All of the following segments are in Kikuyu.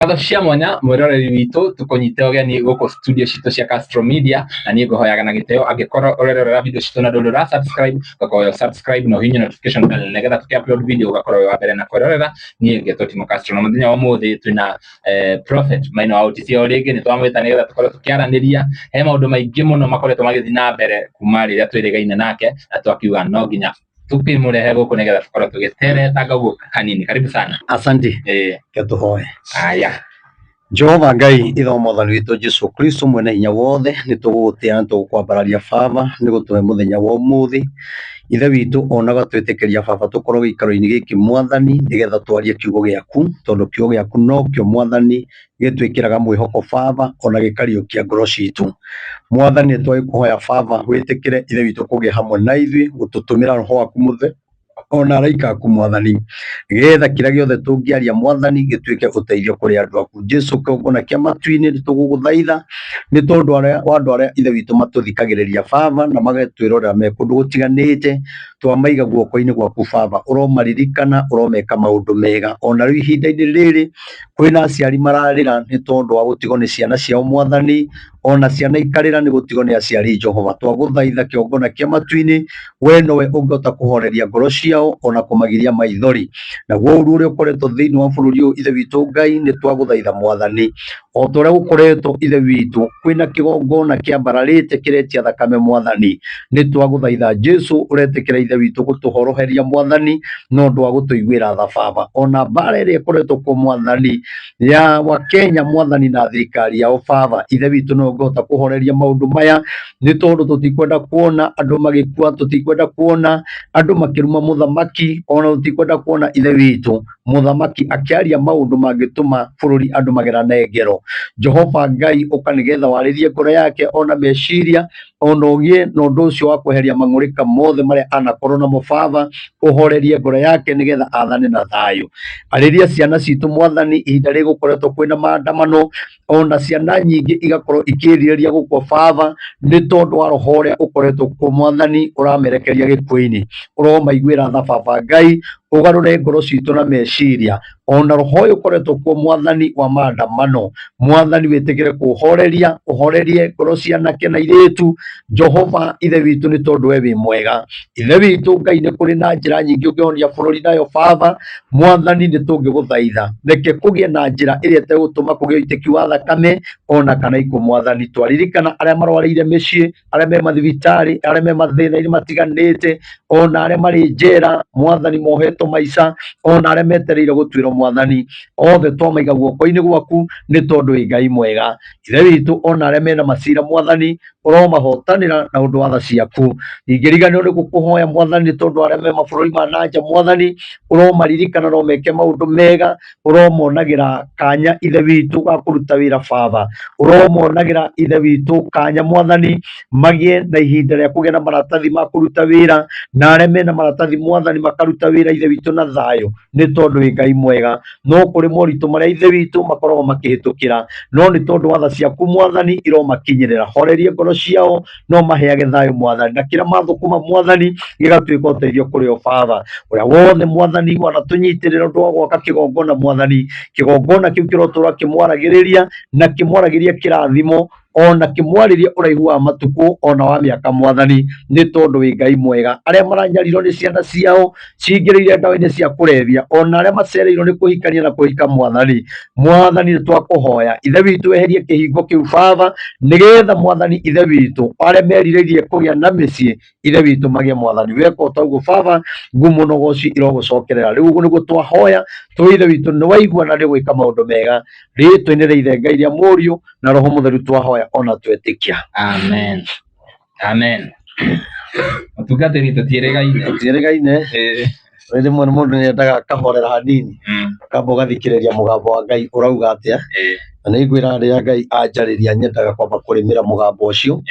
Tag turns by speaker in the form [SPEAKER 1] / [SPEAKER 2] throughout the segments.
[SPEAKER 1] Ngatho cia mwanya mwiroreri witũ tũkũnyite ũgeni gũkũ studio citũ cia Castro Media, na niĩ ngũhoyaga na gĩtĩo angĩkorwo ũrerorera video citũ na ndũrĩ ũra subscribe, ngakũhoya subscribe na ũhihinye notification bell nĩgetha tũkĩ upload video ũgakorwo wĩ wa mbere na kwĩrorera. Niĩ ngetwo Timo Castro na mũthenya wa ũmũthĩ twĩna Prophet Maina wa OTC o rĩngĩ nĩ twamwĩta nĩgetha tũkorwo tũkĩaranĩria. He maũndũ maingĩ mũno makoretwo magĩthiĩ na mbere kuma rĩrĩa twĩrĩgaine nake, na twakiuga no nginya tukĩmũrehe gũkũ nĩgetha tũkorwo tũgĩteretanga ũguo hanini. Karibu sana.
[SPEAKER 2] Asante.
[SPEAKER 1] Eh.
[SPEAKER 2] Ke tũhoe.
[SPEAKER 1] Haya.
[SPEAKER 2] Jehova Ngai ithe wa mwathani witũ Jesu Kristo mwene hinya wothe, nĩ tũgũgũtĩa na tũgũkwambararia Baba nĩ gũtũhe mũthenya wa ũmũthĩ. Ithe witũ ona ũgatwĩtĩkĩria Baba tũkorwo gĩikaro-inĩ gĩkĩ Mwathani, nĩgetha twarie kiugo gĩaku, tondũ kiugo gĩaku nokĩo Mwathani gĩtwĩkĩraga mwĩhoko Baba ona gĩkariũkia ngoro citũ. Mwathani nĩ twagĩkũhoya Baba wĩtĩkĩre Ithe witũ kũgĩa hamwe na ithuĩ, gũtũtũmĩra roho waku mũtheru ona araika aku Mwathani, nĩgetha kĩrĩa gĩothe tũngĩaria Mwathani gĩtuĩke ũteithio kũrĩ andũ aku. Jesu kĩgongona kĩa matu-inĩ nĩ tũgũgũthaitha nĩ tondũ wa andũ arĩa Ithe witũ matũthikagĩrĩria Baba na magatwĩrorera me kũndũ gũtiganĩte, twamaiga guoko-inĩ gwaku Baba, ũromaririkana, ũromeka maũndũ mega. Ona rĩu ihinda-inĩ rĩrĩ kwĩna aciari mararĩra nĩ tondũ wa gũtigwo nĩ ciana ciao Mwathani, ona ciana ikarĩra nĩ gũtigwo nĩ aciari Jehova. Twagũthaitha kĩgongona kĩa matu-inĩ, we nowe ũngĩhota kũhoreria ngoro ciao ona kũmagiria maithori. Naguo ũru ũrĩa ũkoretwo thĩinĩ wa bũrũri ũyũ Ithe witũ Ngai, nĩ twagũthaitha Mwathani, o ta ũrĩa gũkoretwo Ithe witũ kwĩna kĩgongona kĩambararĩte kĩretia thakame Mwathani, nĩ twagũthaitha Jesu ũretĩkĩra Ithe witũ gũtũhoroheria Mwathani na ũndũ wa gũtũiguĩra tha Baba. Ona mbara ĩrĩa ĩkoretwo kuo Mwathani ya wa Kenya Mwathani na thirikari yao Baba, Ithe witũ no ũngĩhota kũhoreria maũndũ maya, nĩ tondũ tũtikwenda kuona andũ magĩkua, tũtikwenda kuona andũ makĩruma mũthamaki, ona tũtikwenda kuona Ithe witũ mũthamaki akĩaria maũndũ mangĩtũma bũrũri andũ magerane ngero. Jehova Ngai ũka nĩgetha warĩrie ngoro yake ona meciria, ona ũgĩe na ũndũ ũcio wa kweheria mang'ũrĩka mothe marĩa anakorwo namo Baba, ũhorerie ngoro yake nĩgetha athane na thayũ. Arĩria ciana citũ Mwathani, ihinda rĩrĩ gũkoretwo kwĩna maandamano, ona ciana nyingĩ igakorwo ikĩrirĩria gũkua Baba, nĩ tondũ wa roho ũrĩa ũkoretwo kuo Mwathani ũramerekeria gĩkuũ-inĩ. Ũromaiguĩra tha Baba Ngai, ũgarũre ngoro citũ na meciria, ona roho ũyũ ũkoretwo kuo Mwathani wa maandamano, Mwathani wĩtĩkĩre kũũhoreria, ũhorerie ngoro cia anake na airĩtu Jehova Ithe witũ, nĩ tondũ we wĩ mwega. Ithe witũ Ngai, nĩ kũrĩ na njĩra nyingĩ ũngĩhonia bũrũri nayo Baba. Mwathani nĩ tũngĩgũthaitha, reke kũgĩe na njĩra ĩrĩa ĩtegũtũma kũgĩe ũitĩki wa thakame ona kana ikuũ Mwathani. Twaririkana arĩa marwarĩire mĩciĩ, arĩa me mathibitarĩ, arĩa me mathĩna-inĩ matiganĩte, ona arĩa marĩ njera Mwathani mohetwo maica, ona arĩa metereire gũtuĩrwo Mwathani, othe twamaiga guoko-inĩ gwaku nĩ tondũ wĩ Ngai mwega. Ithe witũ, ona arĩa mena macira Mwathani, ũromahotanĩra na ũndũ wa tha ciaku. Ndingĩriganĩrwo nĩ gũkũhoya Mwathani nĩ tondũ arĩa me mabũrũri ma na nja Mwathani, ũromaririkana no meke maũndũ mega, ũromonagĩra kanya Ithe witũ ga kũruta wĩra Baba, ũromonagĩra Ithe witũ kanya Mwathani, magĩe na ihinda rĩa kũgĩa na maratathi ma kũruta wĩra, na arĩa mena maratathi Mwathani makaruta wĩra Ithe witũ na thayũ, nĩ tondũ wĩ Ngai mwega. No kũrĩ moritũ marĩa Ithe witũ makoragwo makĩhĩtũkĩra, no nĩ tondũ wa tha ciaku Mwathani iromakinyĩrĩra. Horeria ngoro ciao no maheage thayũ Mwathani, na kĩrĩa mathũkũma Mwathani gĩgatuĩka ũteithio kũrĩ o Baba. Ũrĩa wothe Mwathani wanatũnyitĩrĩra ũndũ wa gwaka kĩgongona Mwathani, kĩgongona kĩu kĩrotũra kĩmwaragĩrĩria na kĩmwaragĩria kĩrathimo, ona kĩmwarĩrie ũraihu wa matukũ ona wa mĩaka Mwathani, nĩ tondũ wĩ Ngai mwega. Arĩa maranyarirwo nĩ ciana ciao cingĩrĩire ndawa-inĩ cia kũrebia, ona arĩa macereirwo nĩ kũhikania na kũhika Mwathani, Mwathani nĩ twakũhoya Ithe witũ weherie kĩhingo kĩu Baba, nĩgetha Mwathani Ithe witũ arĩa merirĩirie kũgĩa na mĩciĩ Ithe witũ magĩe Mwathani. Weka o ta ũguo Baba, ngumo na ũgoci irogũcokerera. Rĩu ũguo nĩguo twahoya, tũĩ Ithe witũ nĩ waigua na nĩ ũgwĩka maũndũ mega. Rĩĩtwa-inĩ rĩa Ithe Ngai rĩa Mũriũ na Roho Mũtheru twahoya ona twetĩkia.
[SPEAKER 1] Amen. Amen. Mũtungatĩri tũtiĩrĩgaine.
[SPEAKER 2] Tũtiĩrĩgaine. Rĩmwe mũndũ nĩ endaga akahorera hanini, ũkamba ũgathikĩrĩria mũgambo wa Ngai ũrauga atĩa. Na nĩ ngwĩra rĩrĩa Ngai anjarĩria nyendaga kwamba kũrĩmĩra mũgambo ũcio,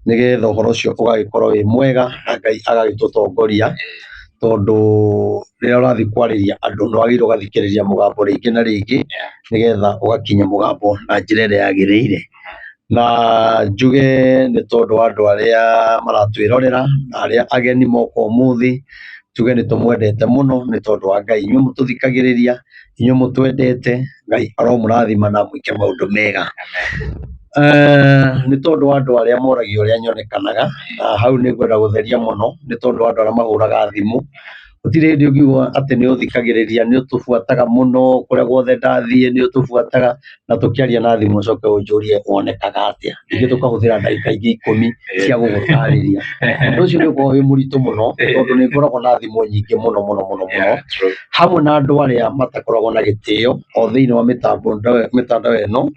[SPEAKER 2] nĩgetha ũhoro ũcio ũgagĩkorwo wĩ mwega na Ngai agagĩtũtongoria, tondũ rĩrĩa ũrathiĩ kwarĩria andũ nĩ wagĩrĩirwo ũgathikĩrĩria mũgambo rĩngĩ na rĩngĩ, nĩgetha ũgakinya mũgambo na njĩra ĩrĩa yagĩrĩire. Na njuge nĩ tondũ wa andũ arĩa maratwĩrorera na arĩa ageni moka ũmũthĩ, tuge nĩ tũmwendete mũno nĩ tondũ wa Ngai. Inyuĩ mũtũthikagĩrĩria, Inyuĩ mũtwendete, Ngai aromũrathima na amwĩke maũndũ mega. Nĩ tondũ wa andũ arĩa moragia ũrĩa nyonekanaga, na hau nĩ ngwenda gũtheria mũno, nĩ tondũ wa andũ arĩa mahũraga thimũ. Gũtirĩ hĩndĩ ũngiuga atĩ nĩ ũthikagĩrĩria, nĩ ũtũbuataga mũno, kũrĩa guothe ndathiĩ nĩ ũtũbuataga, na tũkĩaria na thimũ ũcoke ũnjũrie wonekaga atĩa. Ningĩ tũkahũthĩra ndagĩka ingĩ ikũmi cia gũgũtarĩria. Ũndũ ũcio nĩ ũkoragwo wĩ mũritũ mũno, tondũ nĩ ngoragwo na thimũ nyingĩ mũno mũno mũno mũno.
[SPEAKER 1] Yeah, true.
[SPEAKER 2] Hamwe na andũ arĩa matakoragwo na gĩtĩo o thĩinĩ wa mĩtambo mĩtandao ĩno.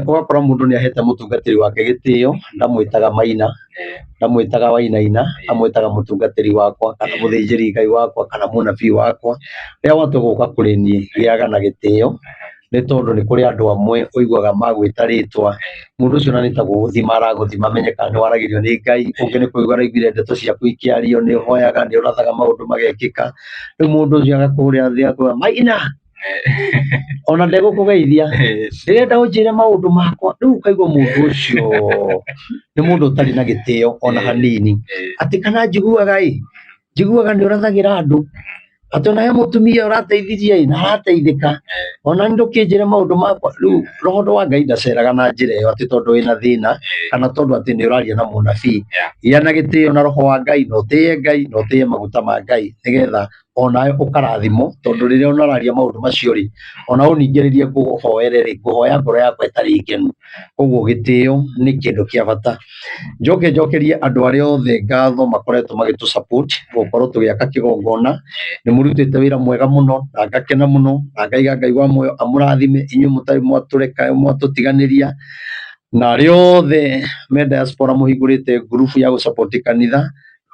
[SPEAKER 2] Ũgakora mũndũ nĩ ahete mũtungatĩri wake gĩtĩo, ndamwĩtaga Maina, ndamwĩtaga Wainaina, amwĩtaga mũtungatĩri wakwa kana mũthĩnjĩri Ngai wakwa kana mũnabii wakwa. Rĩrĩa watua gũka kũrĩ niĩ gĩaga na gĩtĩo, nĩ tondũ nĩ kũrĩ andũ amwe ũiguaga magwĩta rĩtwa, mũndũ ũcio ona nĩ ta gũgũthima aragũthima amenye kana nĩ waragĩrio nĩ Ngai, ũngĩ nĩ kũigua araiguire ndeto ciaku ikĩario, nĩ ũhoyaga, nĩ ũrathaga maũndũ magekĩka, rĩu mũndũ ũcio agakũhũrĩra thimũ agakwĩra Maina, ona ndegũkũgeithia, ndĩrenda ũnjĩre maũndũ makwa, rĩu ũkaigua mũndũ ũcio nĩ mũndũ ũtarĩ na gĩtĩo ona hanini, atĩ kana njiguaga ĩ, njiguaga nĩ ũrathagĩra andũ, atĩ ona he mũtumia ũrateithirie ĩ, na arateithĩka, ona niĩ ndũkĩnjĩre maũndũ makwa, rĩu roho wa Ngai ndaceraga na njĩra ĩyo atĩ tondũ wĩna thĩna, kana tondũ atĩ nĩ ũraria na mũnabii. Gĩa na gĩtĩo na roho wa Ngai, na ũtĩye Ngai, na ũtĩye maguta ma Ngai, nĩgetha onawe ũkarathimwo, tondũ rĩrĩa ũraria maũndũ macio rĩ, ona ũningĩrĩrie ngũhoere rĩ, ngũhoya ngoro yakwa ĩtarĩ ngenu. Koguo gĩtĩo nĩ kĩndũ kĩa bata. Njoke njokerie andũ arĩa othe ngatho makoretwo magĩtũ support gũkorwo tũgĩaka kĩgongona, nĩ mũrutĩte wĩra mwega mũno na ngakena mũno na ngaiga Ngai wa muoyo amũrathime inyuĩ mũtarĩ mwatũreka mwatũtiganĩria, na arĩa othe me diaspora mũhingũrĩte ngurubu ya gũ support kanitha,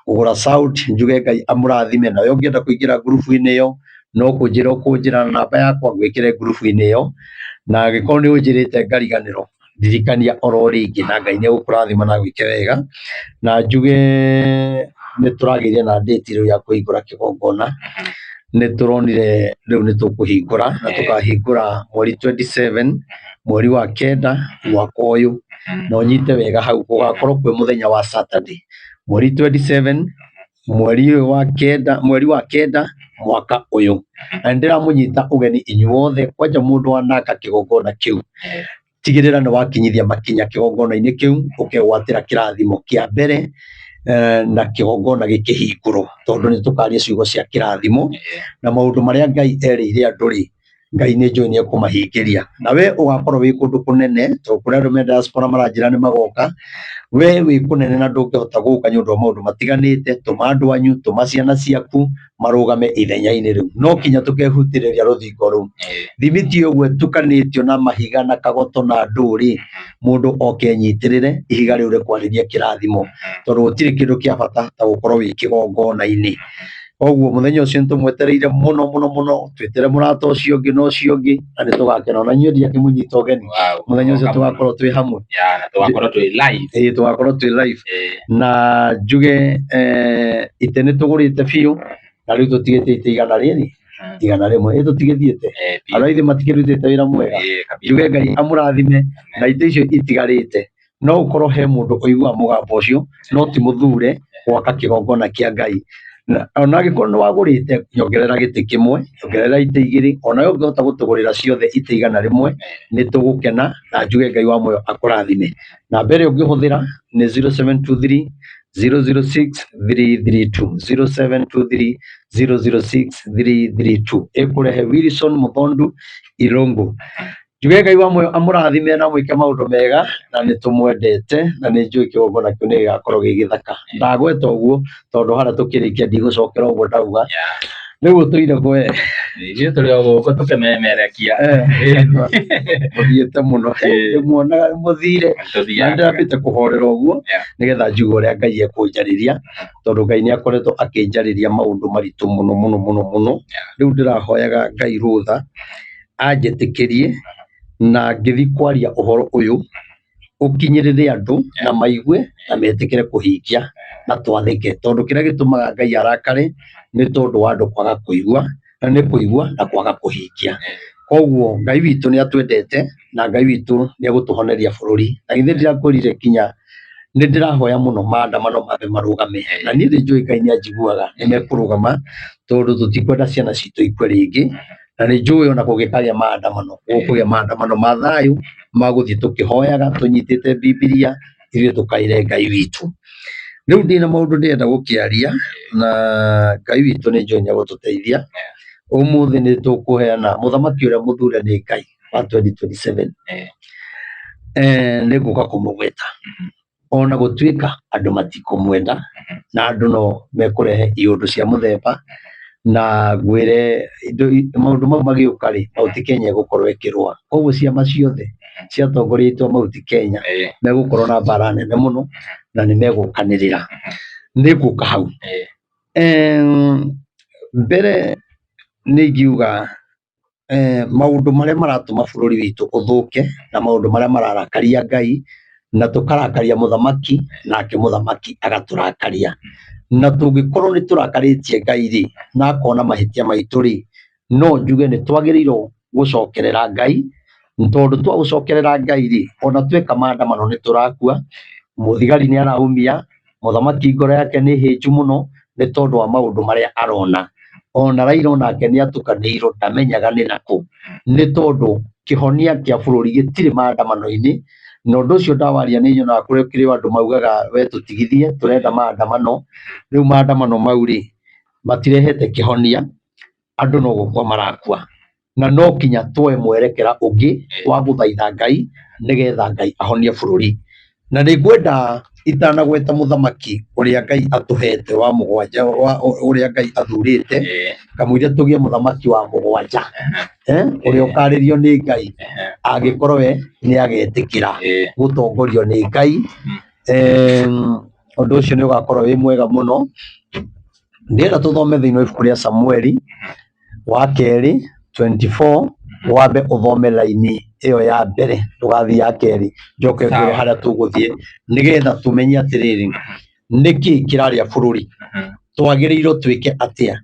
[SPEAKER 2] kũgũra sound, njuge Ngai amũrathime. Nawe ũngĩenda kũingĩra ngurubu-inĩ ĩyo no kũnjĩra ũkũnjĩra na namba yakwa ngwĩkĩre ngurubu-inĩ ĩyo, na angĩkorwo nĩ ũnjĩrĩte ngariganĩrwo, ndirikania oro rĩngĩ na Ngai nĩ egũkũrathima na agwĩke wega. Na njuge nĩ tũragĩire na date rĩu ya kũhingũra kĩgongona, nĩ tũronire rĩu nĩ tũkũhingũra na tũkahingũra mweri 27 mweri wa kenda mwaka ũyũ, na ũnyite wega hau gũgakorwo kwĩ mũthenya wa Saturday, mweri 27 mweri ũyũ wa kenda, mweri wa kenda mwaka ũyũ. Na nĩ ndĩramũnyita ũgeni inyuothe, kwanja mũndũ wanaka kĩgongona kĩu, tigĩrĩra nĩ wakinyithia makinya kĩgongona-inĩ kĩu, ũkegwatĩra kĩrathimo kĩa mbere na kĩgongona gĩkĩhingũrwo, tondũ nĩ tũkaria ciugo cia kĩrathimo na maũndũ marĩa Ngai erĩire andũ rĩ, Ngai nĩ njũĩ nĩ ekũmahingĩria. Na we ũgakorwo wĩ kũndũ kũnene, tondũ kũrĩ andũ me diaspora maranjĩra nĩ magoka, we wĩ kũnene na ndũngĩhota gũka nĩ ũndũ wa maũndũ matiganĩte, tũma andũ anyu, tũma ciana ciaku marũgame ithenya-inĩ rĩu. No kinya tũkehutĩrĩria rũthingo rũu. Thimiti ũguo ĩtukanĩtio na mahiga na kagoto na ndũrĩ, mũndũ oke enyitĩrĩre ihiga rĩu rĩkwarĩrie kĩrathimo, tondũ gũtirĩ kĩndũ kĩa bata ta gũkorwo wĩ kĩgongona-inĩ. Koguo mũthenya ũcio nĩ tũmwetereire mũno mũno mũno, twĩtĩre mũrata ũcio ũngĩ na ũcio ũngĩ, na nĩ tũgakena. Ona inyuĩ ndiakĩmũnyita ũgeni, mũthenya ũcio tũgakorwo twĩ hamwe.
[SPEAKER 1] Yeah, na tũgakorwo twĩ live.
[SPEAKER 2] Ĩĩ tũgakorwo twĩ live. Na njuge itĩ nĩ tũgũrĩte biũ, na rĩu tũtigĩte itĩ igana rĩrĩ, 100. Ĩ tũtigĩthiĩte?
[SPEAKER 1] Biũ.
[SPEAKER 2] Andũ a ithe matikĩrutĩte wĩra mwega.
[SPEAKER 1] Kabisa.
[SPEAKER 2] Njuge Ngai amũrathime, na itĩ icio itigarĩte. No ũkorwo he mũndũ ũiguaga mũgambo ũcio, no ti mũthure gwaka kĩgongona kĩa Ngai. Na ona angĩkorwo nĩ wagũrĩte, nyongerera gĩtĩ kĩmwe, nyongerera itĩ igĩrĩ, onawe ũngĩhota gũtũgũrĩra ciothe itĩ 100, nĩ tũgũkena na njuge Ngai wa muoyo akũrathime. Namba ĩrĩa ũngĩhũthĩra nĩ 0723 006 332, 0723 006 332. Ĩkũrehe Wilson Mũthondu Irũngũ. Njuge Ngai wa muoyo amũrathime na amwĩke maũndũ mega, na nĩ tũmwendete na nĩ njũĩ kĩgongona kĩu nĩ gĩgakorwo gĩ gĩthaka. Ndagweta ũguo tondũ harĩa tũkĩrĩkia ndigũcokera ũguo ndauga. Rĩu ũtũire kwe.
[SPEAKER 1] Ithuĩ tũrĩ o gũkũ tũkĩmemerekia.
[SPEAKER 2] Mũthiĩte mũno. Ndĩmuonaga mũthire. Na
[SPEAKER 1] Tũthiaga.
[SPEAKER 2] nĩndĩrambĩte kũhorera ũguo nĩgetha njigue ũrĩa Ngai ekũnjarĩria, tondũ Ngai nĩ akoretwo akĩnjarĩria maũndũ maritũ mũno mũno mũno mũno. Rĩu ndĩrahoyaga Ngai rũtha anjĩtĩkĩrie na ngĩthiĩ kwaria ũhoro ũyũ ũkinyĩrĩre andũ na maigue na metĩkĩre kũhingia na twathĩke, tondũ kĩrĩa gĩtũmaga Ngai arakare nĩ tondũ wa andũ kwaga kũigua, na nĩ kũigua na kwaga kũhingia. Koguo Ngai witũ nĩ atwendete na Ngai witũ nĩ egũtũhoneria bũrũri. Na githĩ ndirakwĩrire kinya nĩ ndĩrahoya mũno maandamano mambe marũgame, na niĩ nĩ njũĩ Ngai nĩ anjiguaga, nĩ mekũrũgama tondũ tũtikwenda ciana citũ ikue rĩngĩ. Na nĩ njũĩ ona kũngĩkagĩa maandamano, gũkũgĩa maandamano ma thayũ ma gũthiĩ tũkĩhoyaga tũnyitĩte Bibilia, ithuĩ tũkaĩre Ngai witũ. Rĩu ndĩna maũndũ ndĩrenda gũkĩaria na Ngai witũ nĩ njũĩ nĩ egũtũteithia. Ũmũthĩ nĩ tũkũheana mũthamaki ũrĩa mũthure nĩ Ngai wa 2027. Nĩ ngũka kũmũgweta ona gũtuĩka andũ matikũmwenda na andũ no mekũrehe iũndũ cia mũthemba na ngwĩre maũndũ mau magĩũka rĩ, Mount Kenya ĩgũkorwo ĩkĩrũa. Koguo ciama ciothe cia atongoria aitũ a Mount Kenya megũkorwo na mbara nene mũno na nĩ megũkanĩrĩra. Nĩ ngũka hau. Mbere nĩ ingiuga maũndũ marĩa maratũma bũrũri witũ ũthũke na maũndũ marĩa mararakaria Ngai na tũkarakaria mũthamaki nake mũthamaki agatũrakaria. Na tũngĩkorwo nĩ tũrakarĩtie Ngai rĩ, na akona mahĩtia maitũ rĩ, no njuge nĩ twagĩrĩirwo gũcokerera Ngai, tondũ twagũcokerera Ngai rĩ, ona tweka maandamano nĩ tũrakua, mũthigari nĩ araumia, mũthamaki ngoro yake nĩ hĩnju mũno nĩ tondũ wa maũndũ marĩa arona. Ona Raila onake nĩ atukanĩirwo ndamenyaga nĩ nakũ, nĩ tondũ kĩhonia kĩa bũrũri gĩtirĩ maandamano-inĩ, na ũndũ ũcio ndawaria nĩ nyonaga kũrĩ andũ maugaga we tũtigithie tũrenda maandamano, rĩu maandamano mau rĩ, matirehete kĩhonia, andũ no gũkua marakua. Na no kinya tuoe mwerekera ũngĩ wa gũthaitha Ngai nĩgetha Ngai ahonie bũrũri. Na nĩ ngwenda itanagweta mũthamaki ũrĩa Ngai atũhete wa mũgwanja, ũrĩa Ngai athurĩte, kamũira tũgĩe mũthamaki wa mũgwanja, ũrĩa ũkarĩrio nĩ Ngai, angĩkorwo we nĩ agetĩkĩra gũtongorio nĩ Ngai, ũndũ ũcio nĩ ũgakorwo wĩ mwega mũno. Ndĩrenda tũthome thĩinĩ wa ibuku rĩa Samueli wa kerĩ 24 wambe ũthome raini ĩyo ya mbere ndũgathiĩ ya kerĩ njoke ngwĩre harĩa tũgũthiĩ nĩgetha tũmenye atĩrĩrĩ nĩkĩ kĩrarĩa bũrũri, twagĩrĩirwo twĩke atĩa,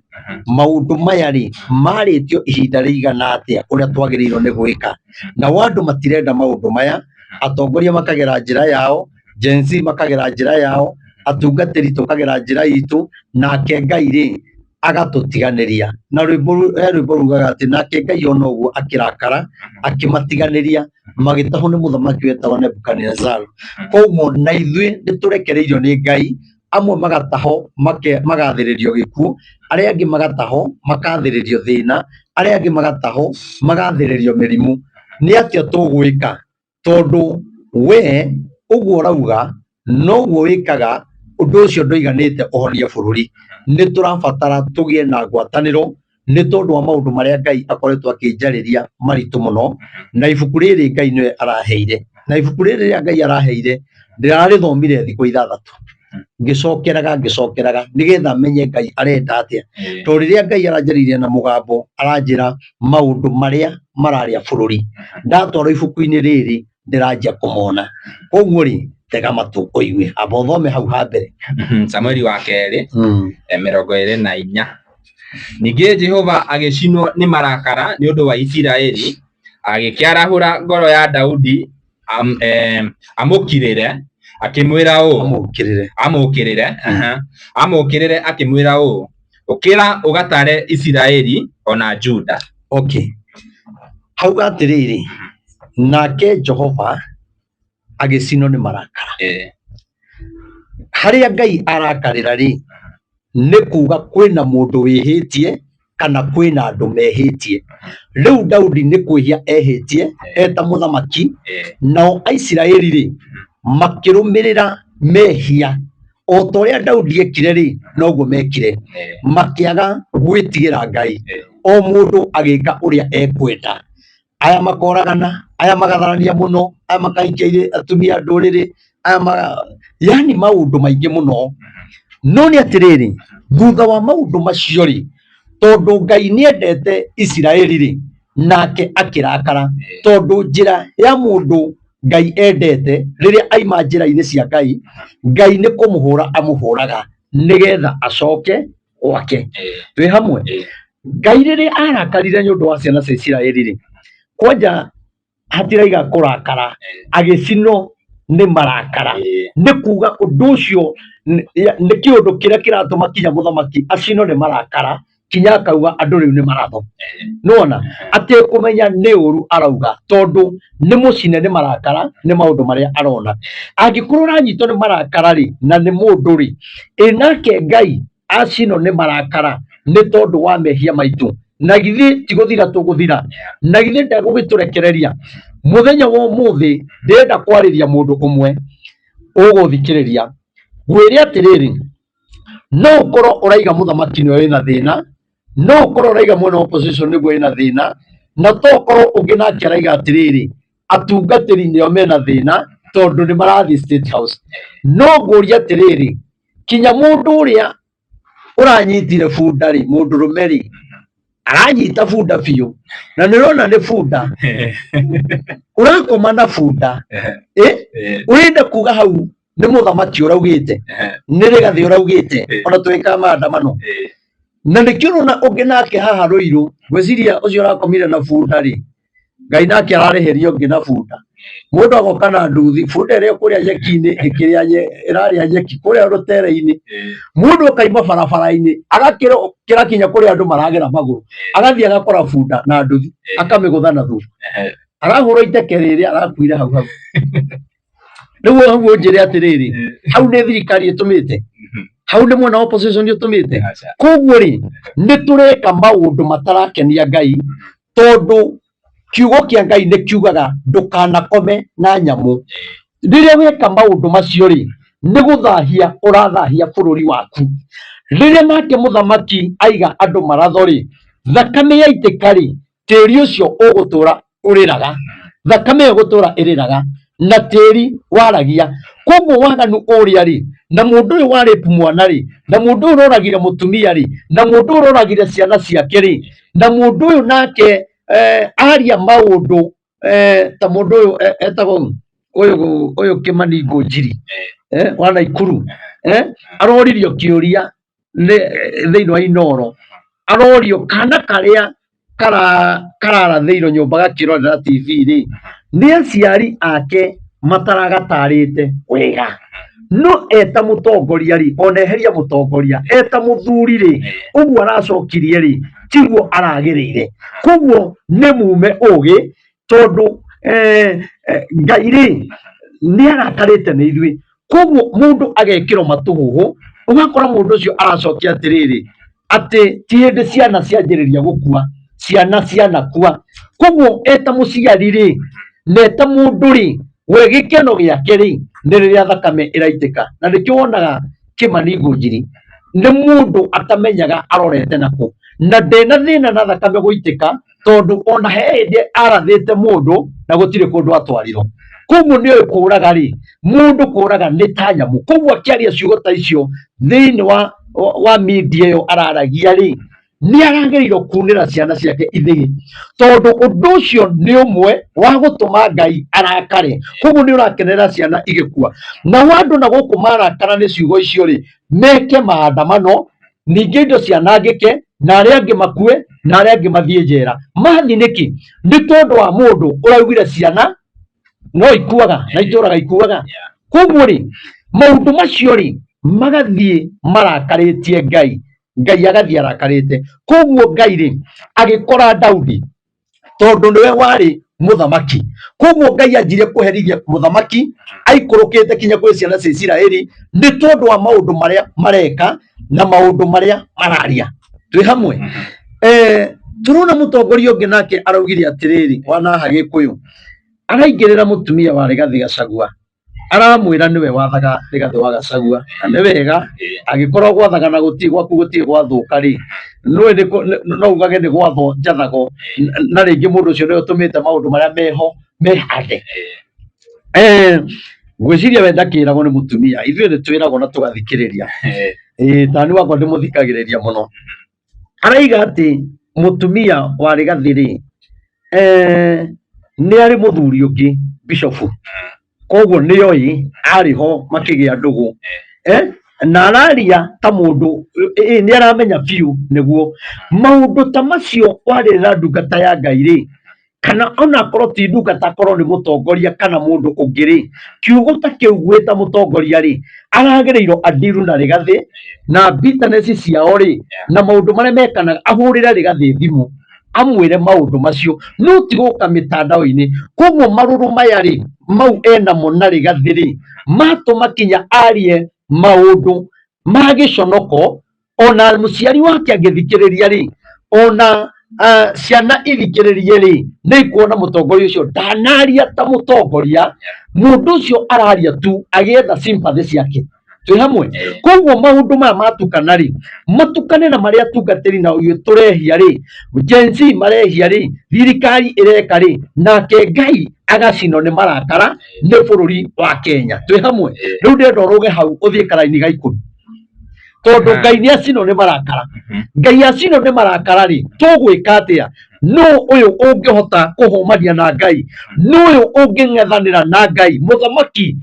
[SPEAKER 2] maũndũ maya rĩ marĩtio ihinda rĩigana atĩa ũrĩa twagĩrĩirwo nĩ gwĩka, nao andũ matirenda maũndũ maya, atongoria makagera njĩra yao, Gen Z makagera njĩra yao, atungatĩri tũkagera njĩra itũ, nake Ngai rĩ agatũtiganĩria. Na rwĩmbo he rwĩmbo rugaga atĩ nake Ngai ona ũguo akĩrakara akĩmatiganĩria magĩtahwo nĩ mũthamaki wetagwo Nebukadnezar. Koguo na ithuĩ nĩ tũrekereirio nĩ Ngai, amwe magatahwo magathĩrĩrio gĩkuũ, arĩa angĩ magatahwo makathĩrĩrio thĩna, arĩa angĩ magatahwo magathĩrĩrio mĩrimũ. Nĩ atĩa tũgwĩka? Tondũ we ũguo ũrauga noguo wĩkaga, ũndũ ũcio ndũiganĩte ũhonie bũrũri. Nĩ tũrabatara tũgĩe na ngwatanĩro nĩ tondũ wa maũndũ marĩa Ngai akoretwo akĩnjarĩria maritũ mũno, na ibuku rĩrĩ Ngai nĩwe araheire. Na ibuku rĩrĩ rĩrĩa Ngai araheire ndĩrarĩthomire thikũ ithathatũ, ngĩcokeraga ngĩcokeraga nĩgetha menye Ngai arenda atĩa. Tondũ rĩrĩa Ngai aranjarĩirie na mũgambo aranjĩra maũndũ marĩa mararĩa bũrũri, ndatwarwo ibuku-inĩ rĩrĩ ndĩranjia kũmona. Koguo rĩ, tega matũ ũigue, amba ũthome hau ha mbere.
[SPEAKER 1] Samueli wa kerĩ 24. Ningĩ Jehova agĩcinwo nĩ marakara nĩ ũndũ wa Isiraeli, agĩkĩarahũra ngoro ya Daudi amũkirĩre, akĩmwĩra ũũ,
[SPEAKER 2] Amũkĩrĩre.
[SPEAKER 1] Amũkĩrĩre, aha, amũkĩrĩre akĩmwĩra ũũ, ũkĩra ũgatare Isiraeli o na Juda.
[SPEAKER 2] Okay. Hauga atĩrĩrĩ, nake Jehova agĩcinwo nĩ marakara. Harĩa Ngai arakarĩra rĩ, nĩ kuga kwĩna mũndũ wĩhĩtie kana kwĩna andũ mehĩtie. Rĩu Daudi nĩ kwĩhia ehĩtie eta mũthamaki, nao Aisiraeli rĩ, makĩrũmĩrĩra mehia o ta ũrĩa Daudi ekire rĩ, noguo mekire, makĩaga gwĩtigĩra Ngai, o mũndũ agĩka ũrĩa ekwenda. Aya makoragana, aya magatharania mũno, aya makahikia atumia a ndũrĩrĩ, aya yani maũndũ maingĩ mũno. No nĩ atĩrĩrĩ, thutha wa maũndũ macio rĩ, tondũ Ngai nĩ endete Isiraeli rĩ, nake akĩrakara, tondũ njĩra ya mũndũ Ngai endete, rĩrĩa aima njĩra-inĩ cia Ngai, Ngai nĩ kũmũhũra amũhũraga nĩgetha acoke gwake. Twĩ hamwe? Ngai rĩrĩa arakarire nĩ ũndũ wa ciana cia Isiraeli rĩ, kwanja hatiraiga kũrakara, agĩcinwo nĩ marakara. Nĩ kuga ũndũ ũcio nĩ kĩũndũ kĩrĩa kĩratũma kinya mũthamaki acinwo nĩ marakara. Kinya akauga andũ rĩu nĩ maratho. Nĩwona atekũmenya nĩ ũru arauga, tondũ nĩ mũcine nĩ marakara nĩ maũndũ marĩa arona. Angĩkorwo ũranyitwo nĩ marakara rĩ, na nĩ mũndũ rĩ, ĩ nake Ngai acinwo nĩ marakara nĩ tondũ wa mehia maitũ, na githĩ ti gũthira tũgũthira? Na githĩ ndegũgĩtũrekereria? Mũthenya wa ũmũthĩ ndĩrenda kwarĩria mũndũ ũmwe ũgũthikĩrĩria, ngwĩre atĩrĩrĩ, no ũkorwo ũraiga mũthamaki nĩwe wĩna thĩna, no ũkorwo ũraiga mwena wa opposition nĩguo wĩna thĩna, na to ũkorwo ũngĩ nake araiga atĩrĩrĩ, atungatĩri nĩo mena thĩna tondũ nĩ marathiĩ State House. No ngũria atĩrĩrĩ, kinya mũndũ ũrĩa ũranyitire bunda rĩ, mũndũrũme rĩ, aranyita bunda biũ, na nĩ ũrona nĩ bunda ũrakoma na bunda, ĩ ũrenda kuga hau nĩ mũthamaki ũraugĩte, nĩ Rigathĩ ũraugĩte, ona twĩkaga maandamano. Na nĩkĩo ũrona ũngĩ nake haha Rũirũ, ngwĩciria ũcio ũrakomire na bunda rĩ, Ngai nake ararĩhĩria ũngĩ na bunda. Mũndũ agoka na nduthi, bunda ĩrĩa kũrĩa nyeki-inĩ ĩkĩrĩa ĩrarĩa nyeki kũrĩa rũtere-inĩ, mũndũ akaima barabara-inĩ agakĩra kinya kũrĩa andũ maragera magũrũ, agathiĩ agakora bunda na nduthi, akamĩgũtha na thutha, arahũrwo iteke rĩrĩa arakuire hau hau. Rĩu hau ũnjĩre atĩrĩrĩ, hau nĩ thirikari ĩtũmĩte, hau nĩ mwena wa opposition ũtũmĩte? Koguo rĩ, nĩ tũreka maũndũ matarakenia Ngai, tondũ kiugo kĩa Ngai nĩ kiugaga ndũkanakome na nyamũ. Rĩrĩa weka maũndũ macio rĩ, nĩ gũthahia ũrathahia bũrũri waku. Rĩrĩa nake mũthamaki aiga andũ maratho rĩ, thakame yaitĩka rĩ, tĩri ũcio ũgũtũra ũrĩraga, thakame ĩyo ĩgũtũra ĩrĩraga na tĩri waragia. Koguo waganu ũrĩa rĩ, na mũndũ ũyũ wa rape mwana rĩ, na mũndũ ũyũ ũroragire mũtumia rĩ, na mũndũ ũyũ ũroragire ciana ciake rĩ, na mũndũ ũyũ nake aria maũndũ ta mũndũ ũyũ etagwo ũyũ ũyũ Kĩmani Ngũnjiri wa Naikuru, aroririo kĩũria nĩ thĩinĩ wa Inooro, arorio kana karĩa kararathĩirwo nyũmba gakĩrorera TV rĩ, nĩ aciari ake mataragatarĩte wega. No eta mũtongoria rĩ, ona eheria mũtongoria, eta mũthuri rĩ, ũguo aracokirie rĩ, tiguo aragĩrĩire. Koguo nĩ mume ũgĩ, tondũ Ngai rĩ, nĩ arakarĩte nĩ ithuĩ. Koguo mũndũ agekĩrwo matũhũhũ, ũgakora mũndũ ũcio aracokia atĩrĩrĩ, atĩ ti hĩndĩ ciana cianjĩrĩria gũkua, ciana cianakua. Koguo eta mũciari rĩ, na eta mũndũ rĩ, we gĩkeno gĩake rĩ, nĩ rĩrĩa thakame ĩraitĩka. Na nĩkĩo wonaga Kĩmani Ngũnjiri nĩ mũndũ atamenyaga arorete nakũ, na ndena thĩna na thakame gũitĩka, tondũ ona he hĩndĩ arathĩte mũndũ na gũtirĩ kũndũ atwarirwo. Koguo nĩ oĩ kũraga rĩ, mũndũ kũraga nĩ ta nyamũ. Koguo akĩaria ciugo ta icio thĩinĩ wa media ĩyo araragia rĩ, nĩ aragĩrĩirwo kunĩra ciana ciake ithĩgĩ, tondũ ũndũ ũcio nĩ ũmwe wa gũtũma Ngai arakare. Koguo nĩ ũrakenerera ciana igĩkua. Nao andũ na gũkũ marakara nĩ ciugo icio rĩ, meke maandamano, ningĩ indo cianangĩke, na arĩa angĩ makue, na arĩa angĩ mathiĩ njera. Mathiĩ nĩkĩ? Nĩ tondũ wa mũndũ ũraugire ciana no ikuaga na itũraga ikuaga. Koguo rĩ, maũndũ macio rĩ, magathiĩ marakarĩtie Ngai, Ngai agathiĩ arakarĩte. Koguo Ngai rĩ, agĩkora Daudi, tondũ nĩwe warĩ mũthamaki. Koguo Ngai anjirie kũherithia mũthamaki aikũrũkĩte kinya kwĩ ciana cia Isiraeli, nĩ tondũ wa maũndũ marĩa mareka na maũndũ marĩa mararia. Twĩ hamwe? Tũrona mũtongoria ũngĩ nake araugire atĩrĩrĩ, wa Naha Gĩkũyũ, araingĩrĩra mũtumia wa Rigathĩ Gachagua, aramwĩra nĩwe wathaga Rigathĩ wa Gachagua, na nĩ wega angĩkorwo gwathaga na gũtirĩ gwaku gũtirĩ gwathuka rĩ, nĩũĩ no ugage nĩ gwathwo njathagwo, na rĩngĩ mũndũ ũcio nĩwe ũtũmĩte maũndũ marĩa meho mehande. Ngwĩciria we ndakĩragwo nĩ mũtumia, ithuĩ nĩ twĩragwo na tũgathikĩrĩria. Tani wakwa ndĩmũthikagĩrĩria mũno. Araiga atĩ mũtumia wa Rigathĩ rĩ, nĩ arĩ mũthuri ũngĩ bishofu, koguo nĩ oĩ arĩ ho makĩgĩa ndũgũ, na araria ta mũndũ nĩ aramenya biũ nĩguo maũndũ ta macio warĩrĩra ndungata ya Ngai rĩ. Kana ona akorwo ti ndungata, akorwo nĩ mũtongoria kana mũndũ ũngĩ rĩ, kiugo ta kĩu gwĩ ta mũtongoria rĩ, aragĩrĩirwo andiru na Rigathĩ na bitterness ciao rĩ, na maũndũ marĩa mekanaga, ahũrĩre Rigathĩ thimũ amwĩre maũndũ macio, no ti gũka mĩtandao-inĩ. Koguo marũrũ maya rĩ, mau enamo na Rigathĩ rĩ, matũma kinya arie maũndũ ma gĩconoko, ona mũciari wake angĩthikĩrĩria rĩ, ona ciana ithikĩrĩrie rĩ, nĩ ikuona mũtongoria ũcio ndanaria ta mũtongoria, mũndũ ũcio araria tu agĩetha sympathy ciake. Twĩ hamwe? Koguo maũndũ maya matukana rĩ, matukane na marĩa atungatĩri na ithuĩ tũrehia rĩ, Gen Z marehia rĩ, thirikari ĩreka rĩ, nake Ngai agacinwo nĩ marakara nĩ bũrũri wa Kenya. Twĩ hamwe? Rĩu ndĩrenda ũrũge hau ũthiĩ karaini ga 10, tondũ Ngai nĩ acinwo nĩ marakara. Ngai acinwo nĩ marakara rĩ, tũgwĩka atĩa? Nũ ũyũ ũngĩhota kũhũmania na Ngai? Nũ ũyũ ũngĩng'ethanĩra na Ngai? Mũthamaki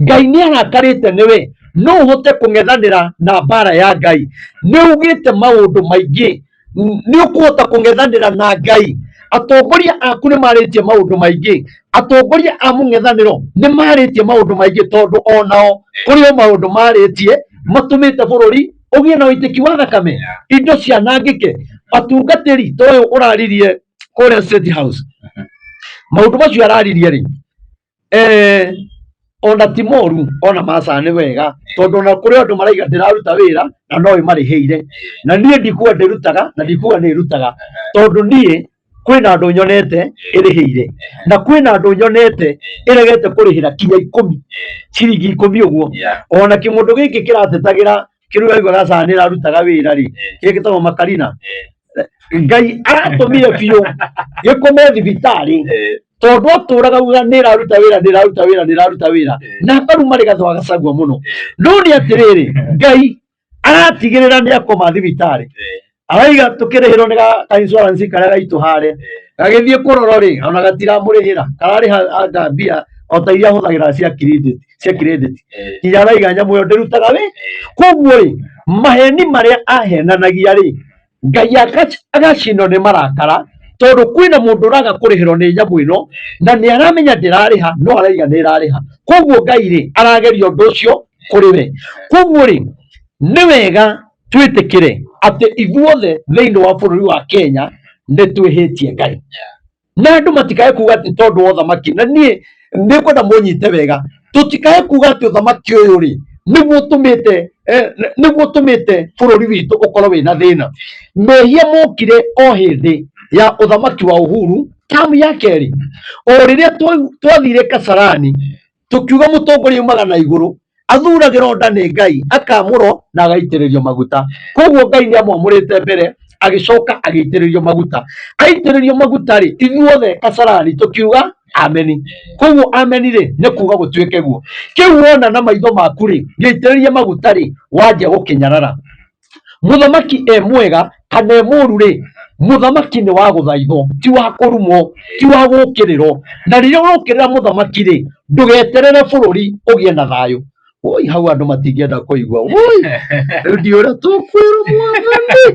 [SPEAKER 2] Ngai nĩ arakarĩte nĩwe, no ũhote kũng'ethanĩra na mbara ya Ngai? Nĩ ugĩte maũndũ maingĩ, nĩ ũkũhota kũng'ethanĩra na Ngai? Atongoria aku nĩ marĩtie maũndũ maingĩ, atongoria a mũng'ethanĩro nĩ marĩtie maũndũ maingĩ, tondũ onao kũrĩ o maũndũ marĩtie matũmĩte bũrũri ũgĩe na ũitĩki wa thakame, indo cianangĩke. Atungatĩri ta ũyũ ũraririe kũrĩa State House, maũndũ macio araririe rĩ, ona ti moru, ona maca nĩ wega, tondũ ona kũrĩ andũ maraiga ndĩraruta wĩra na no ĩmarĩhĩire, na niĩ ndikuga ndĩrutaga na ndikuga nĩ ĩrutaga, tondũ niĩ kwĩna andũ nyonete ĩrĩhĩire na kwĩna andũ nyonete ĩregete kũrĩhĩra kinya 10, ciringi 10 ũguo. Ona kĩmũndũ gĩkĩ kĩratetagĩra kĩrĩa ũraigua gaca nĩ ĩrarutaga wĩra rĩ, kĩrĩa gĩtagwo makarina, Ngai aratũmire biũ gĩkome thibitarĩ, tondũ atũraga uga nĩ ĩraruta wĩra, nĩ ĩraruta wĩra, nĩ ĩraruta wĩra, na akaruma Rigathĩ wa Gachagua mũno. No nĩ atĩrĩrĩ, Ngai aratigĩrĩra nĩ akoma thibitarĩ, araiga tũkĩrĩhĩrwo nĩ ka insurance karĩa gaitũ harĩa gagĩthiĩ kũrorwo rĩ, ona gatiramũrĩhĩra, kararĩha anga mbia o ta iria ahũthagĩra cia credit, cia credit, nginya araiga nyamũ ĩyo ndĩrutaga wĩ. Koguo rĩ, maheni marĩa ahenanagia rĩ, Ngai agacinwo nĩ marakara, tondũ kwĩna mũndũ ũraga kũrĩhĩrwo nĩ nyamũ ĩno na nĩ aramenya ndĩrarĩha, no araiga nĩ ĩrarĩha. Koguo Ngai rĩ, arageria ũndũ ũcio kũrĩ we. Koguo rĩ, nĩ wega twĩtĩkĩre atĩ ithuothe thĩinĩ wa bũrũri wa Kenya nĩ twĩhĩtie Ngai, na andũ matikae kuga atĩ tondũ wa ũthamaki, na niĩ nĩ ngwenda mũnyite wega, tũtikae kuga atĩ ũthamaki ũyũ rĩ nĩguo ũtũmĩte, nĩguo ũtũmĩte bũrũri witũ ũkorwo wĩna thĩna. Mehia mokire o hĩndĩ ya ũthamaki wa Uhuru tamu ya kerĩ, o rĩrĩa twathire Kasarani tũkiuga mũtongoria umaga na igũrũ, athuragĩrwo nda nĩ Ngai, akamũrwo na agaitĩrĩrio maguta. Koguo Ngai nĩ amwamũrĩte mbere, agĩcoka agĩitĩrĩrio maguta. Aitĩrĩrio maguta rĩ, ithuothe Kasarani tũkiuga ameni. Koguo ameni rĩ, nĩ kuga gũtuĩke guo. Kĩu wona na maitho maku rĩ, gĩitĩrĩrie maguta rĩ, wanjia gũkĩnyarara. Mũthamaki e mwega kana e mũru rĩ, mũthamaki nĩ wa gũthaithwo, ti wa kũrumwo, ti wa gũũkĩrĩrwo. Na rĩrĩa ũrokĩrĩra mũthamaki rĩ, ndũgeterere bũrũri ũgĩe na thayũ. Woi, hau andũ matingĩenda kũigua. Woi, rĩu ndiũĩ ũrĩa tũkwĩrwo mwathani.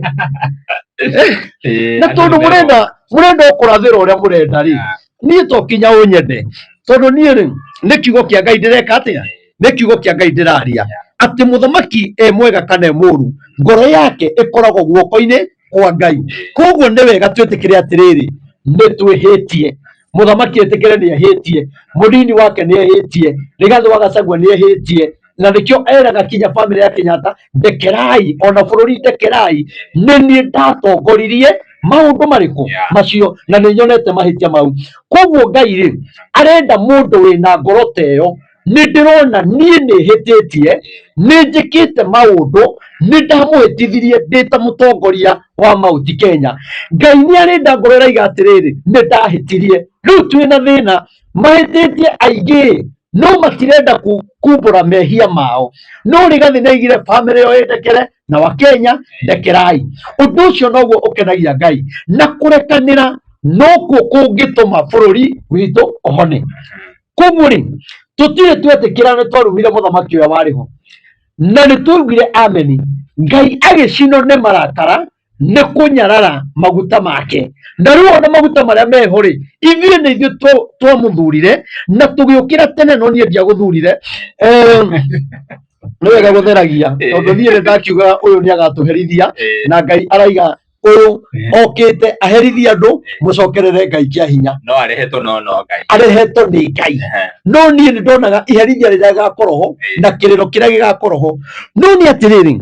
[SPEAKER 2] Na tondũ mũrenda ũkũrathĩra ũrĩa mũrenda rĩ, niĩ to kinya ũnyende, tondũ niĩ rĩ, nĩ kiugo kĩa Ngai ndĩreka atĩa? Nĩ kiugo kĩa Ngai ndĩraria atĩ mũthamaki e mwega kana e mũru, ngoro yake ĩkoragwo guoko-inĩ kwa Ngai. Koguo nĩ wega twĩtĩkĩre atĩrĩrĩ, nĩ twĩhĩtie. Mũthamaki etĩkĩre nĩ ehĩtie, mũnini wake nĩ ehĩtie, Rigathĩ wa Gachagua nĩ ehĩtie, na nĩkĩo eraga kinya bamĩrĩ ya Kenyatta, ndekerai, ona bũrũri ndekerai, nĩ niĩ ndatongoririe maũndũ marĩkũ macio, na nĩ nyonete mahĩtia mau. Koguo Ngai rĩ, arenda mũndũ wĩna ngoro ta ĩyo, nĩ ndĩrona niĩ nĩ hĩtĩtie, nĩ njĩkĩte maũndũ, nĩ ndamũhĩtithirie ndĩ ta mũtongoria wa Mount Kenya. Ngai nĩ arenda ngoro ĩraiga atĩrĩrĩ, nĩ ndahĩtirie, rĩu twĩna thĩna, mahĩtĩtie aingĩ no matirenda kumbũra mehia mao. No Rigathĩ nĩ aigire bamĩrĩ ĩyo ĩndekere na Wakenya ndekerai. Ũndũ ũcio noguo ũkenagia Ngai, na kũrekanĩra nokuo kũngĩtũma bũrũri witũ ũhone. Koguo rĩ, tũtirĩ twetĩkĩra nĩ twarumire mũthamaki ũrĩa warĩ ho, na nĩ twaugire ameni. Ngai agĩcinwo nĩ marakara, Nĩ kũnyarara maguta make. Na rĩu ona maguta marĩa meho rĩ, ithuĩ nĩ ithuĩ twamũthurire na tũgĩũkĩra tene, no niĩ ndiagũthurire. Nĩ wega gũtheragia, tondũ niĩ nĩ ndakiuga ũyũ nĩ agatũherithia, na Ngai araiga ũyũ okĩte aherithie andũ, mũcokerere Ngai kĩa hinya.
[SPEAKER 1] No arehetwo no Ngai.
[SPEAKER 2] Arehetwo nĩ Ngai. No niĩ nĩ ndonaga iherithia rĩrĩa rĩgakorwo ho na kĩrĩro kĩrĩa gĩgakorwo ho. No nĩ atĩrĩrĩ,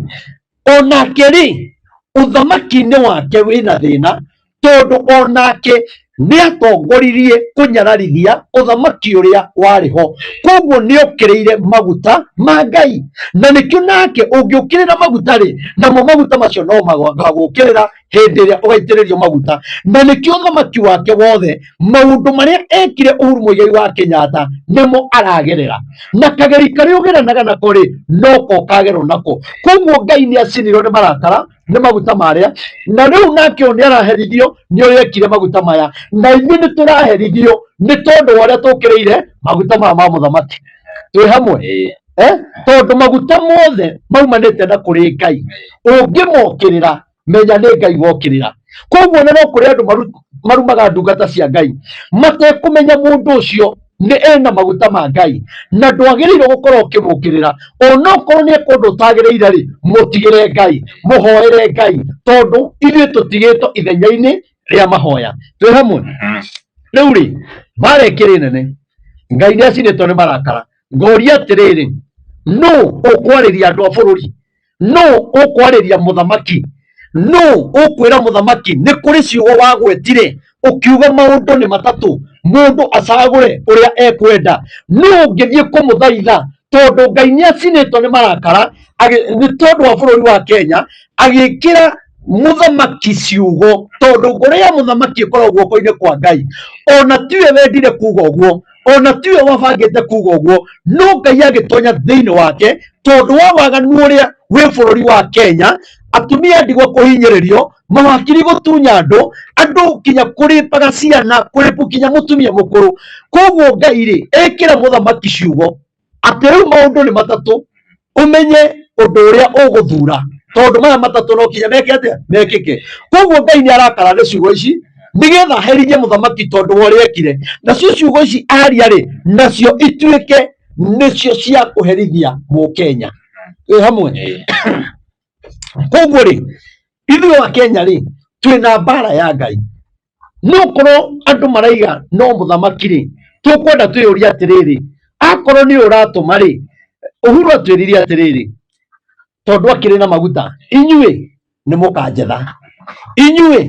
[SPEAKER 2] onake rĩ, ũthamaki-inĩ wake wĩna thĩna, tondũ onake nĩ atongoririe kũnyararithia ũthamaki ũrĩa warĩ ho. Koguo nĩ okĩrĩire maguta ma Ngai, na nĩkĩo nake ũngĩũkĩrĩra maguta rĩ, namo maguta macio no magagũkĩrĩra hĩndĩ ĩrĩa ũgaitĩrĩrio maguta. Na nĩkĩo ũthamaki wake wothe, maũndũ marĩa ekire Uhuru Muigai wa Kenyatta nĩmo aragerera, na kageri karĩa ũgeranaga nako rĩ, noko kagerwo nako. Koguo Ngai nĩ acinirwo nĩ marakara nĩ maguta marĩa, na rĩu nake ũyũ nĩ araherithio nĩ ũrĩa ekire maguta maya, na ithuĩ nĩ tũraherithio nĩ tondũ wa ũrĩa tũkĩrĩire maguta maya ma mũthamaki. Twĩ hamwe? Eh? Tondũ maguta mothe maumanĩte na kũrĩ Ngai, ũngĩmokĩrĩra, menya nĩ Ngai wokĩrĩra. Koguo na no kũrĩ andũ marumaga ndungata cia Ngai matekũmenya mũndũ ũcio nĩ ena maguta ma Ngai, na ndwagĩrĩirwo gũkorwo ũkĩmũkĩrĩra. Onokorwo nĩ ekũndũ ũtagĩrĩire rĩ, mũtigĩre Ngai, mũhoere Ngai, tondũ ithuĩ tũtigĩtwo ithenya-inĩ rĩa mahoya. Twĩ hamwe? Rĩu rĩ, mbara ĩkĩrĩ nene, Ngai nĩ acinĩtwo nĩ marakara. Ngoria atĩrĩrĩ, nũ ũkwarĩria andũ a bũrũri? Nũ ũkwarĩria mũthamaki? Nũ ũkwĩra mũthamaki nĩ kũrĩ ciugo wagwetire ũkiuga maũndũ nĩ matatũ, mũndũ acagũre ũrĩa ekwenda? Nũ ũngĩthiĩ kũmũthaitha? Tondũ Ngai nĩ acinĩtwo nĩ marakara nĩ tondũ wa bũrũri wa Kenya, agĩkĩra mũthamaki ciugo, tondũ ngoro ya mũthamaki ĩkoragwo guoko-inĩ kwa Ngai. Ona tiwe wendire kuga ũguo, ona tiwe wabangĩte kuga ũguo, no Ngai agĩtonya thĩinĩ wake tondũ wa waganu ũrĩa wĩ bũrũri wa Kenya, atumia ndigwa kũhinyĩrĩrio, mawakiri gũtunya andũ, andũ kinya kũrĩpaga ciana, kũrĩpu kinya mũtumia mũkũrũ. Koguo Ngai rĩ, ĩkĩra mũthamaki ciugo atĩ rĩu maũndũ nĩ matatũ, ũmenye ũndũ ũrĩa ũgũthura, tondũ maya matatũ no kinya meke atĩa? Mekĩke. Koguo Ngai nĩ arakara nĩ ciugo ici nĩgetha aherithie mũthamaki tondũ wa ũrĩa ekire. Nacio ciugo ici aria rĩ, nacio ituĩke nĩcio cia kũherithia mũkenya. Twĩ hamwe? Koguo rĩ, ithuĩ wa Kenya rĩ, twĩna mbara ya Ngai. No korwo andũ maraiga no mũthamaki rĩ, tũkwenda twĩyũrie atĩrĩrĩ, akorwo nĩ ũratũma rĩ, Uhuru atwĩrire atĩrĩrĩ, tondũ akĩrĩ na maguta, inyuĩ nĩ mũkanjetha, inyuĩ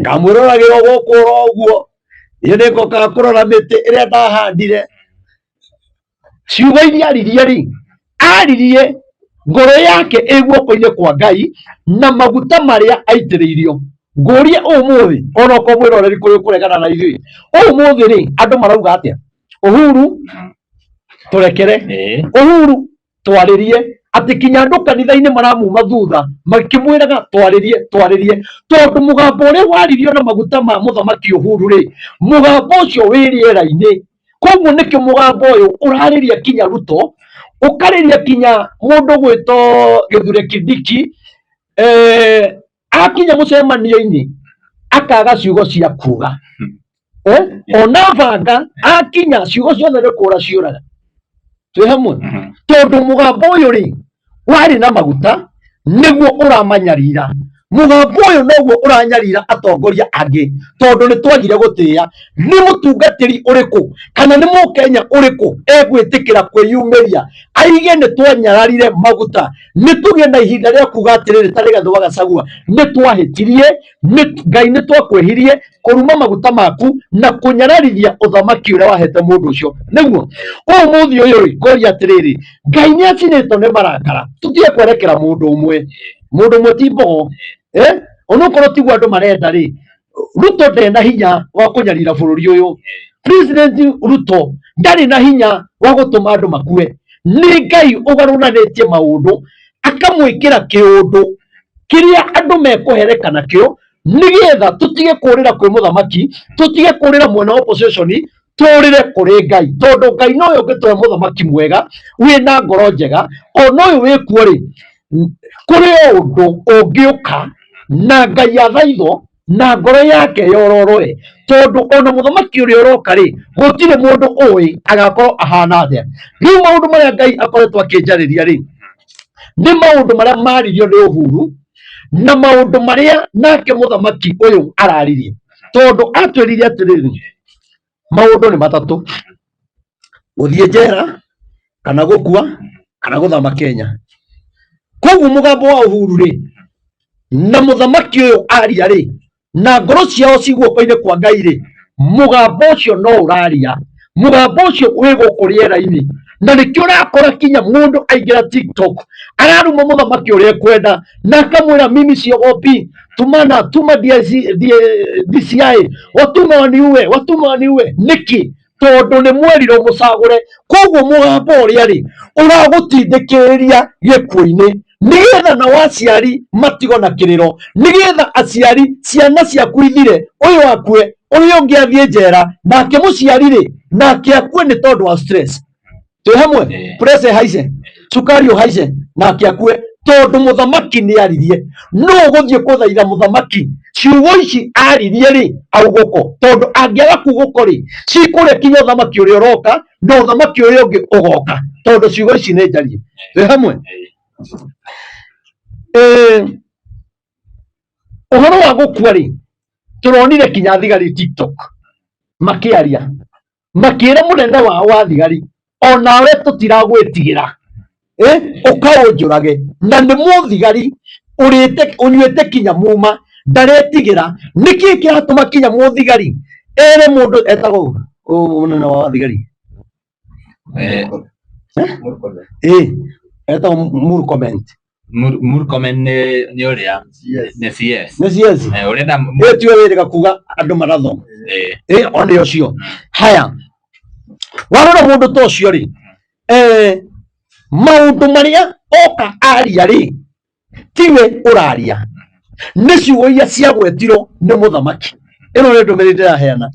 [SPEAKER 2] ngamwĩroragĩra o gũkũ oro ũguo, niĩ nĩ ngokaga kũrora mĩtĩ ĩrĩa ndahandire. Ciugo iria aririe rĩ, aririe ngoro yake ĩ guoko-inĩ kwa Ngai na maguta marĩa aitĩrĩirio. Ngũrie ũmũthĩ, onokorwo mwĩroreri kũrĩ ũkũregana na ithuĩ, ũmũthĩ rĩ, andũ marauga atĩa? Uhuru tũrekere, Uhuru twarĩrie, atĩ kinya andũ kanitha-inĩ maramuma thutha makĩmwĩraga twarĩrie, twarĩrie, tondũ mũgambo ũrĩa waririo na maguta ma mũthamaki Uhuru rĩ, mũgambo ũcio wĩ rĩera-inĩ. Koguo nĩkĩo mũgambo ũyũ ũrarĩria kinya Ruto, ũkarĩria kinya mũndũ gwĩtwo Gĩthure Kindiki, akinya mũcemanio-inĩ akaga ciugo cia kuga. Ona banga akinya ciugo ciothe nĩ kũra ciũraga. Twĩ hamwe? Tondũ mũgambo ũyũ rĩ, warĩ na maguta nĩguo ũramanyarira. Mũgambo ũyũ noguo ũranyarira atongoria angĩ, tondũ nĩ twagire gũtĩĩa. Nĩ mũtungatĩri ũrĩkũ kana nĩ mũkenya ũrĩkũ egwĩtĩkĩra kwĩyumĩria aige nĩ twanyararire maguta? Nĩ tũgĩe na ihinda rĩa kuga atĩrĩrĩ, ta Rigathĩ wa Gachagua, nĩ twahĩtirie, Ngai nĩ twakwĩhirie kũruma maguta maku na kũnyararithia ũthamaki ũrĩa wahete mũndũ ũcio. Nĩguo ũmũthĩ ũyũ rĩ, ngoria atĩrĩrĩ, Ngai nĩ acinĩtwo nĩ marakara. Tũtige kwerekera mũndũ ũmwe, mũndũ ũmwe ti mbogo, onokorwo tiguo andũ marenda rĩ, Ruto ndarĩ na hinya wa kũnyarira bũrũri ũyũ. President Ruto ndarĩ na hinya wa gũtũma andũ makue. Nĩ Ngai ũgarũranĩtie maũndũ akamwĩkĩra kĩũndũ kĩrĩa andũ mekũhereka nakĩo, nĩgetha tũtige kũrĩra kwĩ mũthamaki, tũtige kũrĩra mwena wa opposition, tũrĩre kũrĩ Ngai, tondũ Ngai nowe ũngĩtũhe mũthamaki mwega wĩna ngoro njega. Ona ũyũ wĩkuo rĩ, kũrĩ o ũndũ ũngĩũka. Na Ngai athaithwo na ngoro yake yororoe, tondũ ona mũthamaki ũrĩa ũroka rĩ, gũtirĩ mũndũ ũĩ agakorwo ahana atĩa. Rĩu maũndũ marĩa Ngai akoretwo akĩnjarĩria rĩ, nĩ maũndũ marĩa maririo nĩ Uhuru na maũndũ marĩa nake mũthamaki ũyũ araririe, tondũ atwĩrire atĩrĩrĩ, maũndũ nĩ matatũ: gũthiĩ njera, kana gũkua, kana gũthama Kenya. Koguo mũgambo wa Uhuru rĩ na mũthamaki ũyũ aria rĩ, na ngoro ciao ci guoko-inĩ kwa Ngai rĩ, mũgambo ũcio no ũraria, mũgambo ũcio wĩ gũkũ rĩera-inĩ. Na nĩkĩo ũrakora kinya mũndũ aingĩra TikTok araruma mũthamaki ũrĩa ekwenda na akamwĩra mimi siogopi, tumana tuma DCI, watuma waniue, watuma waniue. Nĩkĩ? Tondũ nĩ mwerirwo mũcagũre. Koguo mũgambo ũrĩa rĩ ũragũtindĩkĩrĩria gĩkuũ-inĩ, nĩgetha nao aciari matigo na kĩrĩro, nĩgetha aciari ciana ciaku ithire, ũyũ akue, ũrĩa ũngĩ athiĩ njera, nake mũciari rĩ nake akue nĩ tondũ wa stress. Twĩ hamwe? Pressure ĩhaice, cukari ũhaice, nake akue tondũ mũthamaki nĩ aririe. Nũ ũgũthiĩ kũthaitha mũthamaki ciugo ici aririe rĩ augũko? Tondũ angĩaga kugũko rĩ, cikũrĩa kinya ũthamaki ũrĩa ũroka na ũthamaki ũrĩa ũngĩ ũgoka, tondũ ciugo ici nĩ njarie. Twĩ hamwe? Ũhoro wa gũkua rĩ, tũronire kinya thigari TikTok makĩaria, makĩra mũnene wao wa thigari, onawe tũtiragwĩtigĩra, ũkaũnjũrage. Na nĩ mũthigari ũrĩte ũnyuĩte kinya muma, ndaretigĩra. Nĩkĩ kĩratũma kinya mũthigari ere mũndũ etagwo mũnene wa thigari? Etagwo Murkomen.
[SPEAKER 1] Murkomen nĩ ũrĩa nĩ CS.
[SPEAKER 2] Nĩ CS.
[SPEAKER 1] Ũrenda
[SPEAKER 2] Ĩ tiwe wĩrĩga kuga andũ marathoma? One ũcio. Haya, warora mũndũ ta ũcio rĩ, maũndũ marĩa oka aria rĩ, tiwe ũraria, nĩ ciugo iria ciagwetirwo nĩ mũthamaki. Ĩno nĩ ndũmĩrĩri ndĩraheana.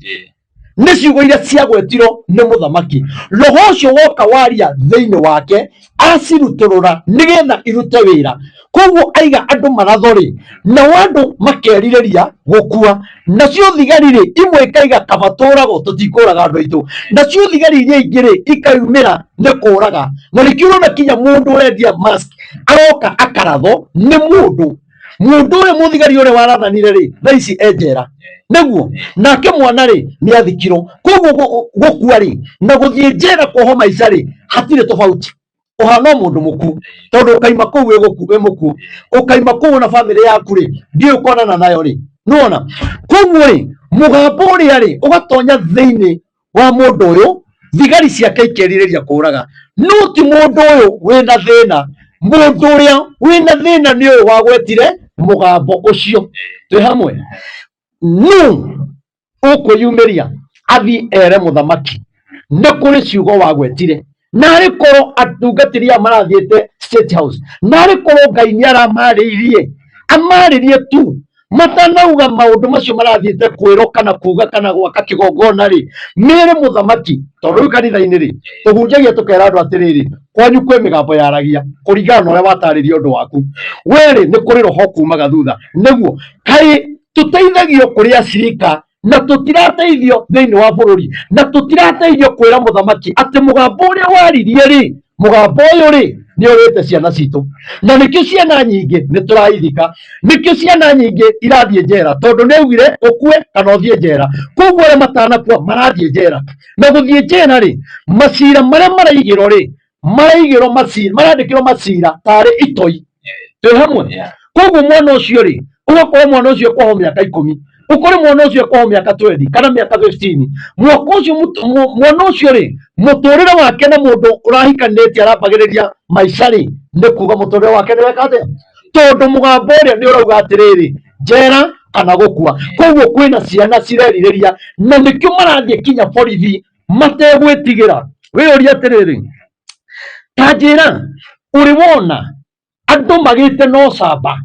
[SPEAKER 2] Nĩ ciugo iria ciagwetirwo nĩ mũthamaki, roho ũcio woka waria thĩinĩ wake, acirutũrũra nĩgetha irute wĩra. Koguo aiga andũ maratho rĩ, nao andũ makerirĩria gũkua. Nacio thigari rĩ, imwe ikaiga kaba tũragwo, tũtikũraga andũ aitũ. Nacio thigari iria ingĩ rĩ, ikayumĩra nĩ kũraga. Na nĩkĩo ũrona kinya mũndũ ũrendia mask aroka akaratho nĩ mũndũ ũrĩa mũthigari ũrĩa warathanire rĩ, thaa ici e njera nĩguo, nake mwana rĩ nĩ athikirwo. Koguo gũkua rĩ na gũthiĩ njera kuohwo maica rĩ, hatirĩ tofauti, ũhana o mũndũ mũkuũ, tondũ ũkaima kũu wĩ gũku wĩ mũkuũ, ũkaima kũu na bamĩrĩ yaku rĩ, ndiũĩ ũkonana nayo rĩ. Nĩwona? Koguo rĩ, mũgambo ũrĩa rĩ ũgatonya thĩinĩ wa mũndũ ũyũ, thigari ciake ikerirĩria kũraga. No ti mũndũ ũyũ wĩna thĩna, mũndũ ũrĩa wĩna thĩna nĩ ũyũ wagwetire mũgambo ũcio. Twĩ hamwe? Nũ ũkwĩyumĩria athiĩ ere mũthamaki nĩ kũrĩ ciugo wagwetire? Narĩ korwo atungatĩri aya marathiĩte State House, narĩ korwo Ngai nĩ aramarĩirie, amarĩrie tu matanauga maũndũ macio marathiĩte kwĩrwo kana kuga kana gwaka kĩgongona rĩ, mĩrĩ mũthamaki. Tondũ rĩu kanitha-inĩ rĩ, tũhunjagia tũkera andũ atĩrĩrĩ, kwanyu kwĩ mĩgambo yaragia kũringana na ũrĩa watarĩria ũndũ waku werĩ, nĩ kũrĩ roho kumaga thutha. Nĩguo kaĩ tũteithagio kũrĩ acirika na tũtirateithio thĩinĩ wa bũrũri, na tũtirateithio kwĩra mũthamaki atĩ mũgambo ũrĩa waririe rĩ, mũgambo ũyũ rĩ nĩ ũrĩte ciana citũ. Na nĩkĩo ciana nyingĩ nĩ tũraithika, nĩkĩo ciana nyingĩ irathiĩ njera, tondũ nĩ augire ũkue kana ũthiĩ njera. Koguo arĩa matanakua marathiĩ njera, na gũthiĩ njera rĩ, macira marĩa maraigĩrwo rĩ, maraigĩrwo macira, marandĩkĩrwo macira tarĩ itoi. Twĩ hamwe? Koguo mwana ũcio rĩ, ũgakorwo mwana ũcio ekwohwo mĩaka 10, ũkore mwana ũcio ekwohwo mĩaka 20 kana mĩaka 15. Mwaka ũcio mwana ũcio rĩ, mũtũrĩre wake na mũndũ ũrahikanĩtie arambagĩrĩria maica rĩ, nĩ kuga mũtũrĩre wake nĩ weka atĩa? Tondũ mũgambo ũrĩa nĩ ũrauga atĩrĩrĩ, njera kana gũkua. Koguo kwĩna ciana cirerirĩria, na nĩkĩo marathiĩ kinya borithi mategwĩtigĩra. Wĩyũrie atĩrĩrĩ, ta njĩra, ũrĩ wona andũ magĩte na ũcamba?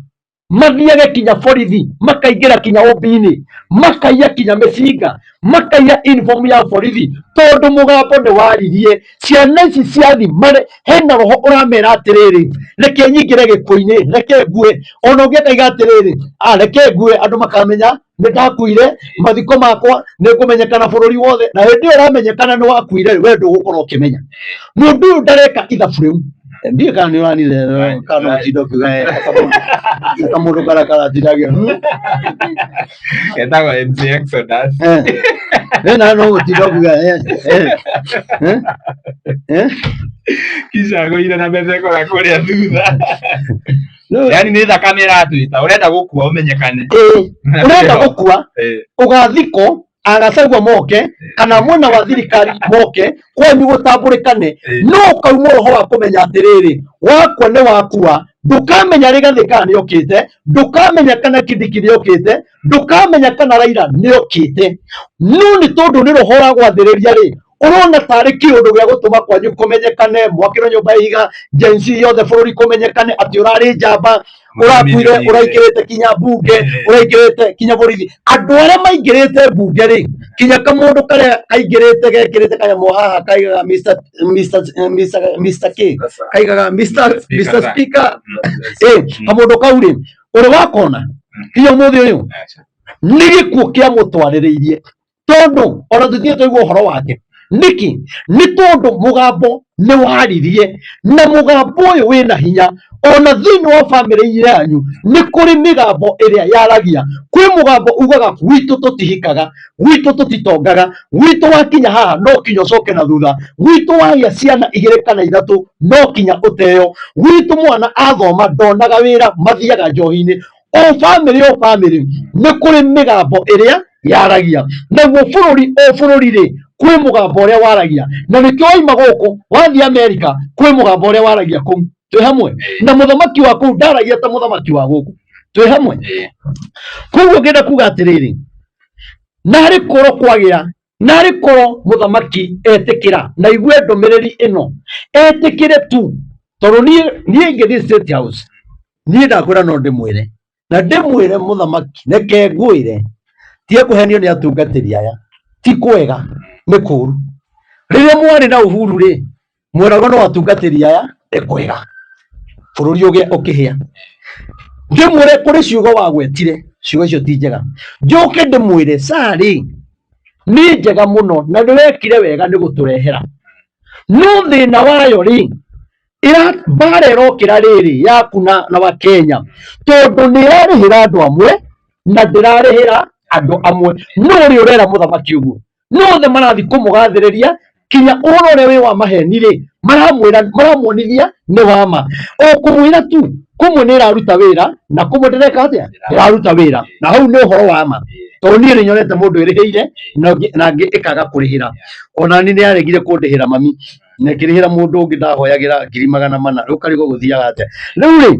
[SPEAKER 2] Mathiage kinya borithi, makaingĩra kinya OB-inĩ, makaiya kinya mĩcinga, makaiya uniform ya borithi, tondũ mũgambo nĩ waririe. Ciana ici ciathi mare hena roho ũramera atĩrĩrĩ, reke nyingĩre gĩkuũ-inĩ, reke ngue. Ona ũngĩ akaiga atĩrĩrĩ, ah, reke ngue andũ makamenya nĩ ndakuire, mathiko makwa nĩ ngũmenyekana bũrũri wothe. Na hĩndĩ ĩyo ũramenyekana nĩ wakuire, we ndũgũkorwo ũkĩmenya. Mũndũ ũyũ ndareka ithabu rĩu. Ndiũĩ kana nĩ ũranire kana no ũtinde ũkiuga kamũndũ karĩa karatindagia.
[SPEAKER 1] Getagwo MC Exodus.
[SPEAKER 2] Na no ũtinde ũkiuga eh, eh.
[SPEAKER 1] Kisha agũire na meceko ga kũrĩa thutha.
[SPEAKER 2] No,
[SPEAKER 1] Yaani nĩ thakame ĩratwĩta, ũrenda gũkua ũmenyekane.
[SPEAKER 2] Ĩĩ, ũrenda gũkua ũgathikwo agacagua moke kana mwena wa thirikari moke kwanyu gũtambũrĩkane, no ũkauma ũhoro wa kũmenya atĩrĩrĩ, wakua nĩ wakua, ndũkamenya Rigathĩ kana nĩ okĩte, ndũkamenya kana Kindiki nĩ okĩte, ndũkamenya kana Raila nĩ okĩte. No nĩ tondũ nĩ roho ũragwathĩrĩria rĩ, ũrona tarĩ kĩũndũ gĩa gũtũma kwanyu kũmenyekane, mwakĩrwo nyũmba ya ihiga, Gen Z yothe bũrũri kũmenyekane atĩ ũrarĩ njamba, ũrakuire, ũraingĩrĩte kinya mbunge, ũraingĩrĩte kinya borithi. Andũ arĩa maingĩrĩte mbunge rĩ, kinya kamũndũ karĩa kaingĩrĩte gekĩrĩte kanyamũ haha kaigaga Mr Mr Mr Mr K, kaigaga Mr Mr Speaker, kamũndũ kau rĩ, ũrĩ wakona kinya ũmũthĩ ũyũ nĩ gĩkuũ kĩamũtwarĩrĩirie, tondũ ona tũtirĩ twaigua ũhoro wake. Nĩkĩ? Nĩ tondũ mũgambo nĩ waririe, na mũgambo ũyũ wĩna hinya. Ona thĩinĩ wa bamĩrĩ yanyu nĩ kũrĩ mĩgambo ĩrĩa yaragia. Kwĩ mũgambo ugaga gwitũ tũtihikaga, gwitũ tũtitongaga, gwitũ wakinya haha no kinya ũcoke na thutha, gwitũ wagĩa ciana igĩrĩ kana ithatũ no kinya ũteo, gwitũ mwana athoma ndonaga wĩra, mathiaga njohi-inĩ. O bamĩrĩ o bamĩrĩ nĩ kũrĩ mĩgambo ĩrĩa yaragia. Naguo bũrũri o bũrũri rĩ, kwĩ mũgambo ũrĩa waragia, na nĩkĩo waima gũkũ wathiĩ Amerika kwĩ mũgambo ũrĩa waragia kũu. Twĩ hamwe? Na mũthamaki wa kũu ndaragia ta mũthamaki wa gũkũ. Twĩ hamwe? Koguo ngĩenda kuga atĩrĩrĩ, narĩ korwo kwagĩa, narĩ korwo mũthamaki etĩkĩra na igue ndũmĩrĩri ĩno, etĩkĩre tu, tondũ niĩ ingĩthiĩ State House, niĩ ndakwĩra no ndĩmwĩre, na ndĩmwĩre mũthamaki, reke ngwĩre, tiga kũhenio nĩ atungatĩri aya, ti kwega, nĩ kũru. Rĩrĩa mwarĩ na Uhuru rĩ, mweragwo no atungatĩri aya nĩ kwega, bũrũri ũgĩa ũkĩhĩa. Ndĩmwĩre kũrĩ ciugo wagwetire, ciugo icio ti njega. Njoke ndĩmwĩre sarĩ nĩ njega mũno na nĩwekire wega nĩ gũtũrehera, no thĩna wayo rĩ, ĩra mbara ĩrokĩra rĩrĩ yaku na wa Kenya, tondũ nĩ ĩrarĩhĩra andũ amwe na ndĩrarĩhĩra andũ amwe. No ũrĩ ũrera mũthamaki ũguo, no othe marathiĩ kũmũgathĩrĩria kinya ũhoro ũrĩa wĩ wa maheni rĩ, maramwĩra, maramuonithia nĩ wa ma. O kũmwĩra tu kũmwe nĩ ĩraruta wĩra na kũmwe ndĩreka atĩa, ndĩraruta wĩra, na hau nĩ ũhoro wa ma, tondũ niĩ nĩ nyonete mũndũ ĩrĩhĩire na ũngĩ ĩkaga kũrĩhĩra. Ona niĩ nĩ yaregire kũndĩhĩra mami, na ĩkĩrĩhĩra mũndũ ũngĩ ndahoyagĩra 400,000. Rĩu karigwo gũthiaga atĩa? Rĩu rĩ,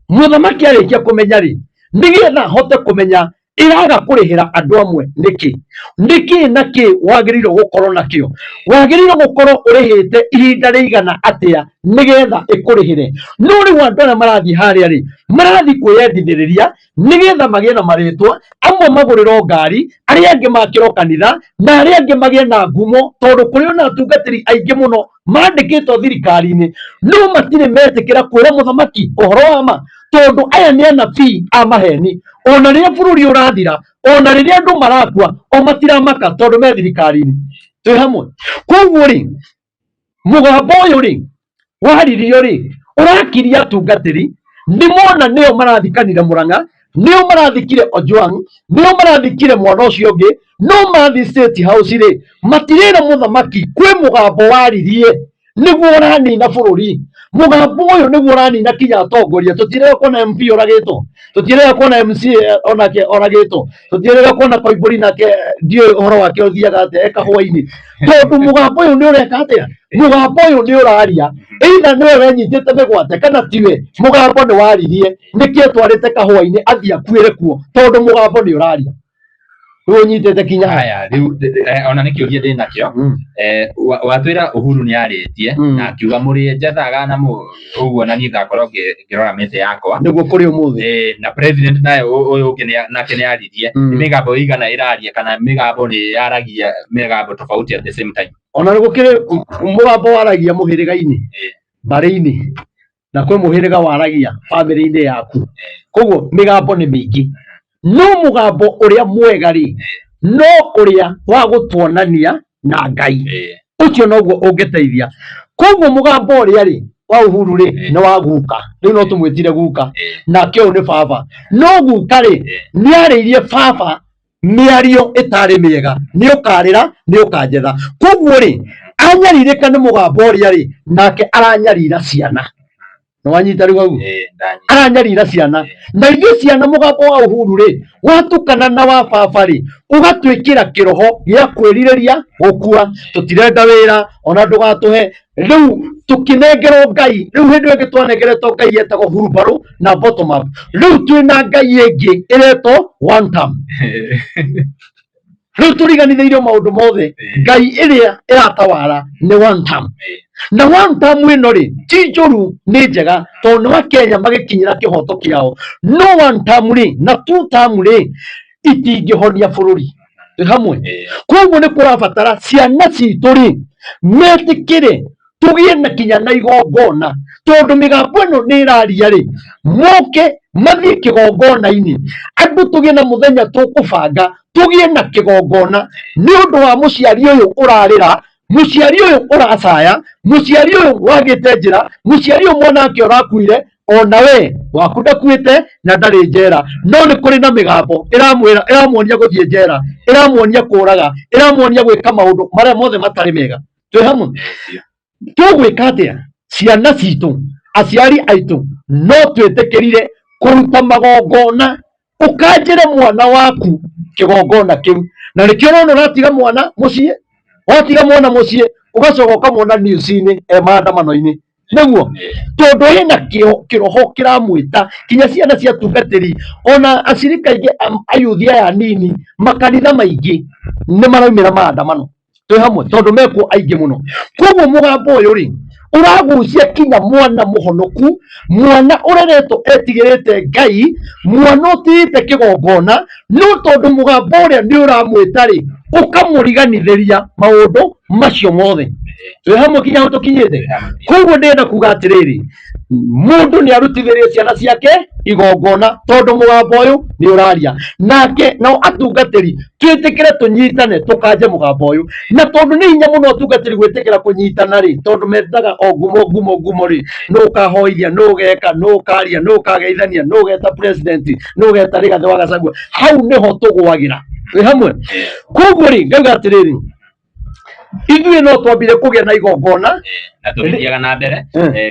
[SPEAKER 2] mũthamaki arĩkia kũmenya rĩ, nĩgetha ahote kũmenya ĩraga kũrĩhĩra andũ amwe nĩkĩ, nĩkĩ na kĩ wagĩrĩirwo gũkorwo nakĩo, wagĩrĩirwo gũkorwo ũrĩhĩte ihinda rĩigana atĩa nĩgetha ĩkũrĩhĩre. No rĩu andũ arĩa marathiĩ harĩa rĩ, marathiĩ kwĩyendithĩrĩria nĩgetha magĩe na marĩtwa, amwe magũrĩrwo ngari, arĩa angĩ makĩrwo kanitha, na arĩa angĩ magĩe na ngumo, tondũ kũrĩ ona atungatĩri aingĩ mũno mandĩkĩtwo thirikari-inĩ, no matirĩ metĩkĩra kwĩra mũthamaki ũhoro wa ma, tondũ aya nĩ anabii a maheni. Ona rĩrĩa bũrũri ũrathira, ona rĩrĩa andũ marakua, o matiramaka tondũ me thirikari-inĩ. Twĩ hamwe? Koguo rĩ, mũgambo ũyũ rĩ waririo rĩ, ũrakiria atungatĩri, nĩ mona nĩo marathikanire Murang'a, nĩo marathikire Ojwang, nĩo marathikire mwana ũcio ũngĩ, no mathiĩ State House rĩ, matirĩra mũthamaki kwĩ mũgambo waririe nĩguo ũranina bũrũri. Mũgambo ũyũ nĩguo ũranina kinya atongoria. Tũtirĩga kuona MP oragĩtwo, tũtirĩga kuona MCA onake oragĩtwo, tũtirĩga kuona Koimbũri nake ndiũĩ ũhoro wake ũthiaga atĩa e kahũa-inĩ, tondũ mũgambo ũyũ nĩ ũreka atĩa? Mũgambo ũyũ nĩ ũraria, either nĩwe wenyitĩte mĩgwate kana tiwe, mũgambo nĩ waririe. Nĩkĩ etwarĩte kahũa-inĩ athiĩ akuĩre kuo? Tondũ mũgambo nĩ ũraria. Rĩu ũnyitĩte kinya ha?
[SPEAKER 1] Haya, rĩu ona nĩ kĩũria ndĩ nakĩo. Watwĩra Uhuru nĩ arĩtie na akiuga mũrĩe njethaga na ũguo na niĩ ngakorwo ngĩrora mĩtĩ yakwa.
[SPEAKER 2] Nĩguo kũrĩ ũmũthĩ.
[SPEAKER 1] Na president naye ũyũ ũngĩ nake nĩ aririe. Nĩ mĩgambo ĩigana ĩraria kana mĩgambo nĩ yaragia mĩgambo tofauti at the same time?
[SPEAKER 2] Ona nĩ gũkĩrĩ mũgambo waragia mũhĩrĩga-inĩ, mbarĩ-inĩ, na kwĩ mũhĩrĩga waragia bamĩrĩ-inĩ yaku. Koguo mĩgambo nĩ mĩingĩ, no mũgambo ũrĩa mwega rĩ, no ũrĩa wa gũtuonania na Ngai, ũcio noguo ũngĩteithia. Koguo mũgambo ũrĩa rĩ wa Uhuru rĩ nĩ wa guka, rĩu no tũmwĩtire guka, nake ũyũ nĩ baba. No guka rĩ nĩ arĩirie baba mĩario ĩtarĩ mĩega, nĩ ũkarĩra, nĩ ũkanjetha. Koguo rĩ anyarirĩka nĩ mũgambo ũrĩa rĩ, nake aranyarira ciana. Nĩ wanyita rĩu hau? Aranyarira ciana. Na ithuĩ ciana mũgambo wa Uhuru rĩ watukana na wa baba rĩ, ũgatwĩkĩra kĩroho gĩa kwĩrirĩria gũkua. Tũtirenda wĩra ona ndũgatũhe. Rĩu tũkĩnengerwo Ngai, rĩu hĩndĩ ĩyo ĩngĩ twanengeretwo Ngai yetagwo hurumbarũ na bottom up. Rĩu twĩna Ngai ĩngĩ ĩretwo one term. Rĩu tũriganithĩirio maũndũ mothe, Ngai ĩrĩa ĩratawara nĩ one term. Na one term ĩno rĩ ti njũru, nĩ njega tondũ nĩ Akenya magĩkinyĩra kĩhoto kĩao. No one term rĩ na two term rĩ itingĩhonia bũrũri. Twĩ hamwe? Koguo nĩ kũrabatara ciana citũ rĩ metĩkĩre tũgĩe na kinya na igongona, tondũ mĩgambo ĩno nĩ ĩraria rĩ, moke mathiĩ kĩgongona-inĩ. Andũ tũgĩe na mũthenya tũkũbanga tũgĩe na kĩgongona nĩ ũndũ wa mũciari ũyũ ũrarĩra, mũciari ũyũ ũracaya, mũciari ũyũ wagĩte njĩra, mũciari ũyũ mwana wake ũrakuire, ona we waku ndakuĩte na ndarĩ njera, no nĩ kũrĩ na mĩgambo ĩramwĩra, ĩramuonia gũthiĩ njera, ĩramuonia kũraga, ĩramuonia gwĩka maũndũ marĩa mothe matarĩ mega. Twĩ hamwe? Tũgwĩka atĩa? Ciana citũ, aciari aitũ, no twĩtĩkĩrire kũruta magongona, ũkanjĩre mwana waku kĩgongona kĩu. Na nĩkĩo ũrona ũratiga mwana mũciĩ, watiga mwana mũciĩ ũgacoka ũkamwona news-inĩ e maandamano-inĩ. Nĩguo tondũ ena kĩroho kĩramwĩta kinya ciana cia tungatĩri, ona acirika aingĩ ayuthi aya anini, makanitha maingĩ nĩ maraumĩra maandamano. Twĩ hamwe? Tondũ mekuo aingĩ mũno. Koguo mũgambo ũyũ rĩ ũragucia kinya mwana mũhonoku, mwana ũreretwo etigĩrĩte Ngai, mwana ũtĩĩte kĩgongona, no tondũ mũgambo ũrĩa nĩ ũramwĩta rĩ, ũkamũriganithĩria maũndũ macio mothe. Twĩ hamwe kinya hau tũkinyĩte? Koguo ndĩrenda kuga atĩrĩrĩ, mũndũ nĩ arutithĩrie ciana ciake igongona tondũ mũgambo ũyũ nĩ ũraria nake. Nao atungatĩri twĩtĩkĩre tũnyitane tũkanje mũgambo ũyũ, na tondũ nĩ hinya mũno atungatĩri gwĩtĩkĩra kũnyitana rĩ, tondũ mendaga o ngumo ngumo ngumo rĩ, nũ ũkahoithia, nũ ũgeka, nũ ũkaria, nũ ũkageithania, nũ ũgeta president, nũ ũgeta Rigathĩ wa Gachagua. Hau nĩho tũgwagĩra. Twĩ hamwe? Koguo rĩ, ngauga atĩrĩrĩ, ithuĩ no twambire kũgĩa na igongona.
[SPEAKER 1] Na tũgĩthiaga na mbere,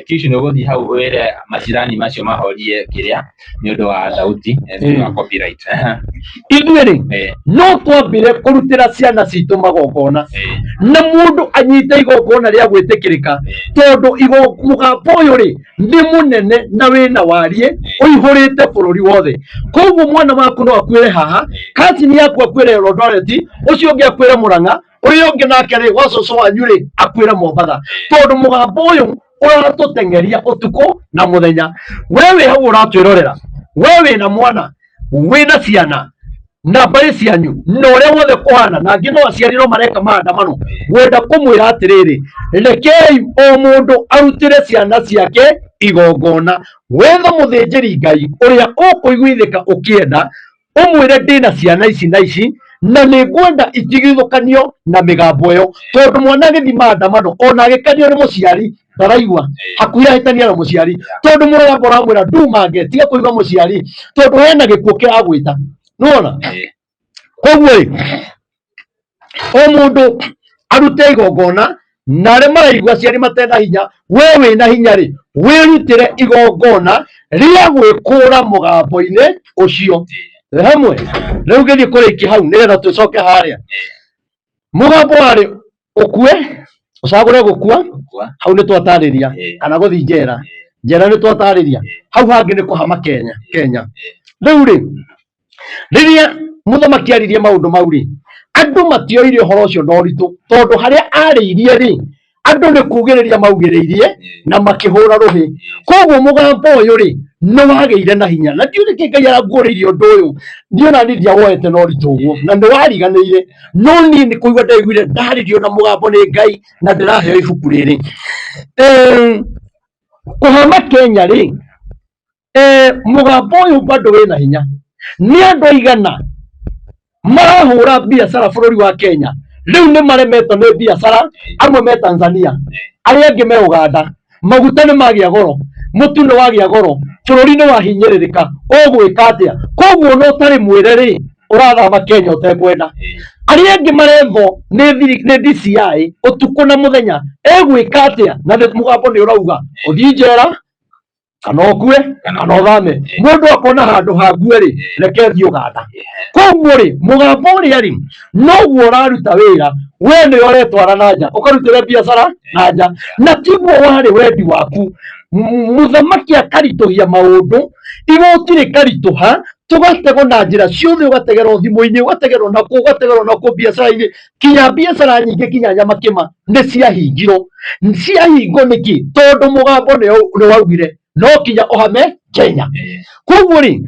[SPEAKER 1] Kishu, nĩ ũgũthiĩ hau wĩre macirani macio mahorie kĩrĩa nĩ ũndũ wa thauti, nĩ ũndũ wa copyright.
[SPEAKER 2] Ithuĩ rĩ no twambire kũrutĩra ciana citũ magongona, na mũndũ anyite igongona rĩa gwĩtĩkĩrĩka, tondũ mũgambo ũyũ rĩ nĩ mũnene na wĩna wariĩ ũihũrĩte bũrũri wothe. Koguo mwana waku no akuĩre haha, kazini yaku akuĩre Eldoret, ũcio ũngĩ akuĩre Murang'a, ũrĩa ũngĩ nake rĩ wa cũcũ wanyu rĩ akuĩre Mombatha, tondũ mũgambo ũyũ ũratũteng'eria ũtukũ na mũthenya. We wĩ hau ũratwĩrorera, we wĩna mwana, wĩna ciana na mbarĩ cianyu na ũrĩa wothe kũhana, na angĩ no aciari no mareka maandamano, ngwenda kũmwĩra atĩrĩrĩ, rekei o mũndũ arutĩre ciana ciake igongona. Wetha mũthĩnjĩri Ngai ũrĩa ũkũiguithĩka ũkĩenda, ũmwĩre ndĩna ciana ici na ici na nĩ ngwenda itigithũkanio na mĩgambo ĩyo, tondũ mwana agĩthiĩ maandamano ona agĩkanio nĩ mũciari ndaraigua, hakuhĩ ahĩtania na mũciari, tondũ mũgambo ũramwĩra ndumange, tiga kũigua mũciari, tondũ hena gĩkuũ kĩragwĩta. Nĩwona? Koguo rĩ, o mũndũ arute igongona, na arĩa maraigua aciari matena hinya, we wĩna hinya rĩ, wĩrutĩre igongona rĩa gwĩkũra mũgambo-inĩ ũcio. Hamwe rĩu ngĩthiĩ kũrĩkia hau nĩgetha tũcoke harĩa mũgambo warĩ ũkue, ũcagũre gũkua. Hau nĩ twatarĩria. Kana gũthiĩ njera. Njera nĩ twatarĩria. Hau hangĩ nĩ kũhama Kenya. Kenya rĩu rĩ, rĩrĩa Mũthamaki aririe maũndũ mau rĩ, andũ matioire ũhoro ũcio na ũritũ, tondũ harĩa arĩirie rĩ, andũ nĩ kugĩrĩria maugĩrĩirie na makĩhũra rũhĩ. Koguo mũgambo ũyũ rĩ, nĩ wagĩire na hinya, na ndiũĩ nĩkĩ Ngai aranguũrĩirie ũndũ ũyũ. Niĩ ona niĩ ndiawoete na ũritũ ũguo, na nĩ wariganĩire, no niĩ nĩ kũigua ndaiguire ndarĩrio na mũgambo nĩ Ngai na ndĩraheo ibuku rĩrĩ. Kũhama Kenya rĩ, mũgambo ũyũ bado wĩna hinya. Nĩ andũ aigana marahũra biacara bũrũri wa Kenya rĩu nĩ maremetwo nĩ biacara, amwe me Tanzania, arĩa angĩ me Uganda. Maguta nĩ magĩa goro, mũtu nĩ wagĩa goro, bũrũri nĩ wahinyĩrĩrĩka, ũgwĩka atĩa? Koguo ona ũtarĩ mwĩre rĩ, ũrathama Kenya ũtekwenda. Arĩa angĩ marethwo nĩ DCI ũtukũ na mũthenya, egwĩka atĩa? Na mũgambo nĩ ũrauga ũthiĩ njera kana ũkue kana ũthame. Mũndũ akona handũ ha ngue rĩ, reke thiĩ Uganda. Koguo rĩ, mũgambo ũrĩa rĩ, noguo ũraruta wĩra, we nĩwe ũretwara na nja, ũkarutĩra biacara na nja, na tiguo warĩ wendi waku. Mũthamaki akaritũhia maũndũ, igoti rĩkaritũha, tũgategwo na njĩra ciothe, ũgategerwo thimũ-inĩ, ũgategerwo na kũ, ũgategerwo na kũ biacara-inĩ, kinya biacara nyingĩ, kinya nyamakĩma nĩ ciahingirwo. Ciahingwo nĩkĩ? Tondũ mũgambo nĩ waugire no kinya ũhame Kenya. Koguo rĩ,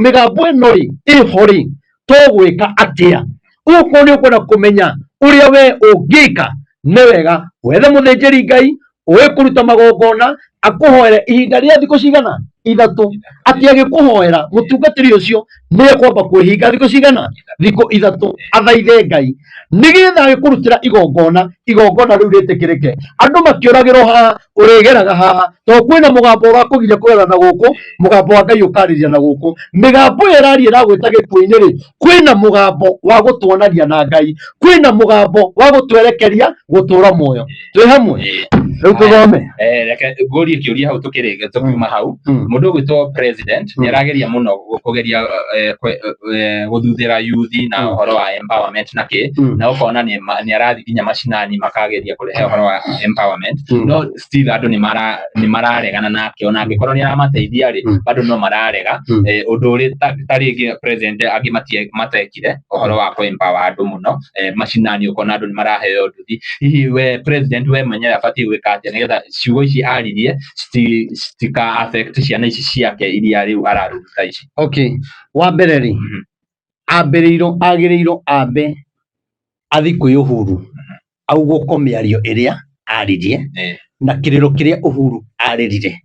[SPEAKER 2] mĩgambo ĩno rĩ ĩho rĩ, tũgwĩka atĩa? Ũkorwo nĩ ũkwenda kũmenya ũrĩa we ũngĩka, nĩ wega wethe mũthĩnjĩri Ngai ũĩ kũruta magongona, akũhoere ihinda rĩa thikũ cigana? 3. Atĩ agĩkũhoera mũtungatĩri ũcio nĩ ekwamba kwĩhinga thikũ cigana? Thikũ 3, athaithe Ngai nĩgetha agĩkũrutĩra igongona, igongona rĩu rĩtĩkĩrĩke. Andũ makĩũragĩrwo haha, ũrĩgeraga haha, tondũ kwĩna mũgambo ũrakũgiria kũgera na gũkũ, mũgambo wa Ngai ũkarĩria na gũkũ. Mĩgambo ĩyo ĩraria ĩragwĩta gĩkuũ-inĩ rĩ, kwĩna mũgambo wa gũtuonania na Ngai, kwĩna mũgambo wa gũtwerekeria gũtũra muoyo. Twĩ hamwe? Rĩu tũthome.
[SPEAKER 1] Reke ngũrie kĩũria hau tũkĩrĩkia tũkiuma hau. Mũndũ ũgwĩtwo president nĩ arageria mũno kũgeria gũthuthĩra yuthi na ũhoro wa empowerment na kĩ, na ũkona nĩ arathiĩ nginya macinani makageria kũrehe ũhoro wa empowerment, no still andũ nĩ mararegana nake, ona angĩkorwo nĩ aramateithia rĩ, bado no mararega. Ũndũ ũrĩ ta rĩngĩ president angĩ matekire ũhoro wa kũ empower andũ mũno macinani, ũkona andũ nĩ maraheo nduthi. Hihi we president we mwenyewe abatiĩ gwĩka atĩa nĩgetha ciugo ici aririe citika affect ciana ici ciake iria rĩu araruta ici?
[SPEAKER 2] Okay, wa mbere rĩ, ambĩrĩirwo agĩrĩirwo ambe athiĩ kwĩ Uhuru augũko mĩario ĩrĩa aririe na kĩrĩro kĩrĩa Uhuru arĩrire,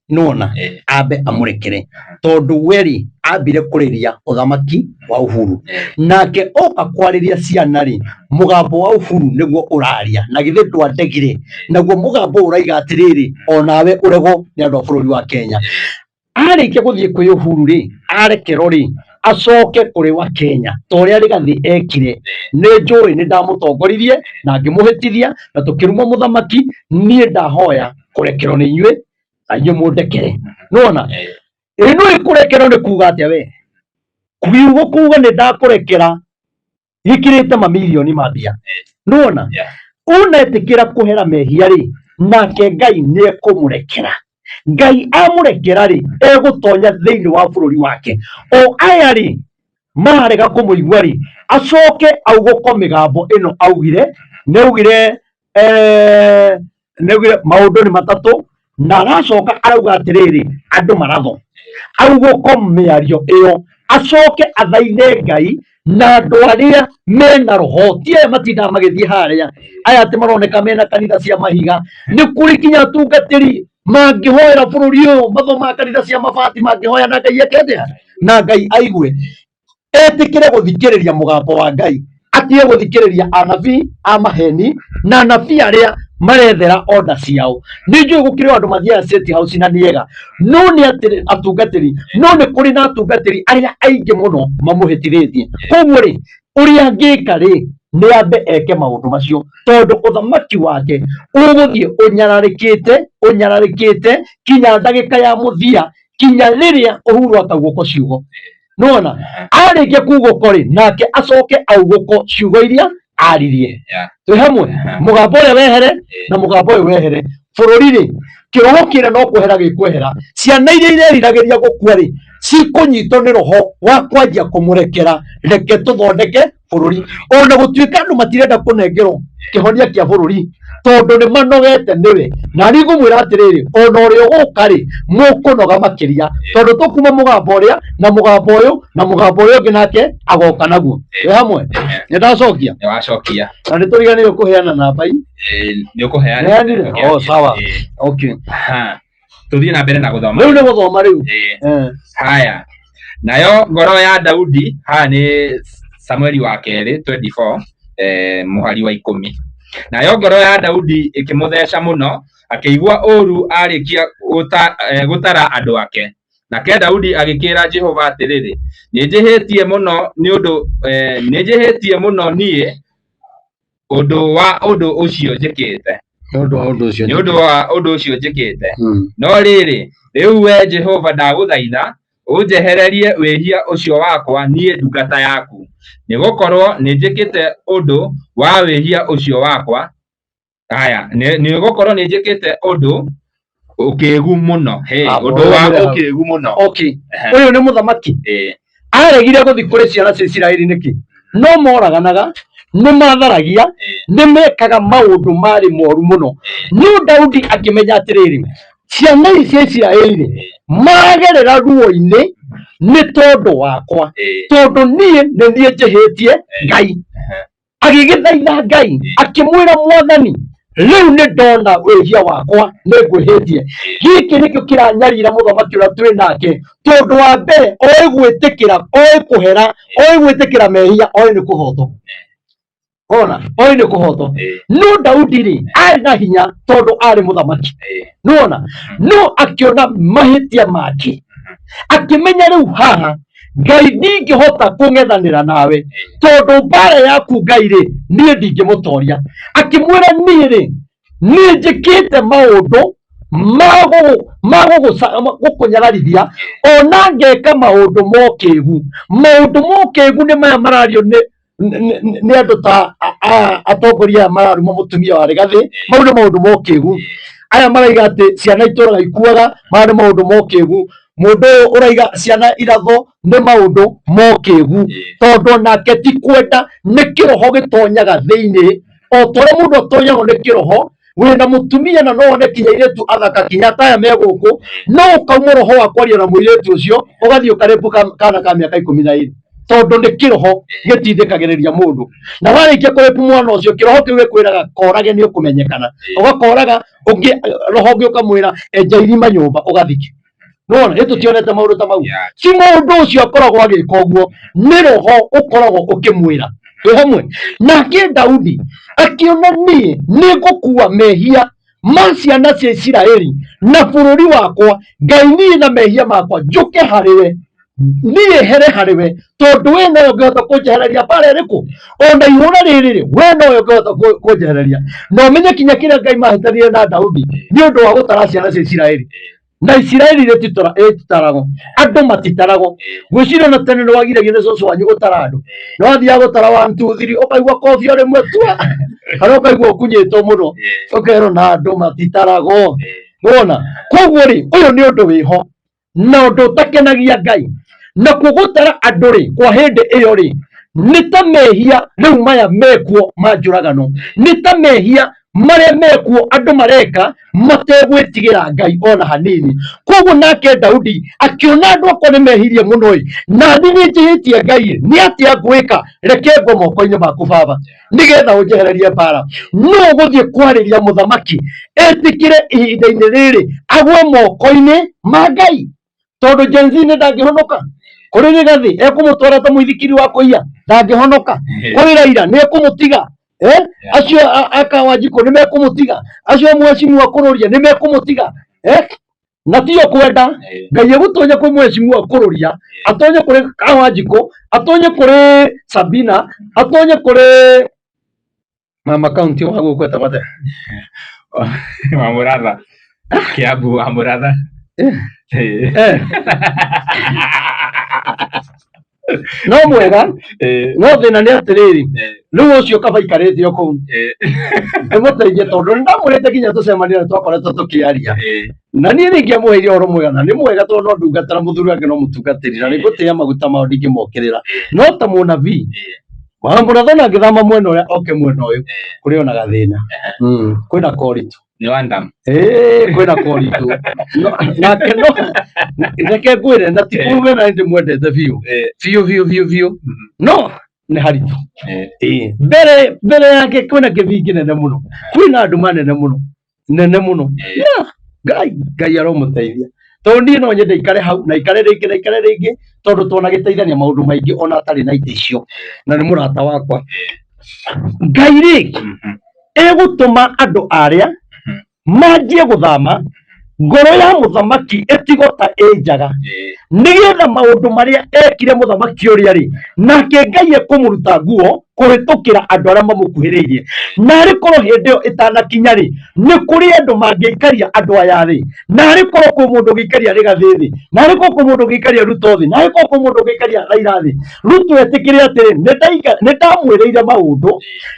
[SPEAKER 2] nĩwona, ambe amũrekere, tondũ we rĩ ambire kũrĩria ũthamaki wa Uhuru, nake oka kwarĩria ciana rĩ, mũgambo wa Uhuru nĩguo ũraria, na githĩ ndwandegire, naguo mũgambo ũraiga atĩrĩrĩ, onawe ũregwo nĩ andũ a bũrũri wa Kenya. Arĩkia gũthiĩ kwĩ Uhuru rĩ, arekerwo rĩ, acoke kũrĩ wa Kenya ta ũrĩa Rigathĩ ekire. Nĩ njũĩ nĩ ndamũtongoririe na ngĩmũhĩtithia na tũkĩruma mũthamaki, niĩ ndahoya kũrekerwo nĩ inyuĩ na inyuĩ mũndekere. Nĩwona? Ĩ nĩ kũrekerwo nĩ kuga atĩa we? Kiugo kuga nĩ ndakũrekera gĩkĩrĩte mamirioni ma mbia. Nĩwona? Unetĩkĩra kũhera mehia rĩ, nake Ngai nĩ ekũmũrekera. Ngai amũrekera rĩ, egũtonya thĩinĩ wa bũrũri wake. O aya rĩ, marega kũmũigua rĩ, acoke augũko mĩgambo ĩno augire, nĩ augire nĩ augire maũndũ nĩ matatũ, na aracoka arauga atĩrĩrĩ, andũ maratho. Augũko mĩario ĩyo, acoke athaithe Ngai na andũ arĩa mena roho, ti aya matindaga magĩthiĩ harĩa, aya atĩ maroneka mena kanitha cia mahiga. Nĩ kũrĩ kinya atungatĩri mangĩhoera bũrũri ũyũ, mathomaga kanitha cia mabati, mangĩhoya na Ngai eke atĩa? Na Ngai aigue. Etĩkĩre gũthikĩrĩria mũgambo wa Ngai, atige gũthikĩrĩria anabii a maheni na anabii arĩa marethera order ciao. Nĩ njũĩ gũkĩrĩ andũ mathiaga State House na nĩ ega, no nĩ atĩ atungatĩri, no nĩ kũrĩ na atungatĩri arĩa aingĩ mũno mamũhĩtithĩtie. Koguo rĩ, ũrĩa angĩka rĩ, nĩ ambe eke maũndũ macio, tondũ ũthamaki wake ũgũthiĩ ũnyararĩkĩte, ũnyararĩkĩte kinya ndagĩka ya mũthia, kinya rĩrĩa Uhuru akaugũko ciugo. Nĩwona? Arĩkia kugũko rĩ, nake acoke augũko ciugo iria aririe. Twĩ hamwe? Mũgambo ũrĩa wehere na mũgambo ũyũ wehere. Bũrũri rĩ, kĩroho kĩrĩa no kwehera gĩkwehera. Ciana iria ireriragĩria gũkua rĩ, Cikũnyitwo nĩ roho wa kwanjia kũmũrekera, reke tũthondeke bũrũri. Ona gũtuĩka andũ matirenda kũnengerwo kĩhonia kĩa bũrũri tondũ nĩ manogete nĩwe. Na niĩ ngũmwĩra atĩrĩrĩ, ona ũrĩa ũgũka rĩ, mũkũnoga makĩria tondũ tũkuma mũgambo ũrĩa na mũgambo ũyũ na mũgambo ũrĩa ũngĩ nake agoka naguo. Wĩ hamwe? Nĩ ndacokia.
[SPEAKER 1] Nĩ wacokia.
[SPEAKER 2] Na nĩ tũriganĩirwo kũheana namba i.
[SPEAKER 1] Nĩ ũkũheana.
[SPEAKER 2] Heanire? Oh, sawa. Okay.
[SPEAKER 1] Aha. Tũthiĩ na mbere na gũthoma.
[SPEAKER 2] Rĩu nĩ gũthoma rĩu.
[SPEAKER 1] Haya. Nayo ngoro ya Daudi, haha nĩ Samueli wa kerĩ 24, mũhari wa 10. Nayo ngoro ya Daudi ĩkĩmũtheca mũno, akĩigua ũũru arĩkia gũtara andũ ake. Nake Daudi agĩkĩĩra Jehova atĩrĩrĩ, nĩnjĩhĩtie mũno nĩ ũndũ nĩnjĩhĩtie mũno niĩ ũndũ wa ũndũ ũcio njĩkĩte.
[SPEAKER 2] Nĩ ũndũ wa ũndũ ũcio.
[SPEAKER 1] Nĩ ũndũ wa ũndũ ũcio njĩkĩte. No rĩrĩ, rĩu we Jehova ndagũthaitha ũnjehererie wĩhia ũcio wakwa niĩ ndungata yaku, nĩgũkorwo nĩnjĩkĩte ũndũ wa wĩhia ũcio wakwa. Haya, nĩgũkorwo nĩnjĩkĩte ũndũ ũkĩgu mũno. Hey,
[SPEAKER 2] Ah,
[SPEAKER 1] ũndũ wa
[SPEAKER 2] ũrũmĩrĩra hau.
[SPEAKER 1] ũkĩgu mũno.
[SPEAKER 2] Okay. Ũyũ nĩ mũthamaki. Aregire gũthiĩ kũrĩ ciana cia Isiraeli nĩkĩ? No moraganaga, nĩ matharagia, nĩ mekaga maũndũ marĩ moru mũno. No Daudi akĩmenya atĩrĩrĩ, ciana ici cia Isiraeli magerera ruo-inĩ nĩ tondũ wakwa, tondũ niĩ nĩ niĩ njĩhĩtie Ngai. Agĩgĩthaitha Ngai akĩmwĩra, Mwathani, rĩu nĩ ndona wĩhia wakwa, nĩ ngwĩhĩtie. Gĩkĩ nĩkĩo kĩranyarira mũthamaki ũrĩa twĩ nake, tondũ wa mbere oĩ gwĩtĩkĩra, oĩ kũhera, oĩ gwĩtĩkĩra mehia, oĩ nĩ kũhotwo. Ona oĩ nĩ kũhotwo. No Daudi rĩ, arĩ na hinya tondũ arĩ mũthamaki. Nĩwona? No akĩona mahĩtia make, akĩmenya rĩu haha Ngai ndingĩhota kũng'ethanĩra nawe tondũ mbara yaku Ngai rĩ, niĩ ndingĩmũtoria. Akĩmwĩra niĩ rĩ, nĩ njĩkĩte maũndũ ma gũkũnyararithia ona ngeka maũndũ mokĩgu. Maũndũ mokĩgu nĩ maya marario nĩ nĩ andũ ta atongoria aya mararuma mũtumia wa Rigathĩ. Mau nĩ maũndũ mokĩgu. Aya maraiga atĩ ciana itũraga ikuaga, maya nĩ maũndũ mokĩgu. Mũndũ ũyũ ũraiga ciana iratho nĩ maũndũ mokĩgu, tondũ nake ti kwenda, nĩ kĩroho gĩtonyaga thĩinĩ. O ta ũrĩa mũndũ atonyagwo nĩ kĩroho, wĩna mũtumia na no one kinya airĩtu athaka kinya ta aya me gũkũ, no ũkauma roho wa kwaria na mũirĩtu ũcio, ũgathiĩ ũkarĩpu kana ka mĩaka 12, tondũ nĩ kĩroho gĩtindĩkagĩrĩria mũndũ. Na warĩkia kũrĩpu mwana ũcio, kĩroho kĩu gĩkwĩraga korage nĩ ũkũmenyekana, ũgakoraga. Ũngĩ roho ũngĩ ũkamwĩra enja irima nyũmba ũgathike. Nĩwona ĩ tũtionete maũndũ ta mau? Ti mũndũ ũcio akoragwo agĩka ũguo, nĩ roho ũkoragwo ũkĩmwĩra. Twĩ hamwe? Nake Daudi akĩona niĩ nĩ ngũkua mehia ma ciana cia Isiraeli na bũrũri wakwa. Ngai, niĩ na mehia makwa njũke harĩ we, niĩ here harĩ we, tondũ we nowe ũngĩhota kũnjehereria mbara ĩrĩkũ ona ihũra rĩrĩ rĩ, we nowe ũngĩhota kũnjehereria. Na ũmenye kinya kĩrĩa Ngai mahĩtanire na Daudi nĩ ũndũ wa gũtara ciana cia Isiraeli. Na Isiraeli rĩtitaragwo, andũ matitaragwo. Ngwĩciria ona tene nĩ wagiragio nĩ cũcũ wanyu gũtara andũ, nĩ wathiaga gũtara 1 2 3, ũkaigua kobi o rĩmwe tua, kana ũkaigua ũkunyĩtwo mũno, ũkerwo na andũ matitaragwo. Nĩwona? Koguo rĩ, ũyũ nĩ ũndũ wĩho na ũndũ ũtakenagia Ngai. Nakuo gũtara andũ rĩ, kwa hĩndĩ ĩyo rĩ, nĩ ta mehia rĩu maya mekuo ma njũragano, nĩ ta mehia marĩa mekuo andũ mareka mategwĩtigĩra Ngai ona hanini. Koguo nake Daudi akĩona andũ akwa nĩ mehirie mũno ĩ, na niĩ nĩ njĩhĩtie Ngai ĩ, nĩ atĩa ngwĩka? Reke ngwe moko-inĩ maku baba, nĩgetha ũnjehererie mbara. Nũ ũgũthiĩ kwarĩria mũthamaki etĩkĩre ihinda-inĩ rĩrĩ agwe moko-inĩ ma Ngai? Tondũ Gen Z nĩ ndangĩhonoka. Kũrĩ Rigathĩ ekũmũtwara ta mũithikiri wa kũiya, ndangĩhonoka. Kũrĩ Raila nĩ ekũmũtiga. Acio aka Wanjikũ nĩ mekũmũtiga, acio a mheshimiwa Kũrũria nĩ mekũmũtiga. Na tio kwenda Ngai egũtonya kwĩ mheshimiwa Kũrũria, atonye kũrĩ Kawanjikũ, atonye kũrĩ Sabina, atonye kũrĩ mama kaunti wa gũkũ etagwo atĩa?
[SPEAKER 1] Wa Mũratha. Kiambu wa Mũratha.
[SPEAKER 2] No mwega, no thĩna nĩ atĩrĩrĩ, rĩu ũcio kaba aikarĩte o kũu ndĩmũteithie, tondũ nĩ ndamwĩrĩte nginya tũcemanie na twakoretwo tũkĩaria. Na niĩ nĩ ingĩamũheire ũhoro mwega na nĩ mwega tondũ no ndungata na mũthuri wake no mũtungatĩri na nĩ ngũtĩĩa maguta mao ndingĩmokĩrĩra. No ta mũnabii Wamũrathona angĩthama mwena ũrĩa oke mwena ũyũ kũrĩ ona gathĩna. Kwĩna koritũ.
[SPEAKER 1] Nĩ wandam.
[SPEAKER 2] Ĩĩ kwĩna koritũ. Nake no reke ngwĩre na ti kũmena ndĩmwendete biũ. Biũ biũ biũ biũ. No nĩ haritũ. Ĩĩ mbere mbere yake kwĩna kĩbii kĩnene mũno. Kwĩna nduma nene mũno. Nene mũno. Na Ngai Ngai aromũteithia. Tondũ niĩ no nyende ikare hau na ikare rĩngĩ na ikare rĩngĩ tondũ twanagĩteithania maũndũ maingĩ ona atarĩ na itĩ icio na nĩ mũrata wakwa. Ngai rĩ egũtũma andũ arĩa manjie gũthama ngoro ya mũthamaki ĩtigwo ta ĩ njaga nĩgetha maũndũ marĩa ekire mũthamaki ũrĩa rĩ nake Ngai ekũmũruta nguo kũhĩtũkĩra andũ arĩa mamũkuhĩrĩirie. Narĩ korwo hĩndĩ ĩyo ĩtanakinya rĩ, nĩ kũrĩ andũ mangĩikaria andũ aya thĩ. Narĩ korwo kwĩ mũndũ ũngĩikaria Rigathĩ thĩ, narĩ korwo kwĩ mũndũ ũngĩikaria Ruto thĩ, narĩ korwo kwĩ mũndũ ũngĩikaria Raila thĩ. Ruto etĩkĩre atĩrĩ, nĩ ndamwĩrĩire maũndũ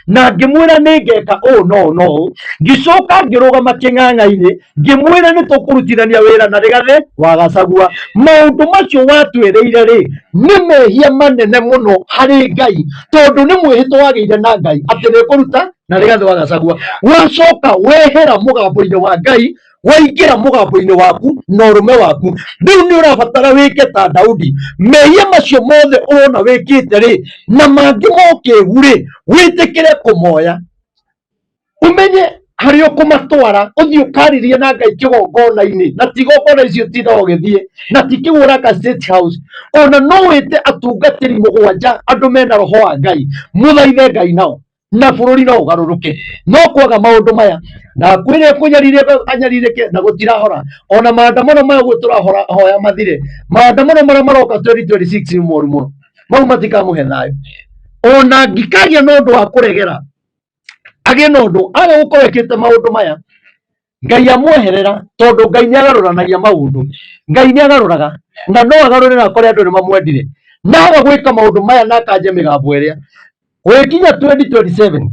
[SPEAKER 2] na ngĩmwĩra nĩ ngeka ũũ na ũũ na ũũ, ngĩcoka ngĩrũgama kĩng'ang'a-inĩ ngĩmwĩra nĩ tũkũrutithania wĩra na Rigathĩ wa Gachagua. Maũndũ macio watwĩrĩire rĩ, nĩ mehia manene mũno harĩ Ngai, tondũ nĩ mwĩhĩtwa wagĩire na Ngai atĩ nĩ kũruta na Rigathĩ wa Gachagua. Wacoka wehera mũgambo-inĩ wa Ngai, waingĩra mũgambo-inĩ waku na ũrũme waku. Rĩu nĩ ũrabatara wĩke ta Daudi, mehia macio mothe ũrona wĩkĩte rĩ, na mangĩ mokĩgu rĩ, wĩtĩkĩre kũmoya. Ũmenye harĩa ũkũmatwara, ũthiĩ ũkarĩrie na Ngai kĩgongona-inĩ, na ti igongona icio ũtindaga ũgĩthiĩ, na ti kĩgũranga State House. Ona no wĩte atungatĩri mũgwanja andũ mena roho wa Ngai, mũthaithe Ngai nao, na bũrũri no ũgarũrũke. No kwaga maũndũ maya, na kwĩrĩa kũnyarirĩka anyarirĩke na gũtirahora. Ona maandamano maya ũguo tũrahoya mathire, maandamano marĩa maroka 2026 nĩ moru mũno. Mau matikamũhe thayũ. Ona angĩkagĩa na ũndũ wa kũregera, agĩe na ũndũ aga gũkorwo ekĩte maũndũ maya, Ngai amweherera tondũ Ngai nĩ agarũranagia maũndũ. Ngai nĩ agarũraga na no agarũre na akore andũ nĩ mamwendire. Na aga gwĩka maũndũ maya na akanja mĩgambo ĩrĩa gũgĩkinya 2027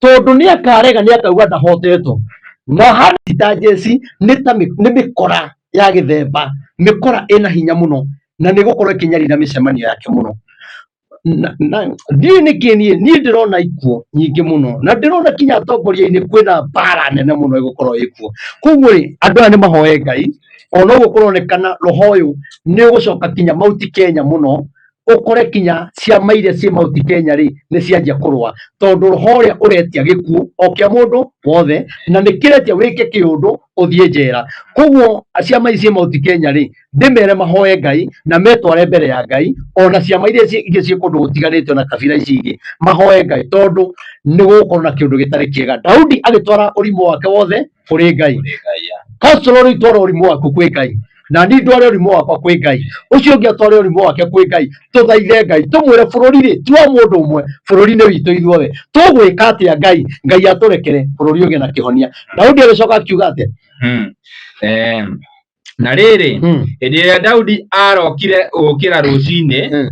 [SPEAKER 2] tondũ nĩ akarega nĩ akauga ndahotetwo. Na hana ti ta njeci nĩ ta nĩ mĩkora ya gĩthemba, mĩkora ĩna hinya mũno na nĩ ĩgũkorwo ĩkĩnyarira mĩcemanio yake mũno. Ndiũĩ nĩkĩ niĩ niĩ ndĩrona ikuũ nyingĩ mũno na ndĩrona kinya atongoria-inĩ kwĩna mbara nene mũno ĩgũkorwo ĩkuo. Koguo rĩ, andũ aya nĩ mahoe Ngai, ona ũguo kũronekana roho ũyũ nĩ ũgũcoka kinya Mount Kenya mũno, ũkore kinya ciama iria ciĩ Mount Kenya rĩ, nĩ cianjia kũrũa. Tondũ roho ũrĩa ũretia gĩkuũ o kĩa mũndũ wothe, na nĩ kĩretia wĩke kĩũndũ ũthiĩ njera. Koguo ciama ici ciĩ Mount Kenya rĩ, ndĩmere mahoe Ngai na metware mbere ya Ngai, ona ciama iria ingĩ ciĩ kũndũ gũtiganĩte na kabira ici ingĩ mahoe Ngai, tondũ nĩ gũgũkorwo na kĩũndũ gĩtarĩ kĩega. Daudi agĩtwara ũrimũ wake wothe kũrĩ Ngai. Kasolo rĩu twara ũrimũ waku kwĩ Ngai, na niĩ ndware ũrimũ wakwa kwĩ Ngai, ũcio ũngĩ atware ũrimũ wake kwĩ Ngai. Tũthaithe Ngai tũmwĩre bũrũri rĩ ti wa mũndũ ũmwe, bũrũri nĩ witũ ithuothe. Tũgwĩka atĩa Ngai? Ngai atũrekere bũrũri ũgĩe na kĩhonia. Daudi agĩcoka akiuga atĩa?
[SPEAKER 1] Na rĩrĩ, hĩndĩ ĩrĩa Daudi aarokire gũũkĩra rũcinĩ,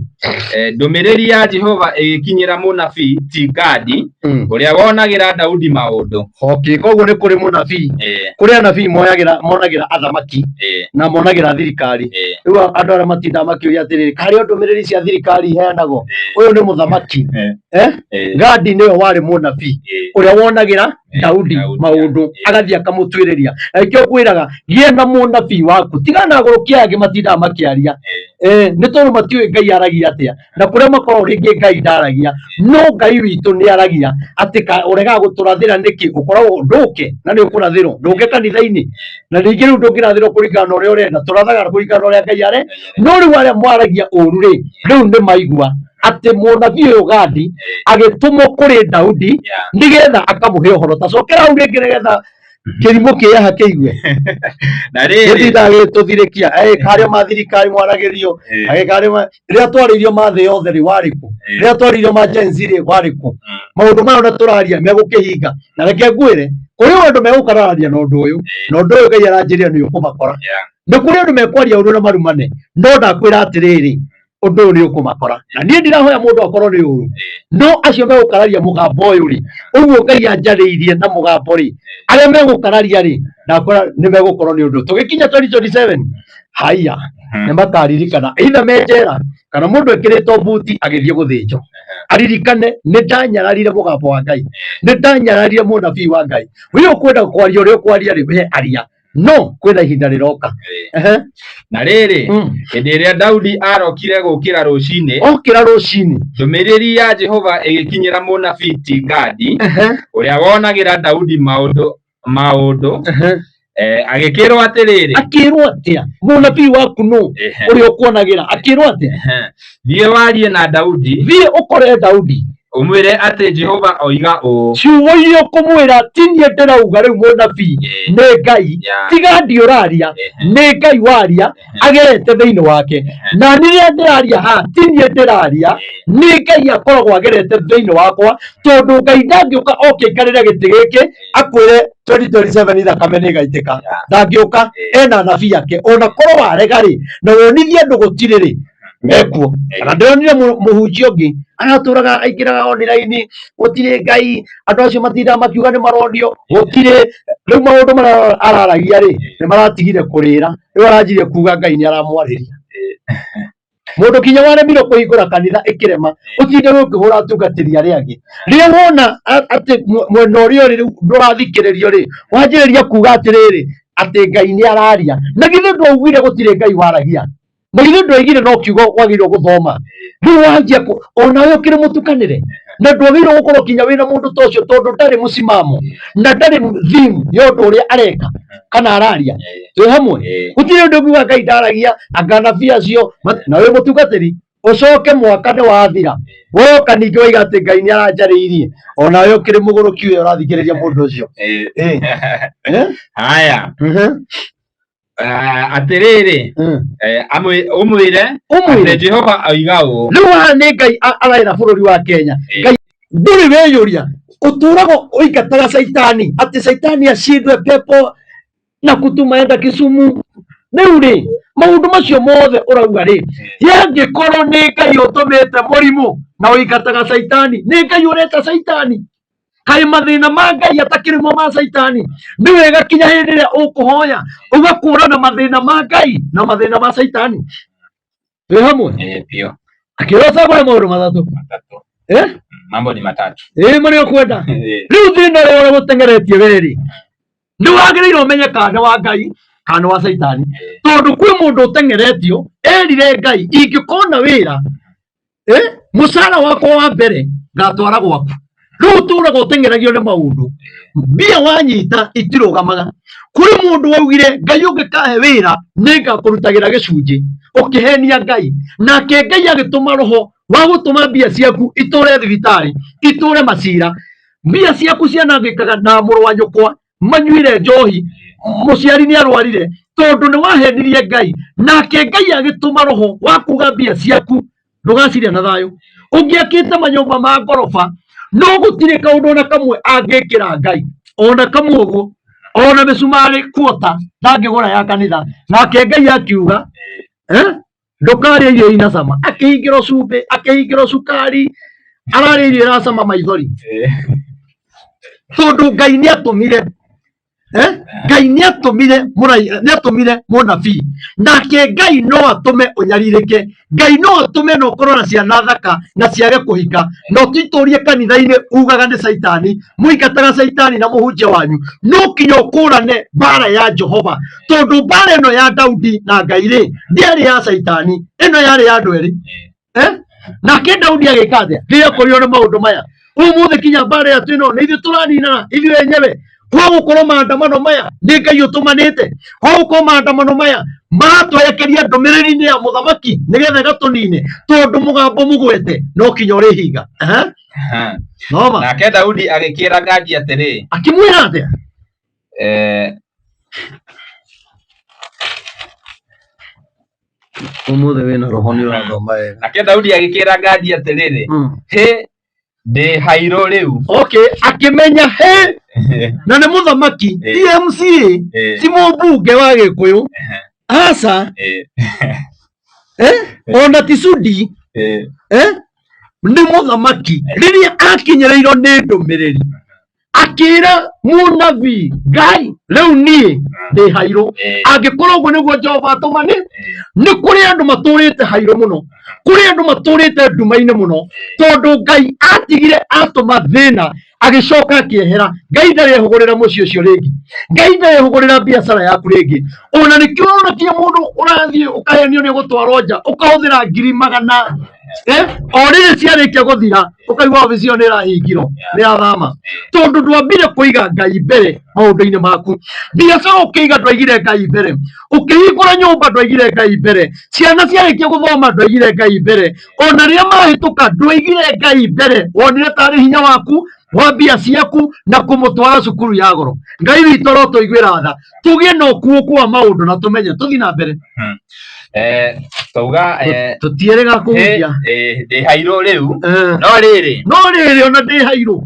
[SPEAKER 1] ndũmĩrĩri ya Jehova ĩgĩkinyĩra mũnabii ti Gadi, ũrĩa wonagĩra Daudi maũndũ.
[SPEAKER 2] Okay, koguo nĩ kũrĩ mũnabii, kũrĩ anabii moyagĩra monagĩra athamaki na monagĩra thirikari. Rĩu andũ arĩa matindaga makĩũria atĩrĩrĩ, karĩ o ndũmĩrĩri cia thirikari iheanagwo? Ũyũ nĩ mũthamaki. Gadi nĩwe warĩ mũnabii ũrĩa wonagĩra Daudi maũndũ, agathiĩ akamũtuĩrĩria. Na nĩkĩo ngwĩraga gĩa na mũnabii waku, tiga na agũrũki aya angĩ matindaga makĩaria. Nĩ tondũ matiũĩ Ngai aragia atĩa, na kũrĩa makoragwo rĩngĩ Ngai ndaragia, no Ngai witũ nĩ aragia. Atĩ ũregaga gũtũrathĩra nĩkĩ? Ũkoragwo ndũke na nĩ ũkũrathĩrwo, ndũke kanitha-inĩ. Na ningĩ rĩu ndũngĩrathĩrwo kũringana na ũrĩa ũrenda, tũrathaga kũringana na ũrĩa Ngai are. No rĩu arĩa mwaragia ũru rĩ, rĩu nĩ maigua atĩ mũnabii ũyũ Gadi agĩtũmwo kũrĩ Daudi nĩgetha akamũhe ũhoro. Ta cokera hau rĩngĩ nĩgetha kĩrimũ kĩaha kĩigue.
[SPEAKER 1] Na rĩrĩ,
[SPEAKER 2] Gĩtindaga gĩgĩtũthirĩkia, karĩa ma thirikari mwaragĩrio, karĩa rĩrĩa twarĩirio ma thĩ yothe rĩ warĩ kũ? Rĩrĩa twarĩirio ma Gen Z rĩ warĩ kũ? Maũndũ maya ona tũraria megũkĩhinga. Na reke ngwĩre, kũrĩ andũ megũkararania na ũndũ ũyũ, na ũndũ ũyũ Ngai aranjĩrire nĩ ũkũmakora. Nĩ kũrĩ andũ mekwaria ũru na marumane, no ndakwĩra atĩrĩrĩ, Ũndũ ũyũ nĩ ũkũmakora, na niĩ ndirahoya mũndũ akorwo nĩ ũru, no acio megũkararia mũgambo ũyũ rĩ, ũguo Ngai anjarĩirie na mũgambo rĩ, arĩa megũkararia rĩ, ndakora nĩ megũkorwo nĩ ũndũ tũgĩkinya 2027 haiya nĩ makaririkana either me njera kana mũndũ ekĩrĩtwo buti agĩthiĩ gũthĩnjwo, aririkane nĩ ndanyararire mũgambo wa Ngai, nĩ ndanyararire mũnabii wa Ngai. We ũkwenda kwaria ũrĩa ũkwaria rĩ, we aria, no kwĩna ihinda rĩroka. Ehe.
[SPEAKER 1] Na rĩrĩ, hĩndĩ ĩrĩa Daudi arokire gũkĩra rũcinĩ,
[SPEAKER 2] okĩra rũcinĩ,
[SPEAKER 1] ndũmĩrĩri ya Jehova ĩgĩkinyĩra mũnabii ti Gadi,
[SPEAKER 2] Ehe.
[SPEAKER 1] ũrĩa wonagĩra Daudi maũndũ maũndũ,
[SPEAKER 2] Ehe.
[SPEAKER 1] Agĩkĩrwo atĩrĩrĩ,
[SPEAKER 2] Akĩrwo atĩa? Mũnabii waku nũ? Ũrĩa ũkuonagĩra akĩrwo atĩa?
[SPEAKER 1] Thiĩ warie na Daudi,
[SPEAKER 2] Thiĩ ũkore Daudi,
[SPEAKER 1] ũmwĩre atĩ Jehova oiga ũũ,
[SPEAKER 2] Ciugo iria ũkũmwĩra ti niĩ ndĩrauga rĩu mũnabii, nĩ Ngai. Tiga ndi ũraria, nĩ Ngai waria agerete thĩinĩ wake. Na niĩ rĩrĩa ndĩraria haha ti niĩ ndĩraria, nĩ Ngai akoragwo agerete thĩinĩ wakwa, tondũ Ngai ndangĩũka oke aikarĩre gĩtĩ gĩkĩ akwĩre 2027 thakame nĩ ĩgaitĩka. Ndangĩũka, ena anabii ake. Ona korwo warega rĩ, na wonithie andũ gũtirĩ rĩ, mekuo. Kana ndĩronire mũhunjia ũngĩ aratũraga aingĩraga online, gũtirĩ Ngai, andũ acio matindaga makiuga nĩ maronio, gũtirĩ. Rĩu maũndũ marĩa araragia rĩ, nĩ maratigire kũrĩra, rĩu aranjirie kuga Ngai nĩ aramwarĩria. Mũndũ kinya waremirwo kũhingũra kanitha ĩkĩrema, ũtinde we ũkĩhũra atungatĩri arĩa angĩ. Rĩrĩa wona atĩ mwena ũrĩa ũrĩ rĩu ndũrathikĩrĩrio rĩ, wanjĩrĩria kuga atĩrĩrĩ, atĩ Ngai nĩ araria. Na githĩ ndwaugire gũtirĩ Ngai waragia? Na githĩ ndwaigire no kiugo wagĩrĩirwo gũthoma? Rĩu wanjia onawe ũkĩrĩ mũtukanĩre, na ndwagĩrĩirwo gũkorwo kinya wĩna mũndũ ta ũcio, tondũ ndarĩ mũcimamo na ndarĩ theme ya ũndũ ũrĩa areka kana araria. Twĩ hamwe? Gũtirĩ ũndũ ũngiuga Ngai ndaragia, anga anabii acio na wĩ mũtungatĩri, ũcoke mwaka nĩ wathira woka ningĩ waiga atĩ Ngai nĩ aranjarĩirie, onawe ũkĩrĩ mũgũrũki ũyũ ũrathikĩrĩria mũndũ ũcio. Eh?
[SPEAKER 1] Haya. Atĩrĩrĩ, ũmwĩre
[SPEAKER 2] Ũmwĩre.
[SPEAKER 1] atĩ Jehova oiga ũũ,
[SPEAKER 2] Rĩu haha nĩ Ngai araĩra bũrũri wa Kenya. Ngai ndũrĩ weyũria, ũtũraga ũingataga caitani atĩ caitani acindwe pepo na kutuma enda Kisumu. Rĩu rĩ, maũndũ macio mothe ũrauga rĩ, yangĩkorwo nĩ Ngai ũtũmĩte mũrimũ na ũingataga caitani, nĩ Ngai ũreta caitani? Kaĩ mathĩna ma Ngai atakĩrĩ mo ma caitani? Nĩ wega kinya hĩndĩ ĩrĩa ũkũhoya ũgakũrana mathĩna ma Ngai na mathĩna ma caitani. Twĩ hamwe?
[SPEAKER 1] Ĩĩ, biũ.
[SPEAKER 2] Akĩrwo cagũre maũndũ matatũ.
[SPEAKER 1] Matatũ.
[SPEAKER 2] Eh?
[SPEAKER 1] Mambo ni matatu.
[SPEAKER 2] Ĩĩ, marĩa ũkwenda. Rĩu thĩna ũrĩa ũgũteng'eretie werĩ, nĩ wagĩrĩire ũmenye kana nĩ wa Ngai kana nĩ wa caitani, tondũ kwĩ mũndũ ũteng'eretio erire Ngai, ingĩkona wĩra, mũcara wakwa wa mbere ngatwara gwaku. Rĩu ũtũraga ũteng'eragio nĩ maũndũ, mbia wanyita itirũgamaga. Kũrĩ mũndũ waugire, Ngai ũngĩkahe wĩra nĩ ngakũrutagĩra gĩcunjĩ, ũkĩhenia Ngai, nake Ngai agĩtũma roho wa gũtũma mbia ciaku itũre thibitarĩ, itũre macira, mbia ciaku cianangĩkaga na mũrũ wa nyũkwa manyuire njohi, mũciari nĩ arwarire, tondũ nĩ wahenirie Ngai, nake Ngai agĩtũma roho wa kuga mbia ciaku ndũgaciria na thayũ. Ũngĩakĩte manyũmba ma ngoroba, no gũtirĩ kaũndũ ona kamwe angĩkĩra Ngai, ona kamwe ũguo, ona mĩcumarĩ kuota ndangĩgũra ya kanitha. Nake Ngai akiuga, ndũkarĩa irio ina cama, akĩhingĩrwo cumbĩ, akĩhingĩrwo cukari, ararĩa irio iracama maithori, tondũ Ngai nĩ atũmire, Ngai nĩ atũmire nĩ atũmire mũnabii, nake Ngai no atũme ũnyarirĩke. Ngai no atũme na ũkorwo na ciana thaka na ciage kũhika, na ũtitũrie kanitha-inĩ ugaga nĩ caitani, mũingataga caitani na mũhunjia wanyu. No kinya ũkũrane mbara ya Jehova, tondũ mbara ĩno ya Daudi na Ngai rĩ, ndĩarĩ ya caitani, ĩno yarĩ ya andũ erĩ. Nake Daudi agĩka atĩa rĩrĩa akorirwo nĩ maũndũ maya? Ũmũthĩ kinya mbara ĩrĩa twĩnayo nĩ ithuĩ tũraninana ithuĩ enyewe. Kwa gũkorwo maandamano maya nĩ Ngai ũtũmanĩte, kwa gũkorwo maandamano maya maratwerekeria ndũmĩrĩri-inĩ ya mũthamaki nĩgetha ĩgatũnine, tondũ mũgambo mũgwete no kinya ũrĩhinga. Thoma.
[SPEAKER 1] Nake Daudi agĩkĩra Gadi atĩrĩ,
[SPEAKER 2] Akĩmwĩra atĩa? Ũmũthĩ wĩna roho nĩ ũrathoma wega.
[SPEAKER 1] Nake Daudi agĩkĩra Gadi atĩrĩrĩ, hĩ, ndĩ hairũ rĩu.
[SPEAKER 2] Okay, akĩmenya hĩ, na nĩ mũthamaki, ti MCA, ti mũmbunge wa Gĩkũyũ, aca. Eh? Ona ti Sudi. Eh? Nĩ mũthamaki rĩrĩa akinyĩrĩirwo nĩ ndũmĩrĩri akĩra mũnabii Ngai rĩu niĩ ndĩ hairũ angĩkorwo ũguo nĩguo Jehova atũma nĩ nĩ kũrĩ andũ matũrĩte hairũ mũno kũrĩ andũ matũrĩte nduma-inĩ mũno tondũ Ngai atigire atũma thĩna agĩcoka akĩehera. Ngai ndarehũgũrĩra mũciĩ ũcio rĩngĩ, Ngai ndarehũgũrĩra biacara yaku rĩngĩ. Ona nĩkĩo ũrona kinya mũndũ ũrathiĩ ũkahenio nĩ gũtwarwo nja ũkahũthĩra ngiri magana o rĩrĩ ciarĩkia gũthira ũkaigua obici ĩyo nĩ ĩrahingirwo nĩ yathama tondũ ndwambire kũiga Ngai mbere maũndũ-inĩ maku. Biacara ũkĩiga ndwaigire Ngai mbere, ũkĩhingũra nyũmba ndwaigire Ngai mbere, ciana ciarĩkia gũthoma ndwaigire Ngai mbere, ona rĩrĩa mahĩtũka ndwaigire Ngai mbere, wonire tarĩ hinya waku wa mbia ciaku na kũmũtwara cukuru ya goro. Ngai witũ arotũiguĩra tha tũgĩe na ũkuũku wa maũndũ na tũmenye tũthiĩ na mbere.
[SPEAKER 1] Tauga
[SPEAKER 2] Tũtiĩrĩga kũhutia.
[SPEAKER 1] Ndĩ hairũ rĩu no rĩrĩ
[SPEAKER 2] no rĩrĩ ona ndĩ hairũ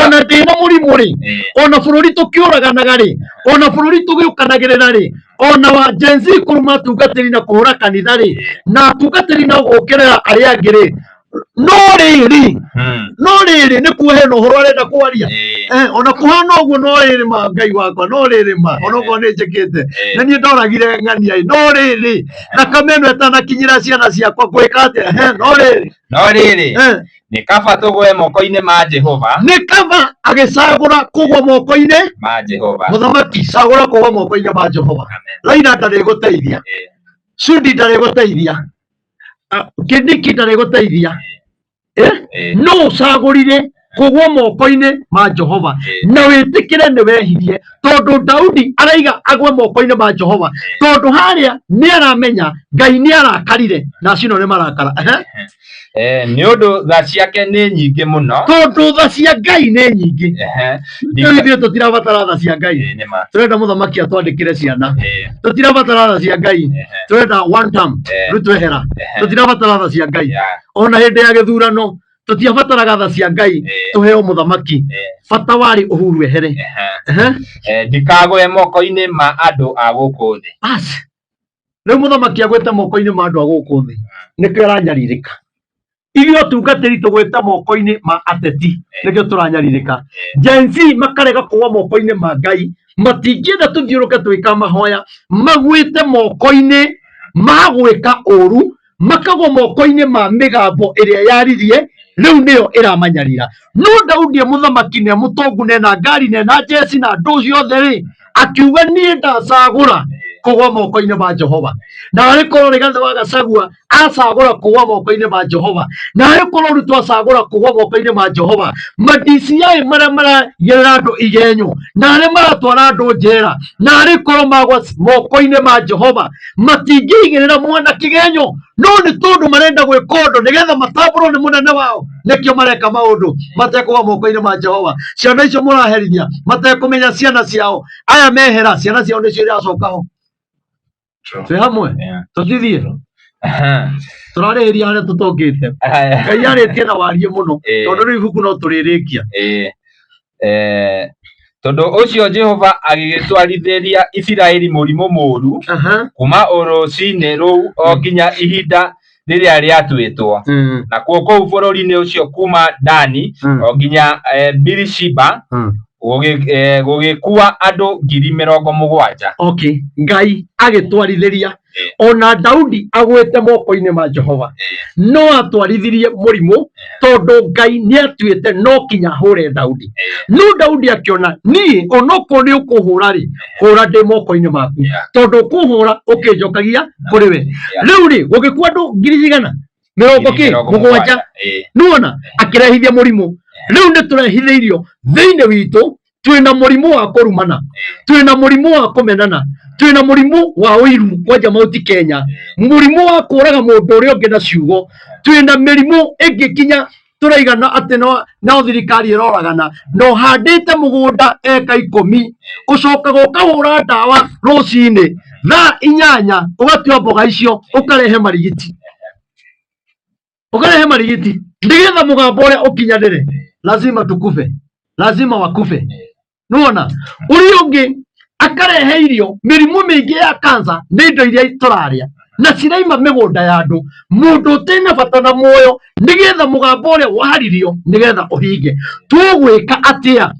[SPEAKER 2] ona ndĩ na mũrimũ rĩ ona bũrũri tũkĩũraganaga rĩ ona bũrũri tũgĩũkanagĩrĩra rĩ ona wa Gen Z kũruma atungatĩri na kũhũra kanitha rĩ na atungatĩri na gũũkĩrĩra arĩa angĩ rĩ no rĩrĩ no rĩrĩ nĩ kuo hena ũhoro arenda kwaria. Ona kũhana ũguo no rĩrĩ ma Ngai wakwa no rĩrĩ ma ona okorwo nĩ njĩkĩte na niĩ ndoragire ng'ania ĩ no rĩrĩ thakame ĩno ĩtanakinyĩra ciana ciakwa ngwĩka atĩa? No rĩrĩ
[SPEAKER 1] no rĩrĩ nĩ kaba tũgwe moko-inĩ ma Jehova.
[SPEAKER 2] Nĩ kaba agĩcagũra kũgwa moko-inĩ
[SPEAKER 1] ma Jehova.
[SPEAKER 2] Mũthamaki cagũra kũgwa moko-inĩ ma Jehova. Raila ndarĩgũteithia, Sudi ndarĩgũteithia, Kindiki ndarĩgũteithia, no ũcagũrire kũgwa moko-inĩ ma Jehova na wĩtĩkĩre nĩ wehirie tondũ Daudi araiga agwe moko-inĩ ma Jehova tondũ harĩa nĩ aramenya Ngai nĩ arakarire na acio nĩ marakara.
[SPEAKER 1] Nĩ ũndũ tha ciake nĩ nyingĩ mũno
[SPEAKER 2] tondũ tha cia Ngai nĩ nyingĩ. Rĩu ithuĩ tũtirabatara tha cia Ngai, tũrenda mũthamaki atwandĩkĩre ciana. Tũtirabatara tha cia Ngai, tũrenda one term Ruto ehera. Tũtirabatara tha cia Ngai. Ona hĩndĩ ya gĩthurano tũtiabataraga tha cia Ngai tũheo mũthamaki, bata warĩ Uhuru ehere.
[SPEAKER 1] Ndikagwe moko-inĩ ma andũ a gũkũ thĩ.
[SPEAKER 2] Bas rĩu mũthamaki agwĩte moko-inĩ ma andũ a gũkũ thĩ nĩkĩo aranyarirĩka. Ithuĩ atungatĩri tũgwĩte moko-inĩ ma ateti nĩkĩo tũranyarirĩka. Gen Z makarega kũgwa moko-inĩ ma Ngai, matingĩenda tũthiũrũke twĩka mahoya, magwĩte moko-inĩ ma gwĩka ũru, makagwa moko-inĩ ma mĩgambo ĩrĩa yaririe rĩu nĩyo ĩramanyarira. No Daudi e mũthamaki na e mũtongu na ena ngari na ena njeci na andũ ciothe rĩ, akiuga niĩ ndacagũra kũgwa moko-inĩ ma Jehova. Na arĩ korwo Rigathĩ wa Gachagua acagũra kũgwa moko-inĩ ma Jehova, na arĩ korwo Ruto acagũra kũgwa moko-inĩ ma Jehova, ma DCI marĩa maraigĩrĩra andũ igenyo na arĩa maratwara andũ njera, na arĩ korwo magwa moko-inĩ ma Jehova matingĩigĩrĩra mwana kĩgenyo, no nĩ tondũ marenda gwĩka ũndũ nĩgetha matambũrwo nĩ mũnene wao, nĩkĩo mareka maũndũ matekũgwa moko-inĩ ma Jehova. Ciana icio mũraherithia matekũmenya ciana ciao, aya mehera ciana ciao nĩcio iracoka ho. Twĩ hamwe tũtithiĩ tũrarĩhĩria harĩa tũtongĩte. Ngai arĩtie na warie mũno tondũ rĩu ibuku no tũrĩrĩkia.
[SPEAKER 1] Tondũ ũcio Jehova agĩgĩtwarithĩria Isiraeli mũrimũ mũũru kuma o rũcinĩ rũu o nginya ihinda rĩrĩa rĩatuĩtwo. Nakuo kũu bũrũri-inĩ ũcio kuma Dani o nginya Birishiba gũgĩkua andũ 70,000.
[SPEAKER 2] Okay, Ngai agĩtwarithĩria ona Daudi agwĩte moko-inĩ ma Jehova no atwarithirie mũrimũ tondũ Ngai nĩ atuĩte no kinya hũre Daudi. No Daudi akĩona niĩ onokorwo nĩ ũkũhũra rĩ, hũra ndĩ moko-inĩ maku tondũ ũkũhũra ũkĩnjokagia kũrĩ we. Rĩu rĩ gũgĩkua andũ ngiri cigana? Mĩrongo kĩ? Mũgwanja. Nĩwona akĩrehithia mũrimũ. Rĩu nĩ tũrehithĩirio thĩinĩ witũ, twĩna mũrimũ wa kũrumana, twĩna mũrimũ wa kũmenana, twĩna mũrimũ wa ũiru kwanja Mount Kenya, mũrimũ wa kũraga mũndũ ũrĩa ũngĩ na ciugo, twĩna mĩrimũ ĩngĩ kinya tũraigana atĩ no thirikari ĩroragana na ũhandĩte mũgũnda eka 10 ũcokaga ũkahũra ndawa rũcinĩ thaa 8 ũgatua mboga icio ũkarehe marigiti, ũkarehe marigiti nĩgetha mũgambo ũrĩa ũkinyanĩre. Lazima tukufe, lazima wakufe. Nĩwona ũrĩa ũngĩ akarehe irio mĩrimũ mĩingĩ ya kansa nĩ indo iria tũrarĩa. Na ciraima mĩgũnda ya andũ, mũndũ ũtarĩ na bata na muoyo, nĩgetha mũgambo ũrĩa waririo nĩgetha ũhinge. Tũgwĩka atĩa?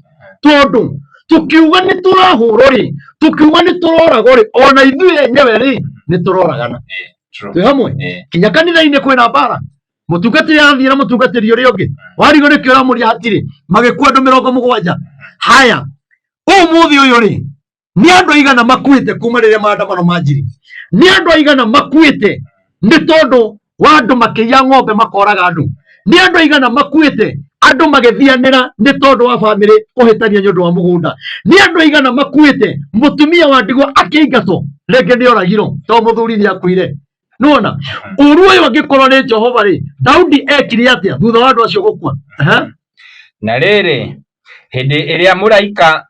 [SPEAKER 2] Tondũ tũkiuga nĩ tũrahũrwo rĩ, tũkiuga nĩ tũroragwo rĩ, ona ithuĩ enyewe rĩ nĩ tũroragana.
[SPEAKER 1] True.
[SPEAKER 2] Twĩ hamwe? Kinya kanitha-inĩ kwĩna mbara, mũtungatĩri arathiĩ na mũtungatĩri ũrĩa ũngĩ, warigwo nĩkĩ ũramũria hatirĩ, magĩkua andũ 70. Haya, ũmũthĩ ũyũ rĩ, nĩ andũ aigana makuĩte kuma rĩrĩa maandamano manjirie? Nĩ andũ aigana makuĩte nĩ tondũ wa andũ makĩiya ng'ombe makoraga andũ? Nĩ andũ aigana makuĩte andũ magĩthianĩra nĩ tondũ wa bamĩrĩ kũhĩtania nĩ ũndũ wa mũgũnda? Nĩ andũ aigana makuĩte mũtumia wa ndigwa akĩingatwo, rĩngĩ nĩ oragirwo tondũ mũthuri nĩ akuire? Nĩwona ũru ũyũ angĩkorwo nĩ Jehova rĩ, Daudi ekire atĩa thutha wa andũ acio gũkua? Aha.
[SPEAKER 1] Na rĩrĩ, hĩndĩ ĩrĩa mũraika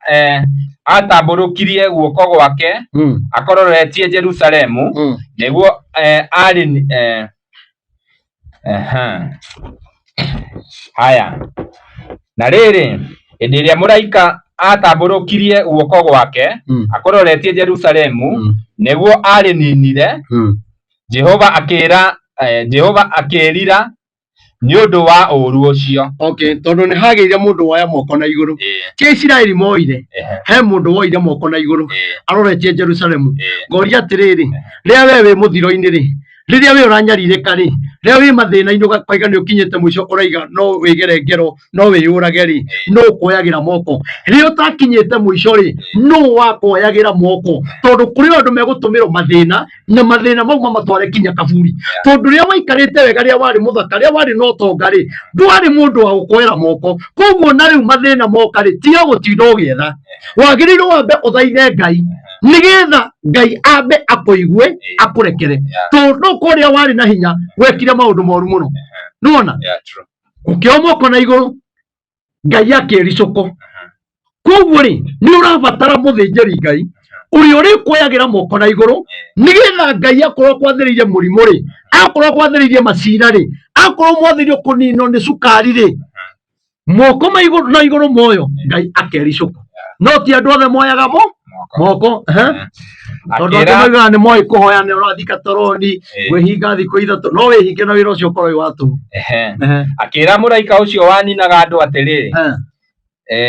[SPEAKER 1] atambũrũkirie guoko gwake akororetie Jerusalemu, nĩguo arĩ aha. Haya. Na rĩrĩ, hĩndĩ ĩrĩa mũraika atambũrũkirie guoko gwake akororetie Jerusalemu, nĩguo arĩninire, Jehova akĩra Jehova akĩĩrira nĩ ũndũ wa ũũru ũcio.
[SPEAKER 2] Okay, tondũ nĩ hagĩire mũndũ woya moko na igũrũ. Ti Isiraeli moire, he mũndũ woire moko na igũrũ aroretie Jerusalemu. Ngoria atĩrĩrĩ, rĩrĩa we wĩ mũthiro-inĩ rĩ, rĩrĩa we ũranyarirĩka rĩ, rĩrĩa wĩ mathĩna-inĩ ũgakaiga nĩ ũkinyĩte mũico, ũraiga no wĩgere ngero, no wĩyũrage rĩ, nũ ũkuoyagĩra moko? Rĩrĩa ũtakinyĩte mũico rĩ, nũ wakuoyagĩra moko? Tondũ kũrĩ andũ megũtũmĩrwo mathĩna, na mathĩna mau mamatware kinya kaburi. Tondũ rĩrĩa waikarĩte wega, rĩrĩa warĩ mũthaka, rĩrĩa warĩ na ũtonga rĩ, ndwarĩ mũndũ wa gũkuoera moko. Koguo na rĩu mathĩna moka rĩ, tiga gũtinda ũgĩetha, wagĩrĩirwo wambe ũthaithe Ngai nĩgetha Ngai ambe akũigue, akũrekere, tondũ kũrĩa warĩ na hinya wekire maũndũ moru mũno. Nĩwona?
[SPEAKER 1] Yeah, true.
[SPEAKER 2] Ũkĩoya moko na igũrũ, Ngai akĩricũkwo. Koguo rĩ, nĩ ũrabatara mũthĩnjĩri Ngai ũrĩa ũrĩkuoyagĩra moko na igũrũ, nĩgetha Ngai akorwo akwathĩrĩirie mũrimũ rĩ, akorwo akwathĩrĩirie macira rĩ, akorwo mwathĩrĩirio kũninwo nĩ cukari rĩ, moko ma igũrũ na igũrũ moyo Ngai akericũkwo. No ti andũ othe moyaga mo moko, tondũ angĩ maugaga nĩ moĩ kũhoya, nĩ ũrathika toroni, kwĩhinga thikũ 3, no wĩhinge na wĩra ũcio ũkorwo wĩ wa tũhũ.
[SPEAKER 1] Akĩra mũraika ũcio waninaga andũ atĩrĩ,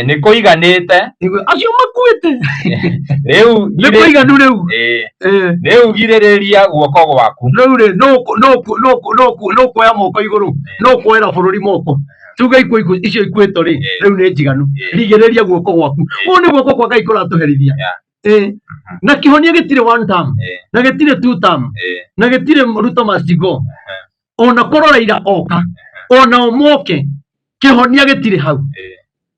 [SPEAKER 1] nĩ kũiganĩte.
[SPEAKER 2] Acio makuĩte.
[SPEAKER 1] Rĩu
[SPEAKER 2] nĩ kũiganu rĩu.
[SPEAKER 1] Rĩu girĩrĩria guoko gwaku.
[SPEAKER 2] Rĩu rĩ, no kuoya moko igũrũ, no kuoera bũrũri moko, tuge ikuũ icio ikuĩtwo rĩ, rĩu nĩ njiganu, rigĩrĩria guoko gwaku. Ũũ nĩ guoko kwa Ngai kũratũherithia. Na kĩhonia gĩtirĩ one term, na gĩtirĩ two term, na gĩtirĩ Ruto must go. Ona korwo Raila oka, ona omoke, kĩhonia gĩtirĩ hau.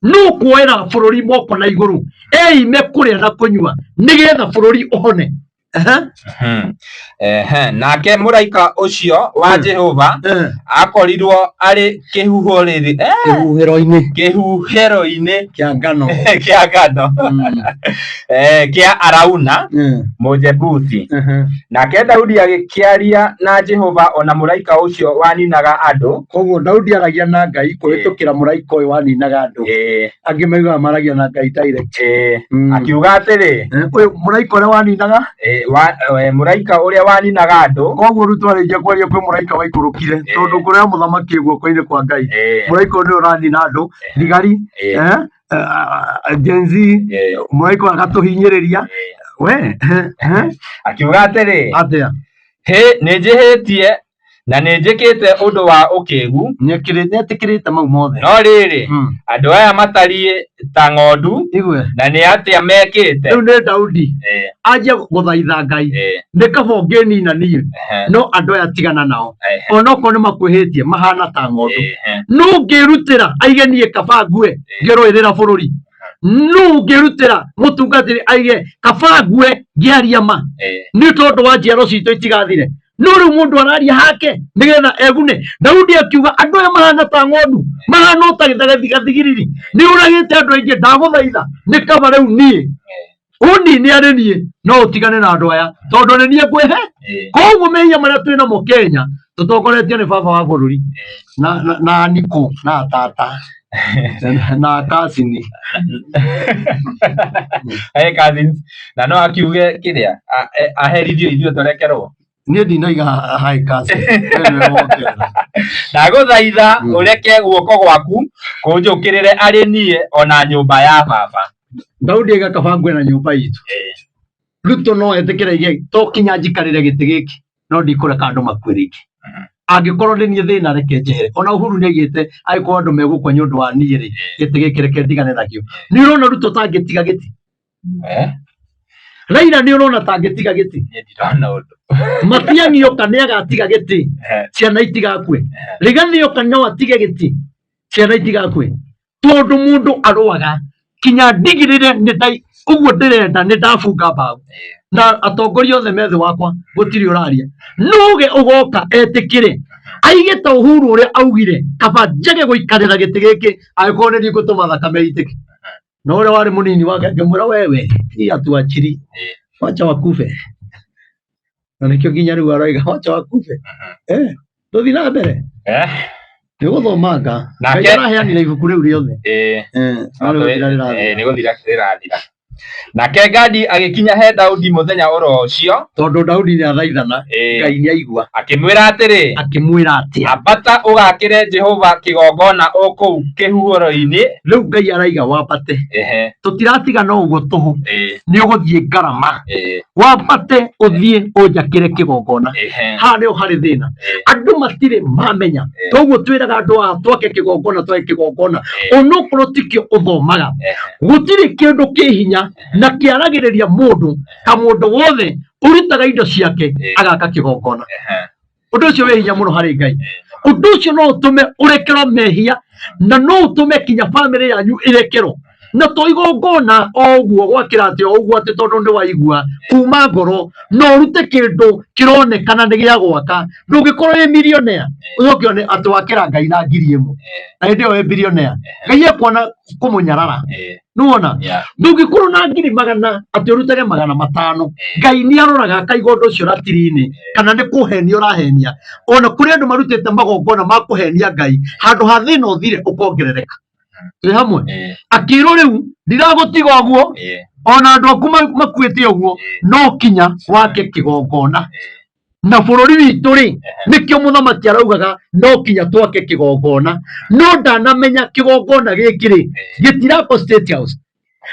[SPEAKER 2] No kuoera bũrũri moko na igũrũ, eime kũrĩa na kũnyua nĩgetha bũrũri ũhone.
[SPEAKER 1] Nake mũraika ũcio wa Jehova akorirwo arĩ
[SPEAKER 2] kĩhuhĩro-inĩ
[SPEAKER 1] kĩhuhĩro-inĩ
[SPEAKER 2] kĩa ngano
[SPEAKER 1] kĩa ngano kĩa Arauna Mũjebusi. Nake Daudi agĩkĩaria na Jehova ona mũraika ũcio waninaga andũ.
[SPEAKER 2] Koguo Daudi aragia na Ngai kũhĩtũkĩra mũraika ũyũ waninaga andũ. Angĩ maugaga maragia na Ngai direct.
[SPEAKER 1] Akiuga atĩrĩ,
[SPEAKER 2] Ũyũ mũraika ũrĩa waninaga,
[SPEAKER 1] mũraika ũrĩa waninaga andũ.
[SPEAKER 2] Koguo Ruto arĩkia kwaria kwĩ mũraika waikũrũkire, tondũ ngoro ya mũthamaki ĩ guoko-inĩ kwa Ngai. Mũraika ũyũ nĩwe ũranina andũ, thigari, Gen Z, mũraika ũyũ agatũhinyĩrĩria. We,
[SPEAKER 1] Akiuga atĩrĩ,
[SPEAKER 2] atĩa?
[SPEAKER 1] Hĩ, nĩnjĩhĩtie na nĩnjĩkĩte ũndũ wa ũkĩgu.
[SPEAKER 2] Nĩetĩkĩrĩte mau mothe.
[SPEAKER 1] No rĩrĩ, andũ aya matariĩ ta ng'ondu,
[SPEAKER 2] Igue.
[SPEAKER 1] na nĩ atĩa mekĩte?
[SPEAKER 2] Rĩu nĩ Daudi anjia gũthaitha Ngai, nĩ kaba ũngĩnina niĩ, no andũ aya tigana nao, onokorwo nĩ makwĩhĩtie mahana ta ng'ondu. Nũ ũngĩrutĩra aige niĩ kaba ngue ngĩrũĩrĩra bũrũri? Nũ ũngĩrutĩra mũtungatĩri aige kaba ngue ngĩaria ma nĩ tondũ wa njiaro citũ itigathire? No rĩu mũndũ araria hake nĩgetha egune. Daudi akiuga andũ aya mahana ta ng'ondu, mahana o ta gathigiriri, nĩ ũragĩte andũ aingĩ, ndagũthaitha nĩ kaba rĩu niĩ ũnini arĩ niĩ, no ũtigane na andũ aya tondũ nĩ niĩ ngwĩhe. Koguo mehia marĩa twĩ namo Kenya tũtongoretio nĩ baba wa bũrũri na Niko na tata na kasini.
[SPEAKER 1] Hey, cousins. Na no akiuge kĩrĩa aherithio ithuĩ tũrekerwo.
[SPEAKER 2] Niĩ ndinaiga high castle. We nĩwe wongerera.
[SPEAKER 1] Ndagũthaitha ũreke guoko gwaku kũnjũkĩrĩre arĩ niĩ ona nyũmba ya baba.
[SPEAKER 2] Daudi aiga kaba ngue na nyũmba itũ. Ruto no etĩkĩre aige to kinya njikarĩre gĩtĩ gĩkĩ no ndikũreka andũ makue rĩngĩ. Angĩkorwo nĩ niĩ thĩna reke njehere. Ona Uhuru nĩ aigĩte angĩkorwo andũ megũkua nĩ ũndũ wa niĩ rĩ, gĩtĩ gĩkĩ reke ndigane nakĩo. Nĩ ũrona Ruto tangĩtiga gĩtĩ? Raila nĩ ũrona tangĩtiga gĩtĩ?
[SPEAKER 1] Niĩ ndirona ũndũ.
[SPEAKER 2] Matiang'i oka nĩ agatiga gĩtĩ ciana itigakue. Rigathĩ oka no atige gĩtĩ ciana itigakue. Tondũ mũndũ arũaga kinya ndigĩrĩre nĩ ndai ũguo ndĩrenda nĩ ndabunga mbaũ na atongoria othe me thĩ wakwa gũtirĩ ũraria. Nũge ũgoka etĩkĩre aige ta Uhuru ũrĩa augire kaba njage gũikarĩra gĩtĩ gĩkĩ angĩkorwo nĩ niĩ ngũtũma thakame ĩitĩke. Na ũrĩa warĩ mũnini wake akĩmwĩra wewe hii atuachiri wacha wakufe. Na nĩkĩo nginya rĩu aroiga wacha wakufe. Tũthiĩ na mbere. Nĩ gũthomanga.
[SPEAKER 1] Nake-
[SPEAKER 2] Ngai araheanire ibuku rĩu rĩothe. No rĩu gũthira rĩrathira.
[SPEAKER 1] Nĩ gũthira rĩrathira. Nake Gadi agĩkinya he Daudi mũthenya oro ũcio.
[SPEAKER 2] Tondũ Daudi nĩ athaithana, Ngai nĩ aigua.
[SPEAKER 1] Akĩmwĩra atĩrĩ,
[SPEAKER 2] Akĩmwĩra atĩa?
[SPEAKER 1] Ambata ũgakĩre Jehova kĩgongona o kũu kĩhuhĩro-inĩ.
[SPEAKER 2] Rĩu Ngai araiga wambate. Tũtiratigana ũguo tũhũ. Nĩ ũgũthiĩ ngarama. Wambate ũthiĩ ũnjakĩre kĩgongona. Haha nĩho harĩ thĩna. Andũ matirĩ mamenya. Toguo twĩraga andũ aya twake kĩgongona, twake kĩgongona. Onokorwo tikĩo ũthomaga. Gũtirĩ kĩndũ kĩ hinya na kĩaragĩrĩria mũndũ ta mũndũ wothe ũrutaga indo ciake agaka kĩgongona. Ũndũ ũcio wĩ hinya mũno harĩ Ngai. Ũndũ ũcio no ũtũme ũrekerwo mehia na no ũtũme kinya bamĩrĩ yanyu ĩrekerwo. Na to igongona o ũguo gwakĩra atĩ o ũguo atĩ tondũ nĩ waigua kuma ngoro, no ũrute kĩndũ kĩronekana nĩ gĩa gwaka. Ndũngĩkorwo wĩ millionaire ũcoke one atĩ wakĩra Ngai na ngiri ĩmwe na hĩndĩ ĩyo wĩ billionaire. Ngai ekuona kũmũnyarara. Nĩwona? Ndũngĩkorwo na ngiri magana atĩ ũrutage 500. Ngai nĩ aroraga akaiga ũndũ ũcio ratiri-inĩ kana nĩ kũhenia ũrahenia. Ona kũrĩ andũ marutĩte magongona ma kũhenia Ngai, handũ ha thĩna ũthire ũkongerereka. Twĩ hamwe? Akĩrwo rĩu ndiragũtiga ũguo, ona andũ aku makuĩte ũguo, no kinya wake kĩgongona. Na bũrũri witũ rĩ, nĩkĩo mũthamaki araugaga no kinya twake kĩgongona. No ndanamenya kĩgongona gĩkĩ rĩ, gĩtirakwo State House.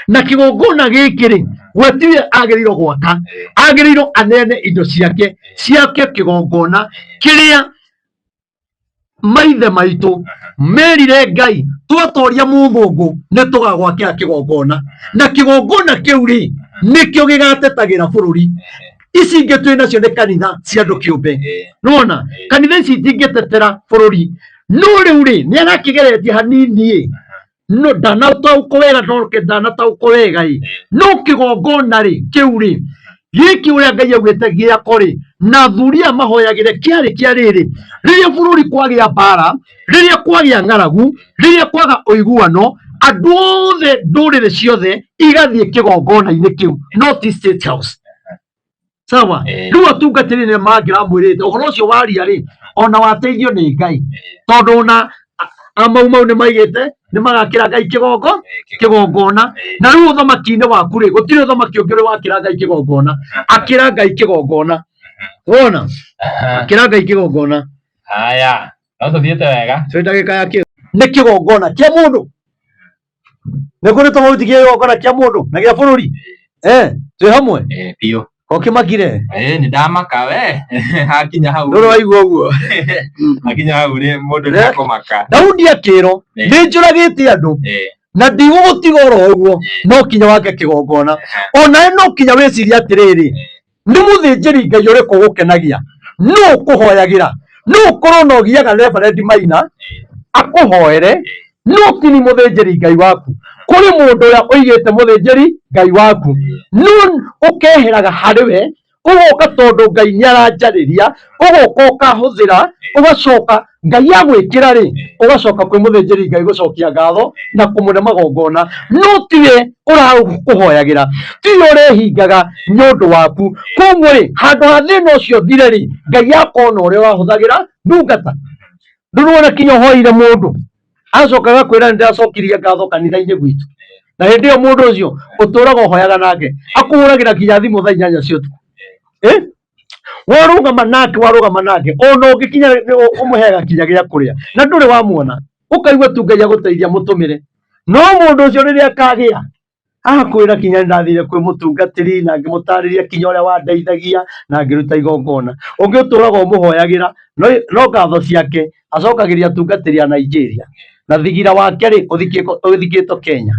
[SPEAKER 2] Na kĩgongona gĩkĩ rĩ, we tiwe agĩrĩirwo gwaka, agĩrĩirwo aneane indo ciake ciake kĩgongona kĩrĩa maithe maitũ merire Ngai twatoria mũthũngũ nĩ tũgagwakĩra kĩgongona. Na kĩgongona kĩu rĩ, nĩkĩo gĩgatetagĩra bũrũri. Ici ingĩ twĩ nacio nĩ kanitha cia andũ kĩũmbe. Nĩwona? Kanitha ici itingĩtetera bũrũri. No rĩu rĩ, nĩ arakĩgeretie hanini ĩ. No ndanataũkwo wega, no ndanataũkwo wega ĩ. No kĩgongona rĩ, kĩu rĩ, gĩkĩ ũrĩa Ngai augĩte gĩako rĩ, na athuri aya mahoyagĩre kĩarĩ kĩa rĩrĩ, rĩrĩa bũrũri kwagĩa mbara, rĩrĩa kwagĩa ng'aragu, rĩrĩa kwaga ũiguano, andũ othe ndũrĩrĩ ciothe igathiĩ kĩgongona-inĩ kĩu, no ti State House. Sawa? Rĩu atungatĩri nĩ mangĩramwĩrĩte ũhoro ũcio waria rĩ, ona wateithio nĩ Ngai. Tondũ ona amau mau nĩ maigĩte nĩ magakĩra Ngai kĩgongona. Na rĩu ũthamaki-inĩ waku rĩ, gũtirĩ ũthamaki ũngĩ ũrĩ wakĩra Ngai kĩgongona. Akĩra Ngai kĩgongona. Wona? Akĩra Ngai kĩgongona.
[SPEAKER 1] Haya, no tũthiĩte wega.
[SPEAKER 2] Twĩ ndagĩka ya kĩ? Nĩ kĩgongona kĩa mũndũ. Nĩ kũrĩ tofauti kĩa kĩgongona kĩa mũndũ na gĩa bũrũri. Twĩ hamwe?
[SPEAKER 1] Biũ.
[SPEAKER 2] Ũkĩmakire?
[SPEAKER 1] Nĩ ndamaka we. Hakinya hau.
[SPEAKER 2] Ndũrĩ waigua ũguo.
[SPEAKER 1] Hakinya hau nĩ mũndũ nĩ akũmaka.
[SPEAKER 2] Daudi akĩrwo, nĩ njũragĩte andũ na ndigũgũtiga oro ũguo, no kinya wake kĩgongona. Onawe no kinya wĩcirie atĩrĩrĩ, nĩ mũthĩnjĩri Ngai ũrĩkũ ũgũkenagia? Nũ ũkũhoyagĩra? Nũ ũkorwo na ũgiaga Reverend Maina akũhoere? No ti ni mũthĩnjĩri Ngai waku. Kũrĩ mũndũ ũrĩa ũigĩte mũthĩnjĩri Ngai waku. Nũ ũkeheraga harĩ we, ũgoka tondũ Ngai nĩ aranjarĩria, ũgoka ũkahũthĩra, ũgacoka Ngai agwĩkĩra rĩ, ũgacoka kwĩ mũthĩnjĩri Ngai gũcokia ngatho na kũmũne magongona. No tiwe ũrakũhoyagĩra, tiwe ũrehingaga nĩ ũndũ waku. Koguo rĩ, handũ ha thĩna ũcio ũthire rĩ, Ngai akona ũrĩa ũrahũthagĩra ndungata. Ndũrona kinya ũhoire mũndũ acoka agakwĩra nĩ ndĩracokirie ngatho kanitha-inĩ gwitũ. Na hĩndĩ ĩyo mũndũ ũcio ũtũraga ũhoyaga nake akũhũragĩra kinya thimũ thaa 8 cia ũtukũ. Warũgama nake, warũgama nake, ona ũngĩkinya ũmũheaga kinya gĩa kũrĩa na ndũrĩ wamuona, ũkaigua tu Ngai agũteithia mũtũmĩre. No mũndũ ũcio rĩrĩa akagĩa akwĩra kinya nĩndathire kwĩ mũtungatĩri na ngĩmũtarĩria kinya ũrĩa wandeithagia na ngĩruta igongona. Ũngĩ ũtũraga ũmũhoyagĩra no ngatho ciake acokagĩria atungatĩri a Nigeria na thigira wake rĩ ũthikĩtwo Kenya,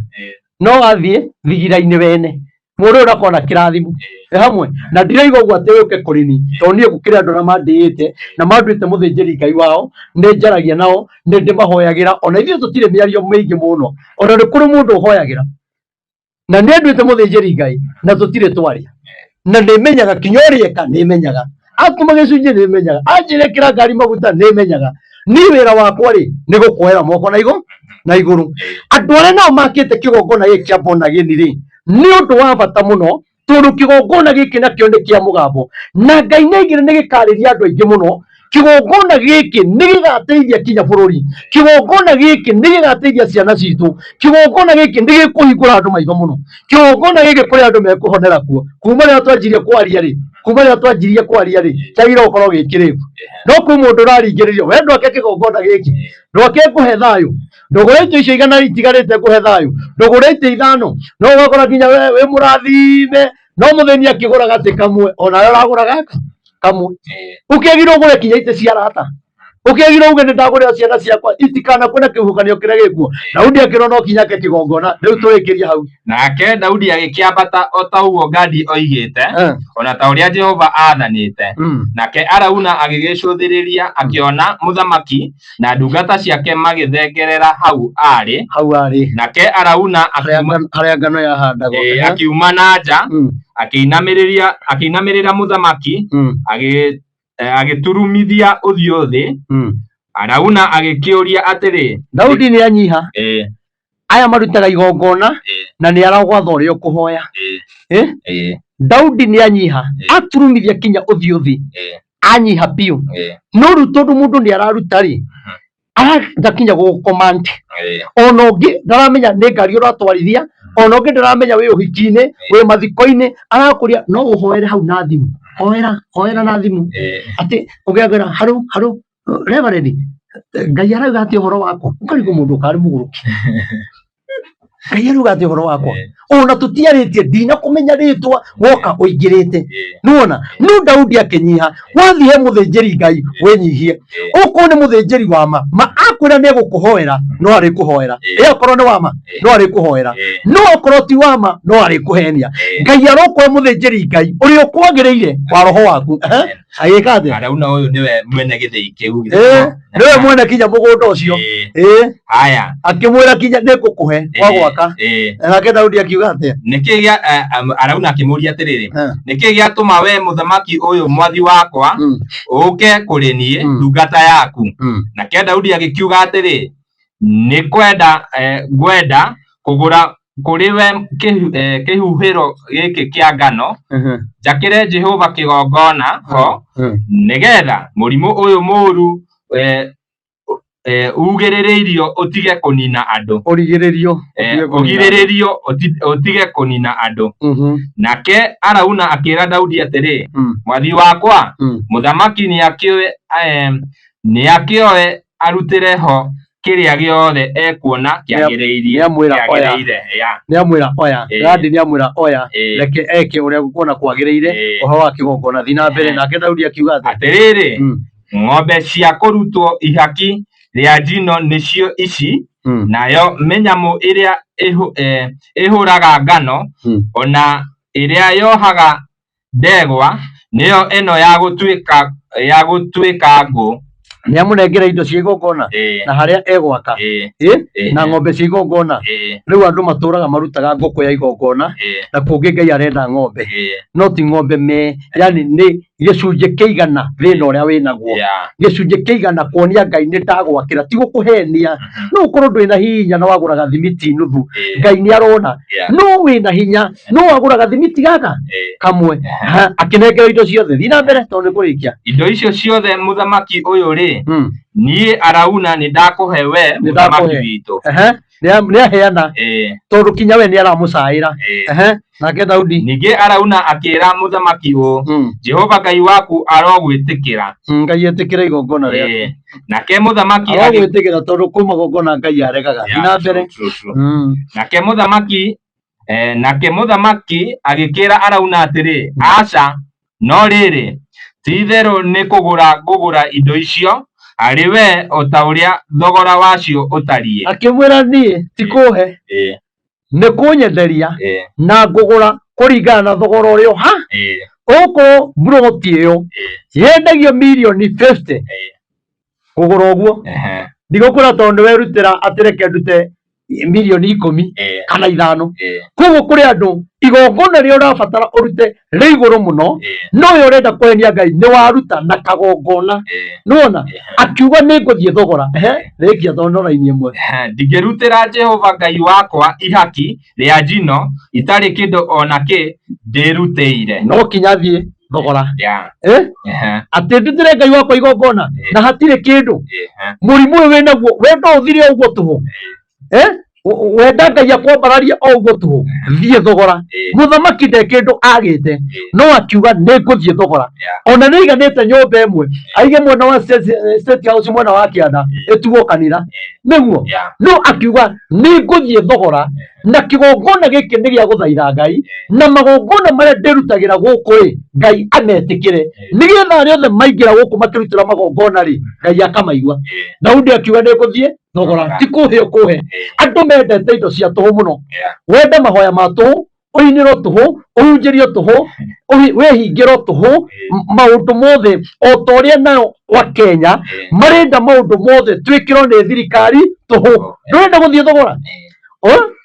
[SPEAKER 2] no athiĩ thigira-inĩ wene mũndũ ũyũ ndakorwo na kĩrathimo. Ĩ hamwe na ndiraigua ũguo atĩ ũke kũrĩ ni, tondũ niĩ gũkĩrĩ andũ arĩa mandĩĩte na manduĩte mũthĩnjĩri Ngai wao, nĩ njaragia nao, nĩ ndĩmahoyagĩra, ona ithuĩ tũtirĩ mĩario mĩingĩ mũno, ona nĩ kũrĩ mũndũ ũhoyagĩra na nĩ anduĩte mũthĩnjĩri Ngai na tũtirĩ twaria, na nĩ menyaga kinya ũrĩa eka, nĩ menyaga atũma gĩcunjĩ, nĩ menyaga anjĩra ĩkĩra ngari maguta, nĩ menyaga. Niĩ wĩra wakwa rĩ nĩ gũkuoera moko na igũrũ na igũrũ. Andũ arĩa nao makĩte kĩgongona gĩkĩ kĩa born again rĩ, nĩ ũndũ wa bata mũno, tondũ kĩgongona gĩkĩ nakĩo nĩ kĩa mũgambo na Ngai nĩ aigire nĩ gĩkarĩria andũ aingĩ mũno. Kĩgongona gĩkĩ nĩ gĩgateithia kinya bũrũri, kĩgongona gĩkĩ nĩ gĩgateithia ciana citũ, kĩgongona gĩkĩ nĩ gĩkũhingũra andũ maitho mũno, kĩgongona gĩkĩ kũrĩ andũ mekũhonera kuo. Kuma rĩrĩa twanjirie kwaria rĩ, kuma rĩrĩa twanjirie kwaria rĩ, kyagĩrĩirwo gũkorwo gĩ kĩrĩku, no kwĩ mũndũ ũraringĩrĩrio, we ndwake kĩgongona gĩkĩ, ndwake ngũhe thayũ, ndũgũre itĩ icio 100 itigarĩte ngũhe thayũ, ndũgũre itĩ 5, no ũgakora nginya we wĩ mũrathime, no mũthĩni akĩgũra gatĩ kamwe, onawe ũragũra gaka kamwe. Ũkĩagĩrĩirwo ũgũre kinya itĩ cia arata, ũkĩagĩrĩirwo uge nĩ ndagũrĩra ciana ciakwa itikanakue na kĩhuhũkanio kĩrĩa gĩkuo. Daudi akĩrwo no kinya ake kĩgongona. Rĩu tũrĩkĩrie hau.
[SPEAKER 1] Nake Daudi agĩkĩambata o ta ũguo Gadi oigĩte, ona ta ũrĩa Jehova aathanĩte. Nake Arauna agĩgĩcũthĩrĩria akĩona mũthamaki na ndungata ciake magĩthengerera hau aarĩ.
[SPEAKER 2] Hau arĩ.
[SPEAKER 1] Nake Arauna
[SPEAKER 2] harĩa ngano yahandagwo.
[SPEAKER 1] Akiuma na nja, akĩinamĩrĩra mũthamaki, agĩturumithia ũthiũ thĩ. Arauna agĩkĩũria atĩrĩ,
[SPEAKER 2] Daudi nĩ anyiha, aya marutaga igongona na nĩ aragwatha ũrĩa ũkũhoya. Daudi nĩ anyiha, aturumithia kinya ũthiũ thĩ, anyiha biũ. No rĩu tondũ mũndũ nĩ araruta rĩ, arenda kinya gũgũcommand, ona ũngĩ ndaramenya nĩ ngari ũratwarithia, ona ũngĩ ndaramenya wĩ ũhiki-inĩ, wĩ mathiko-inĩ, arakũria no ũhoere hau na thimũ, hoera hoera na thimũ, atĩ ũgĩakwĩra haru haru reverend, Ngai arauga atĩ ũhoro wakwa, ũkarigwo mũndũ ũkarĩ mũgũrũki, Ngai arauga atĩ ũhoro wakwa, ona tũtiarĩtie, ndinakũmenya rĩtwa, woka ũingĩrĩte, nĩwona. No Daudi akĩnyiha, wathiĩ he mũthĩnjĩri Ngai wĩnyihie, okorwo nĩ mũthĩnjĩri wa ma, ma akwĩra nĩ egũkũhoera, no arĩkũhoera, ĩ okorwo nĩ wa ma no arĩkũhoera, no okorwo ti wa ma no arĩkũhenia. Ngai arokũhe mũthĩnjĩri Ngai ũrĩa ũkwagĩrĩire wa roho waku. Agĩka atĩa?
[SPEAKER 1] Arauna ũyũ nĩwe mwene gĩthĩi kĩu.
[SPEAKER 2] Nĩwe mwene kinya mũgũnda ũcio.
[SPEAKER 1] Haya.
[SPEAKER 2] Akĩmwĩra kinya nĩ ngũkũhe wa gwaka. Nake Daudi akiuga atĩa?
[SPEAKER 1] Nĩkĩ gĩa Arauna akĩmũria atĩrĩrĩ, nĩkĩ gĩatũma we mũthamaki ũyũ mwathi wakwa ũũke kũrĩ niĩ ndungata yaku? Nake Daudi agĩkiuga atĩrĩ, nĩ kwenda ngwenda kũgũra kũrĩ we kĩhuhĩro gĩkĩ kĩa ngano, njakĩre Jehova kĩgongona ho, nĩgetha mũrimũ ũyũ mũũru ugĩrĩrĩirio ũtige kũnina andũ.
[SPEAKER 2] Ũrigĩrĩrio.
[SPEAKER 1] Ũgirĩrĩrio ũtige kũnina andũ. Nake Arauna akĩra Daudi atĩrĩ, mwathi wakwa mũthamaki nĩakĩoe arutĩre ho kĩrĩa gĩothe ekuona kĩagĩrĩire.
[SPEAKER 2] Nĩamwĩra oya. Nĩamwĩra oya. Gadi nĩamwĩra oya, reke eke ũrĩa gũkuona kwagĩrĩire ũhoro wa kĩgongona. Thiĩ na mbere. Nake Daudi akiuga atĩa?
[SPEAKER 1] Atĩrĩrĩ, ng'ombe cia kũrutwo ihaki rĩa njino nĩcio ici, nayo mĩnyamũ ĩrĩa ĩhũraga ngano, ona ĩrĩa yohaga ndegwa, nĩyo ĩno ya gũtuĩka ngũ.
[SPEAKER 2] Nĩamũnengera indo cia igongona na harĩa egwaka na ng'ombe cia igongona. Rĩu andũ matũraga marutaga ngũkũ ya igongona na kũngĩ Ngai arenda ng'ombe, no ti ng'ombe me, yani nĩ gĩcunjĩ kĩigana thĩna ũrĩa wĩnaguo, gĩcunjĩ kĩigana kuonia Ngai nĩ ndagwakĩra, ti gũkũhenia. No ũkorwo ndwĩ na hinya na wagũraga thimiti nuthu, Ngai nĩ arona. No wĩna hinya no wagũraga thimiti gaka kamwe. Akĩnengera indo ciothe. Thiĩ na mbere tondũ nĩ kũrĩkia.
[SPEAKER 1] Indo icio ciothe mũthamaki ũyũ rĩ, niĩ Arauna nĩ ndakũhe we mũthamaki witũ.
[SPEAKER 2] Nĩ aheana
[SPEAKER 1] Ĩĩ.
[SPEAKER 2] tondũ kinya we nĩ aramũcaĩra.
[SPEAKER 1] Ĩĩ.
[SPEAKER 2] Ehe, nake Daudi.
[SPEAKER 1] Ningĩ Arauna akĩra mũthamaki ũũ, Jehova Ngai waku arogwĩtĩkĩra.
[SPEAKER 2] Ngai etĩkĩre igongona rĩaku.
[SPEAKER 1] Ĩĩ. Nake mũthamaki agĩ-
[SPEAKER 2] Arogwĩtĩkĩra tondũ kwĩ magongona Ngai aregaga. Thiĩ na
[SPEAKER 1] Yeah,
[SPEAKER 2] mbere.
[SPEAKER 1] true, true, true. Nake mũthamaki agĩkĩra Arauna atĩrĩ, aca, no rĩrĩ, ti-itherũ nĩ kũgũra ngũgũra indo icio harĩ we o ta ũrĩa thogora wacio ũtariĩ.
[SPEAKER 2] Akĩmwĩra niĩ ti kũhe
[SPEAKER 1] Ĩĩ,
[SPEAKER 2] nĩ kũnyenderia
[SPEAKER 1] ĩĩ,
[SPEAKER 2] na ngũgũra kũringana na thogora ũrĩa ũha
[SPEAKER 1] ĩĩ,
[SPEAKER 2] ũkorwo mburoti ĩyo
[SPEAKER 1] ĩĩ,
[SPEAKER 2] yendagio mirioni 50
[SPEAKER 1] ĩĩ.
[SPEAKER 2] kũgũra ũguo
[SPEAKER 1] Ehe,
[SPEAKER 2] ndigũkwĩra tondũ nĩ werutĩra atĩ reke ndute mirioni 10 kana 5. Koguo kũrĩ andũ igongona rĩrĩa ũrabatara ũrute rĩ igũrũ mũno, no we ũrenda kũhenia Ngai nĩ waruta na kagongona. Nĩwona akiuga nĩ ngũthiĩ thogora. Ehe, rĩkia tondũ no raini ĩmwe.
[SPEAKER 1] Ehe, ndingĩrutĩra Jehova Ngai wakwa ihaki rĩa njino itarĩ kĩndũ o na kĩ ndĩrutĩire.
[SPEAKER 2] No kinya thiĩ thogora.
[SPEAKER 1] Yeah.
[SPEAKER 2] Eh?
[SPEAKER 1] Ehe,
[SPEAKER 2] Atĩ ndutĩre Ngai wakwa igongona na hatirĩ kĩndũ. Mũrimũ ũyũ wĩnaguo wenda ũthire o ũguo tũhũ. Eh? Wenda Ngai akwambararie o ũguo tũhũ, thiĩ thogora. Mũthamaki nde kĩndũ agĩte, no akiuga nĩ ngũthiĩ thogora. Ona nĩ aiganĩte nyũmba ĩmwe aige mwena wa State House mwena wa kĩanda ĩtuo kanitha nĩguo, no akiuga nĩ ngũthiĩ thogora na kĩgongona gĩkĩ nĩ gĩa gũthaitha Ngai, na magongona marĩa ndĩrutagĩra gũkũ rĩ, Ngai ametĩkĩre, nĩgetha arĩa othe maingĩra gũkũ makĩrutĩra magongona rĩ, Ngai akamaigua. Daudi akiuga nĩ ngũthiĩ thogora, ti kũhe ũkũhe. Andũ mendete indo cia tũhũ mũno. Wende mahoya ma tũhũ, ũinĩrwo tũhũ, ũhunjĩrio tũhũ, wĩhingĩrwo tũhũ, maũndũ mothe o ta ũrĩa nayo wa Kenya marenda maũndũ mothe twĩkĩrwo nĩ thirikari tũhũ. Ndũrenda gũthiĩ thogora?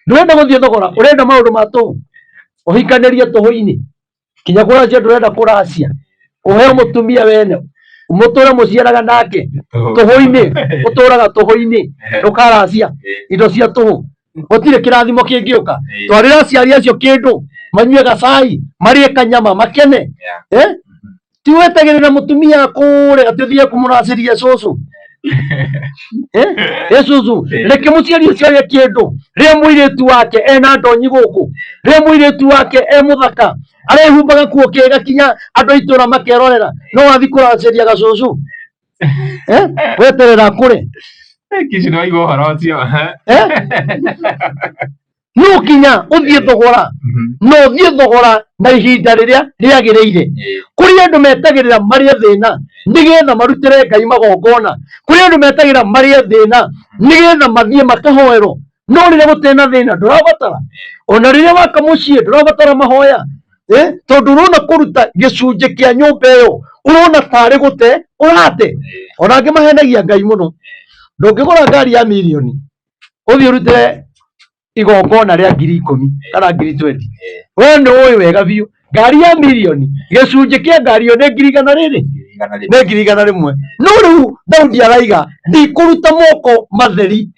[SPEAKER 2] Ndũrenda gũthiĩ thogora, ũrenda maũndũ ma tũhũ, ũhikanĩrie tũhũ-inĩ, kinya kũracia ndũrenda kũracia, ũheo mũtumia wene mũtũre mũciaraga nake tũhũ-inĩ, ũtũraga tũhũ-inĩ, ndũkaracia indo cia tũhũ, gũtirĩ kĩrathimo kĩngĩũka. Twarĩra aciari acio kĩndũ, manyue gacai, marĩe kanyama, makene. Eh? Ti wetagĩrĩra mũtumia kũrĩa atĩ ũthiĩ kũmũracĩria cũcũ. Eh? Ĩ cũcũ, reke mũciari ũcio arĩe kĩndũ, rĩa mũirĩtu wake ena ndonyi gũkũ, rĩa mũirĩtu wake e mũthaka, arehumba gakuo kega kinya andũ a itũra makerorera, no wathiĩ kũracĩria gacũcũ. Eh? Weterera akũre.
[SPEAKER 1] Kici nĩ waigua ũhoro ũcio.
[SPEAKER 2] Eh? No kinya ũthiĩ thogora, no ũthiĩ thogora na ihinda rĩrĩa rĩagĩrĩire. Kũrĩ andũ metagĩrĩra marĩe thĩna nĩgetha marutĩre Ngai magongona, kũrĩ andũ metagĩrĩra marĩe thĩna nĩgetha mathiĩ makahoerwo, no rĩrĩa gũtarĩ na thĩna ndũrabatara, ona rĩrĩa waka mũciĩ ndũrabatara mahoya. Tondũ ũrona kũruta gĩcunjĩ kĩa nyũmba ĩyo ũrona tarĩ gũte ũrate. Ona angĩ mahenagia Ngai mũno, ndũngĩgũra ngari ya mirioni ũthiĩ ũrutĩre igongona rĩa 10,000 kana 20,000. We nĩ ũĩ wega biũ ngari ya mirioni gĩcunjĩ kĩa ngari ĩyo nĩ ngiri igana rĩrĩ, nĩ 100,000. No rĩu Daudi araiga ndikũruta moko matheri,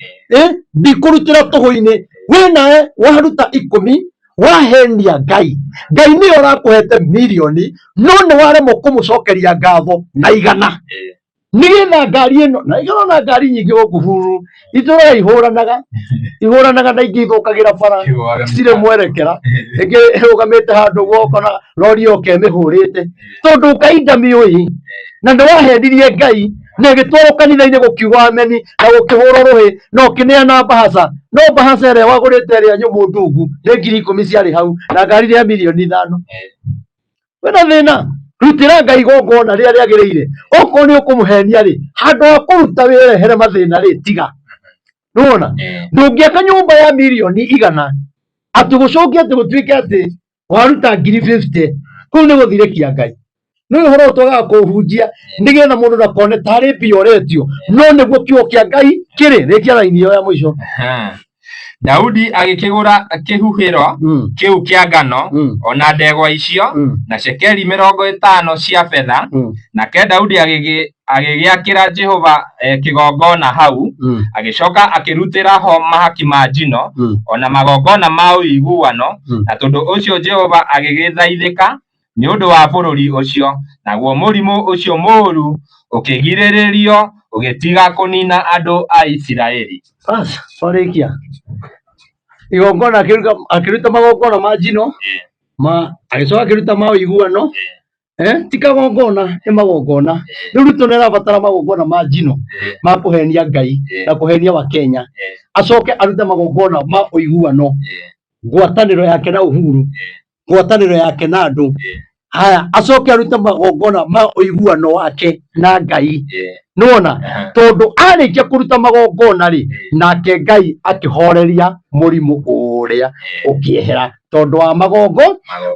[SPEAKER 2] ndikũrutĩra tũhũ-inĩ. We nawe waruta 10 wahenia Ngai, Ngai nĩwe ũrakũhete mirioni, no nĩ waremwo kũmũcokeria ngatho na 100 nĩgetha ngari ĩno na ĩkorwo na ngari nyingĩ gũkũ bururu itũraga ihũranaga ihũranaga na ingĩ ithũkagĩra bara cirĩ mwerekera, ĩngĩ ĩrũgamĩte handũ ũguo ũkona rori yoka ĩmĩhũrĩte, tondũ Ngai ndamĩũĩ na nĩ wahenirie Ngai na ĩgĩtwarwo kanitha-inĩ gũkiugwo ameni na gũkĩhũrwo rũhĩ na ũkĩneana mbahaca, no mbahaca ĩrĩa wagũrĩte ĩrĩa nyũmũ ndungu nĩ 10,000 ciarĩ hau na ngari rĩa mirioni 5. Wĩna thĩna, rutĩra Ngai igongona rĩrĩa rĩagĩrĩire. Okorwo nĩ ũkũmũhenia rĩ, handũ ha kũruta wĩrehere mathĩna rĩ, tiga. Nĩwona? Ndũngĩaka nyũmba ya mirioni 100 atĩ gũcoke atĩ gũtuĩke atĩ waruta 50,000, kũu nĩ gũthirĩkia Ngai. Nĩ ũhoro ũyũ twagaga kũũhunjia nĩgetha mũndũ ndakone tarĩ mbia ũretio, no nĩguo kiugo kĩa Ngai kĩrĩ. Rĩkia raini ĩyo ya mũico.
[SPEAKER 1] Daudi agĩkĩgũra kĩhuhĩro kĩu kĩa ngano ona ndegwa icio na cekeri 50 cia betha. Nake Daudi agĩgĩakĩra Jehova kĩgongona hau, agĩcoka akĩrutĩra ho mahaki ma njino ona magongona ma ũiguano, na tondũ ũcio Jehova agĩgĩthaithĩka nĩ ũndũ wa bũrũri ũcio, naguo mũrimũ ũcio mũũru ũkĩgirĩrĩrio Ũgĩtiga kũniina andũ a Isiraeli.
[SPEAKER 2] Bas, twarĩkia igongona, akĩruta magongona ma njino, ma agĩcoka akĩruta ma ũiguano. Ti kagongona, nĩ magongona. Rĩu Ruto nĩ arabatara magongona ma njino ma kũhenia Ngai na kũhenia Wakenya, acoke arute magongona ma ũiguano, ngwatanĩro yake na Uhuru, ngwatanĩro yake na andũ haya, acoke arute magongona ma ũiguano wake na Ngai. Nĩwona, tondũ arĩkia kũruta magongona rĩ, nake Ngai akĩhoreria mũrimũ ũrĩa ũkĩehera tondũ wa magongo.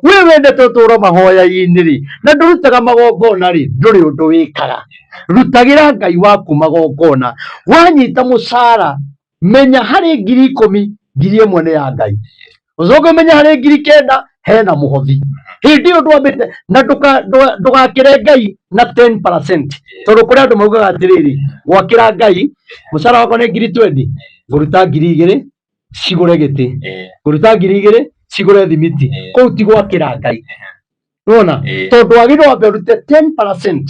[SPEAKER 2] We wendete ũtũũro mahoya-inĩ rĩ, na ndũrutaga magongona rĩ, ndũrĩ ũndũ wĩkaga. Rutagĩra Ngai waku magongona. Wanyita mũcara, menya harĩ 10,000, 1,000 nĩ ya Ngai. Ũcoke ũmenye harĩ 9,000 hena mũhothi. Hĩndĩ ĩyo ndwambĩte na ndũgakĩre Ngai na 10%, tondũ kũrĩ andũ maugaga atĩrĩrĩ, gwakĩra Ngai mũcara wakwa nĩ 20,000, ngũruta 2,000 cigũre gĩtĩ, ngũruta 2,000 cigũre thimiti. Kũu ti gwakĩra Ngai. Nĩwona, tondũ wagĩrĩirwo wambe ũrute 10%.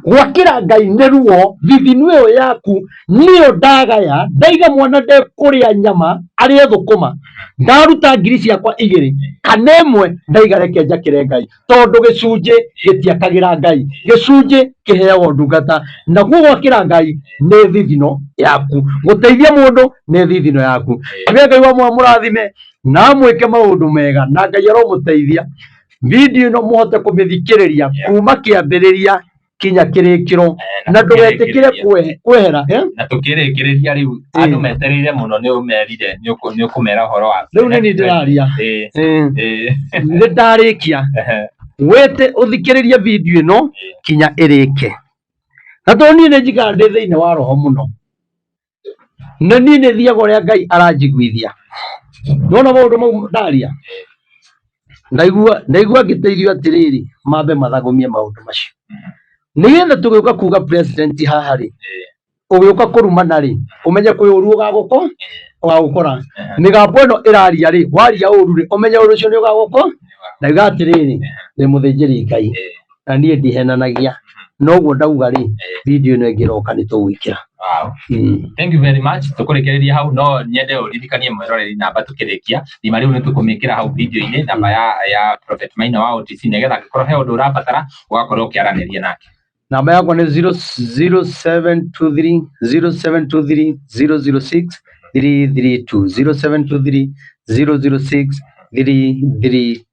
[SPEAKER 2] Gwakĩra Ngai nĩ ruo. Thithinu ĩyo yaku nĩyo ndagaya, ndaiga mwana ndekũrĩa nyama, arĩe thũkũma, ndaruta ngiri ciakwa igĩrĩ kana ĩmwe, ndaiga reke njakĩre Ngai, tondũ gĩcunjĩ gĩtiakagĩra Ngai, gĩcunjĩ kĩheagwo ndungata. Naguo gwakĩra Ngai nĩ thithino yaku, gũteithia mũndũ nĩ thithino yaku. Tuge Ngai wa mũrathime na amwĩke maũndũ mega, na Ngai aromũteithia. Video ĩno mũhote kũmĩthikĩrĩria kuma kĩambĩrĩria kinya kĩrĩkĩro, na ndũgetĩkĩre kwehera.
[SPEAKER 1] Na tũkĩrĩkĩrĩria rĩu, andũ metereire mũno, nĩ ũmerire nĩ ũkũmera ũhoro wa
[SPEAKER 2] Rĩu nĩ niĩ ndĩraria. Nĩ ndarĩkia. Wĩte ũthikĩrĩrie video ĩno kinya ĩrĩke, na tondũ niĩ nĩ njikara ndĩ thĩinĩ wa roho mũno, na niĩ nĩ thiaga ũrĩa Ngai aranjiguithia. Nona maũndũ mau ndaria, ndaigua ngĩteithio atĩrĩrĩ, mambe mathagũmie maũndũ macio, nĩgetha tũgĩũka kuga president haha rĩ, ũgĩũka kũrumana rĩ, ũmenye kwĩ ũru ũgagũkora. Mĩgambo ĩno ĩraria rĩ, waria ũru rĩ, ũmenye ũru ũcio nĩ ũgagũko. Ndauga atĩrĩrĩ, ndĩ mũthĩnjĩri Ngai na niĩ ndihenanagia, noguo ndauga rĩ, video ĩno ĩngĩroka nĩ tũgwĩkĩra.
[SPEAKER 1] Wow. Thank you very much. Tũkũrĩkĩrĩria hau, no nyende ũririkanie mwĩroreri namba tũkĩrĩkia. Thima rĩu nĩ tũkũmĩkĩra hau video-inĩ, namba ya Prophet Maina wa OTC, nĩgetha angĩkorwo he ũndũ ũrabatara ũgakorwo ũkĩaranĩria nake.
[SPEAKER 2] Namba yakwa nĩ 0723 0723 006 332, 0723 006 332.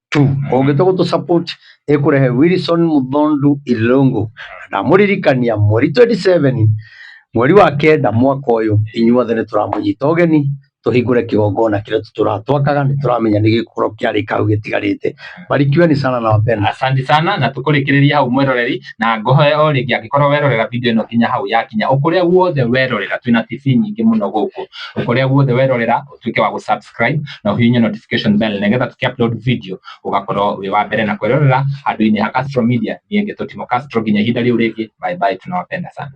[SPEAKER 2] Ũngĩtua gũtũ support, ĩkũrehe Wilson Muthondu Irũngũ. Ndamũririkania mweri 27 mweri wa kenda mwaka ũyũ, inyuothe nĩ tũramũnyita ũgeni tũhingũre kĩgongona kĩrĩa tũtũraga twakaga. Nĩ tũramenya nĩ gĩgũkorwo kĩarĩka hau gĩtigarĩte. Barikiweni sana na wapenda.
[SPEAKER 1] Asante sana, na tũkũrĩkĩrĩria hau mwĩroreri, na ngũhoe o rĩngĩ, angĩkorwo werorera video ĩno nginya hau yakinya, ũkũrĩa guothe werorera, twĩna TV nyingĩ mũno gũkũ, ũkũrĩa guothe werorera ũtuĩke wa gũ-subscribe na ũhihinye notification bell, nĩgetha tũkĩ-upload video ũgakorwo wĩ wa mbere na kwĩrorera handũ-inĩ ha Castro Media. Niĩ ngĩtwo Timo Castro, nginya ihinda rĩu rĩngĩ, bye bye, tunawapenda sana.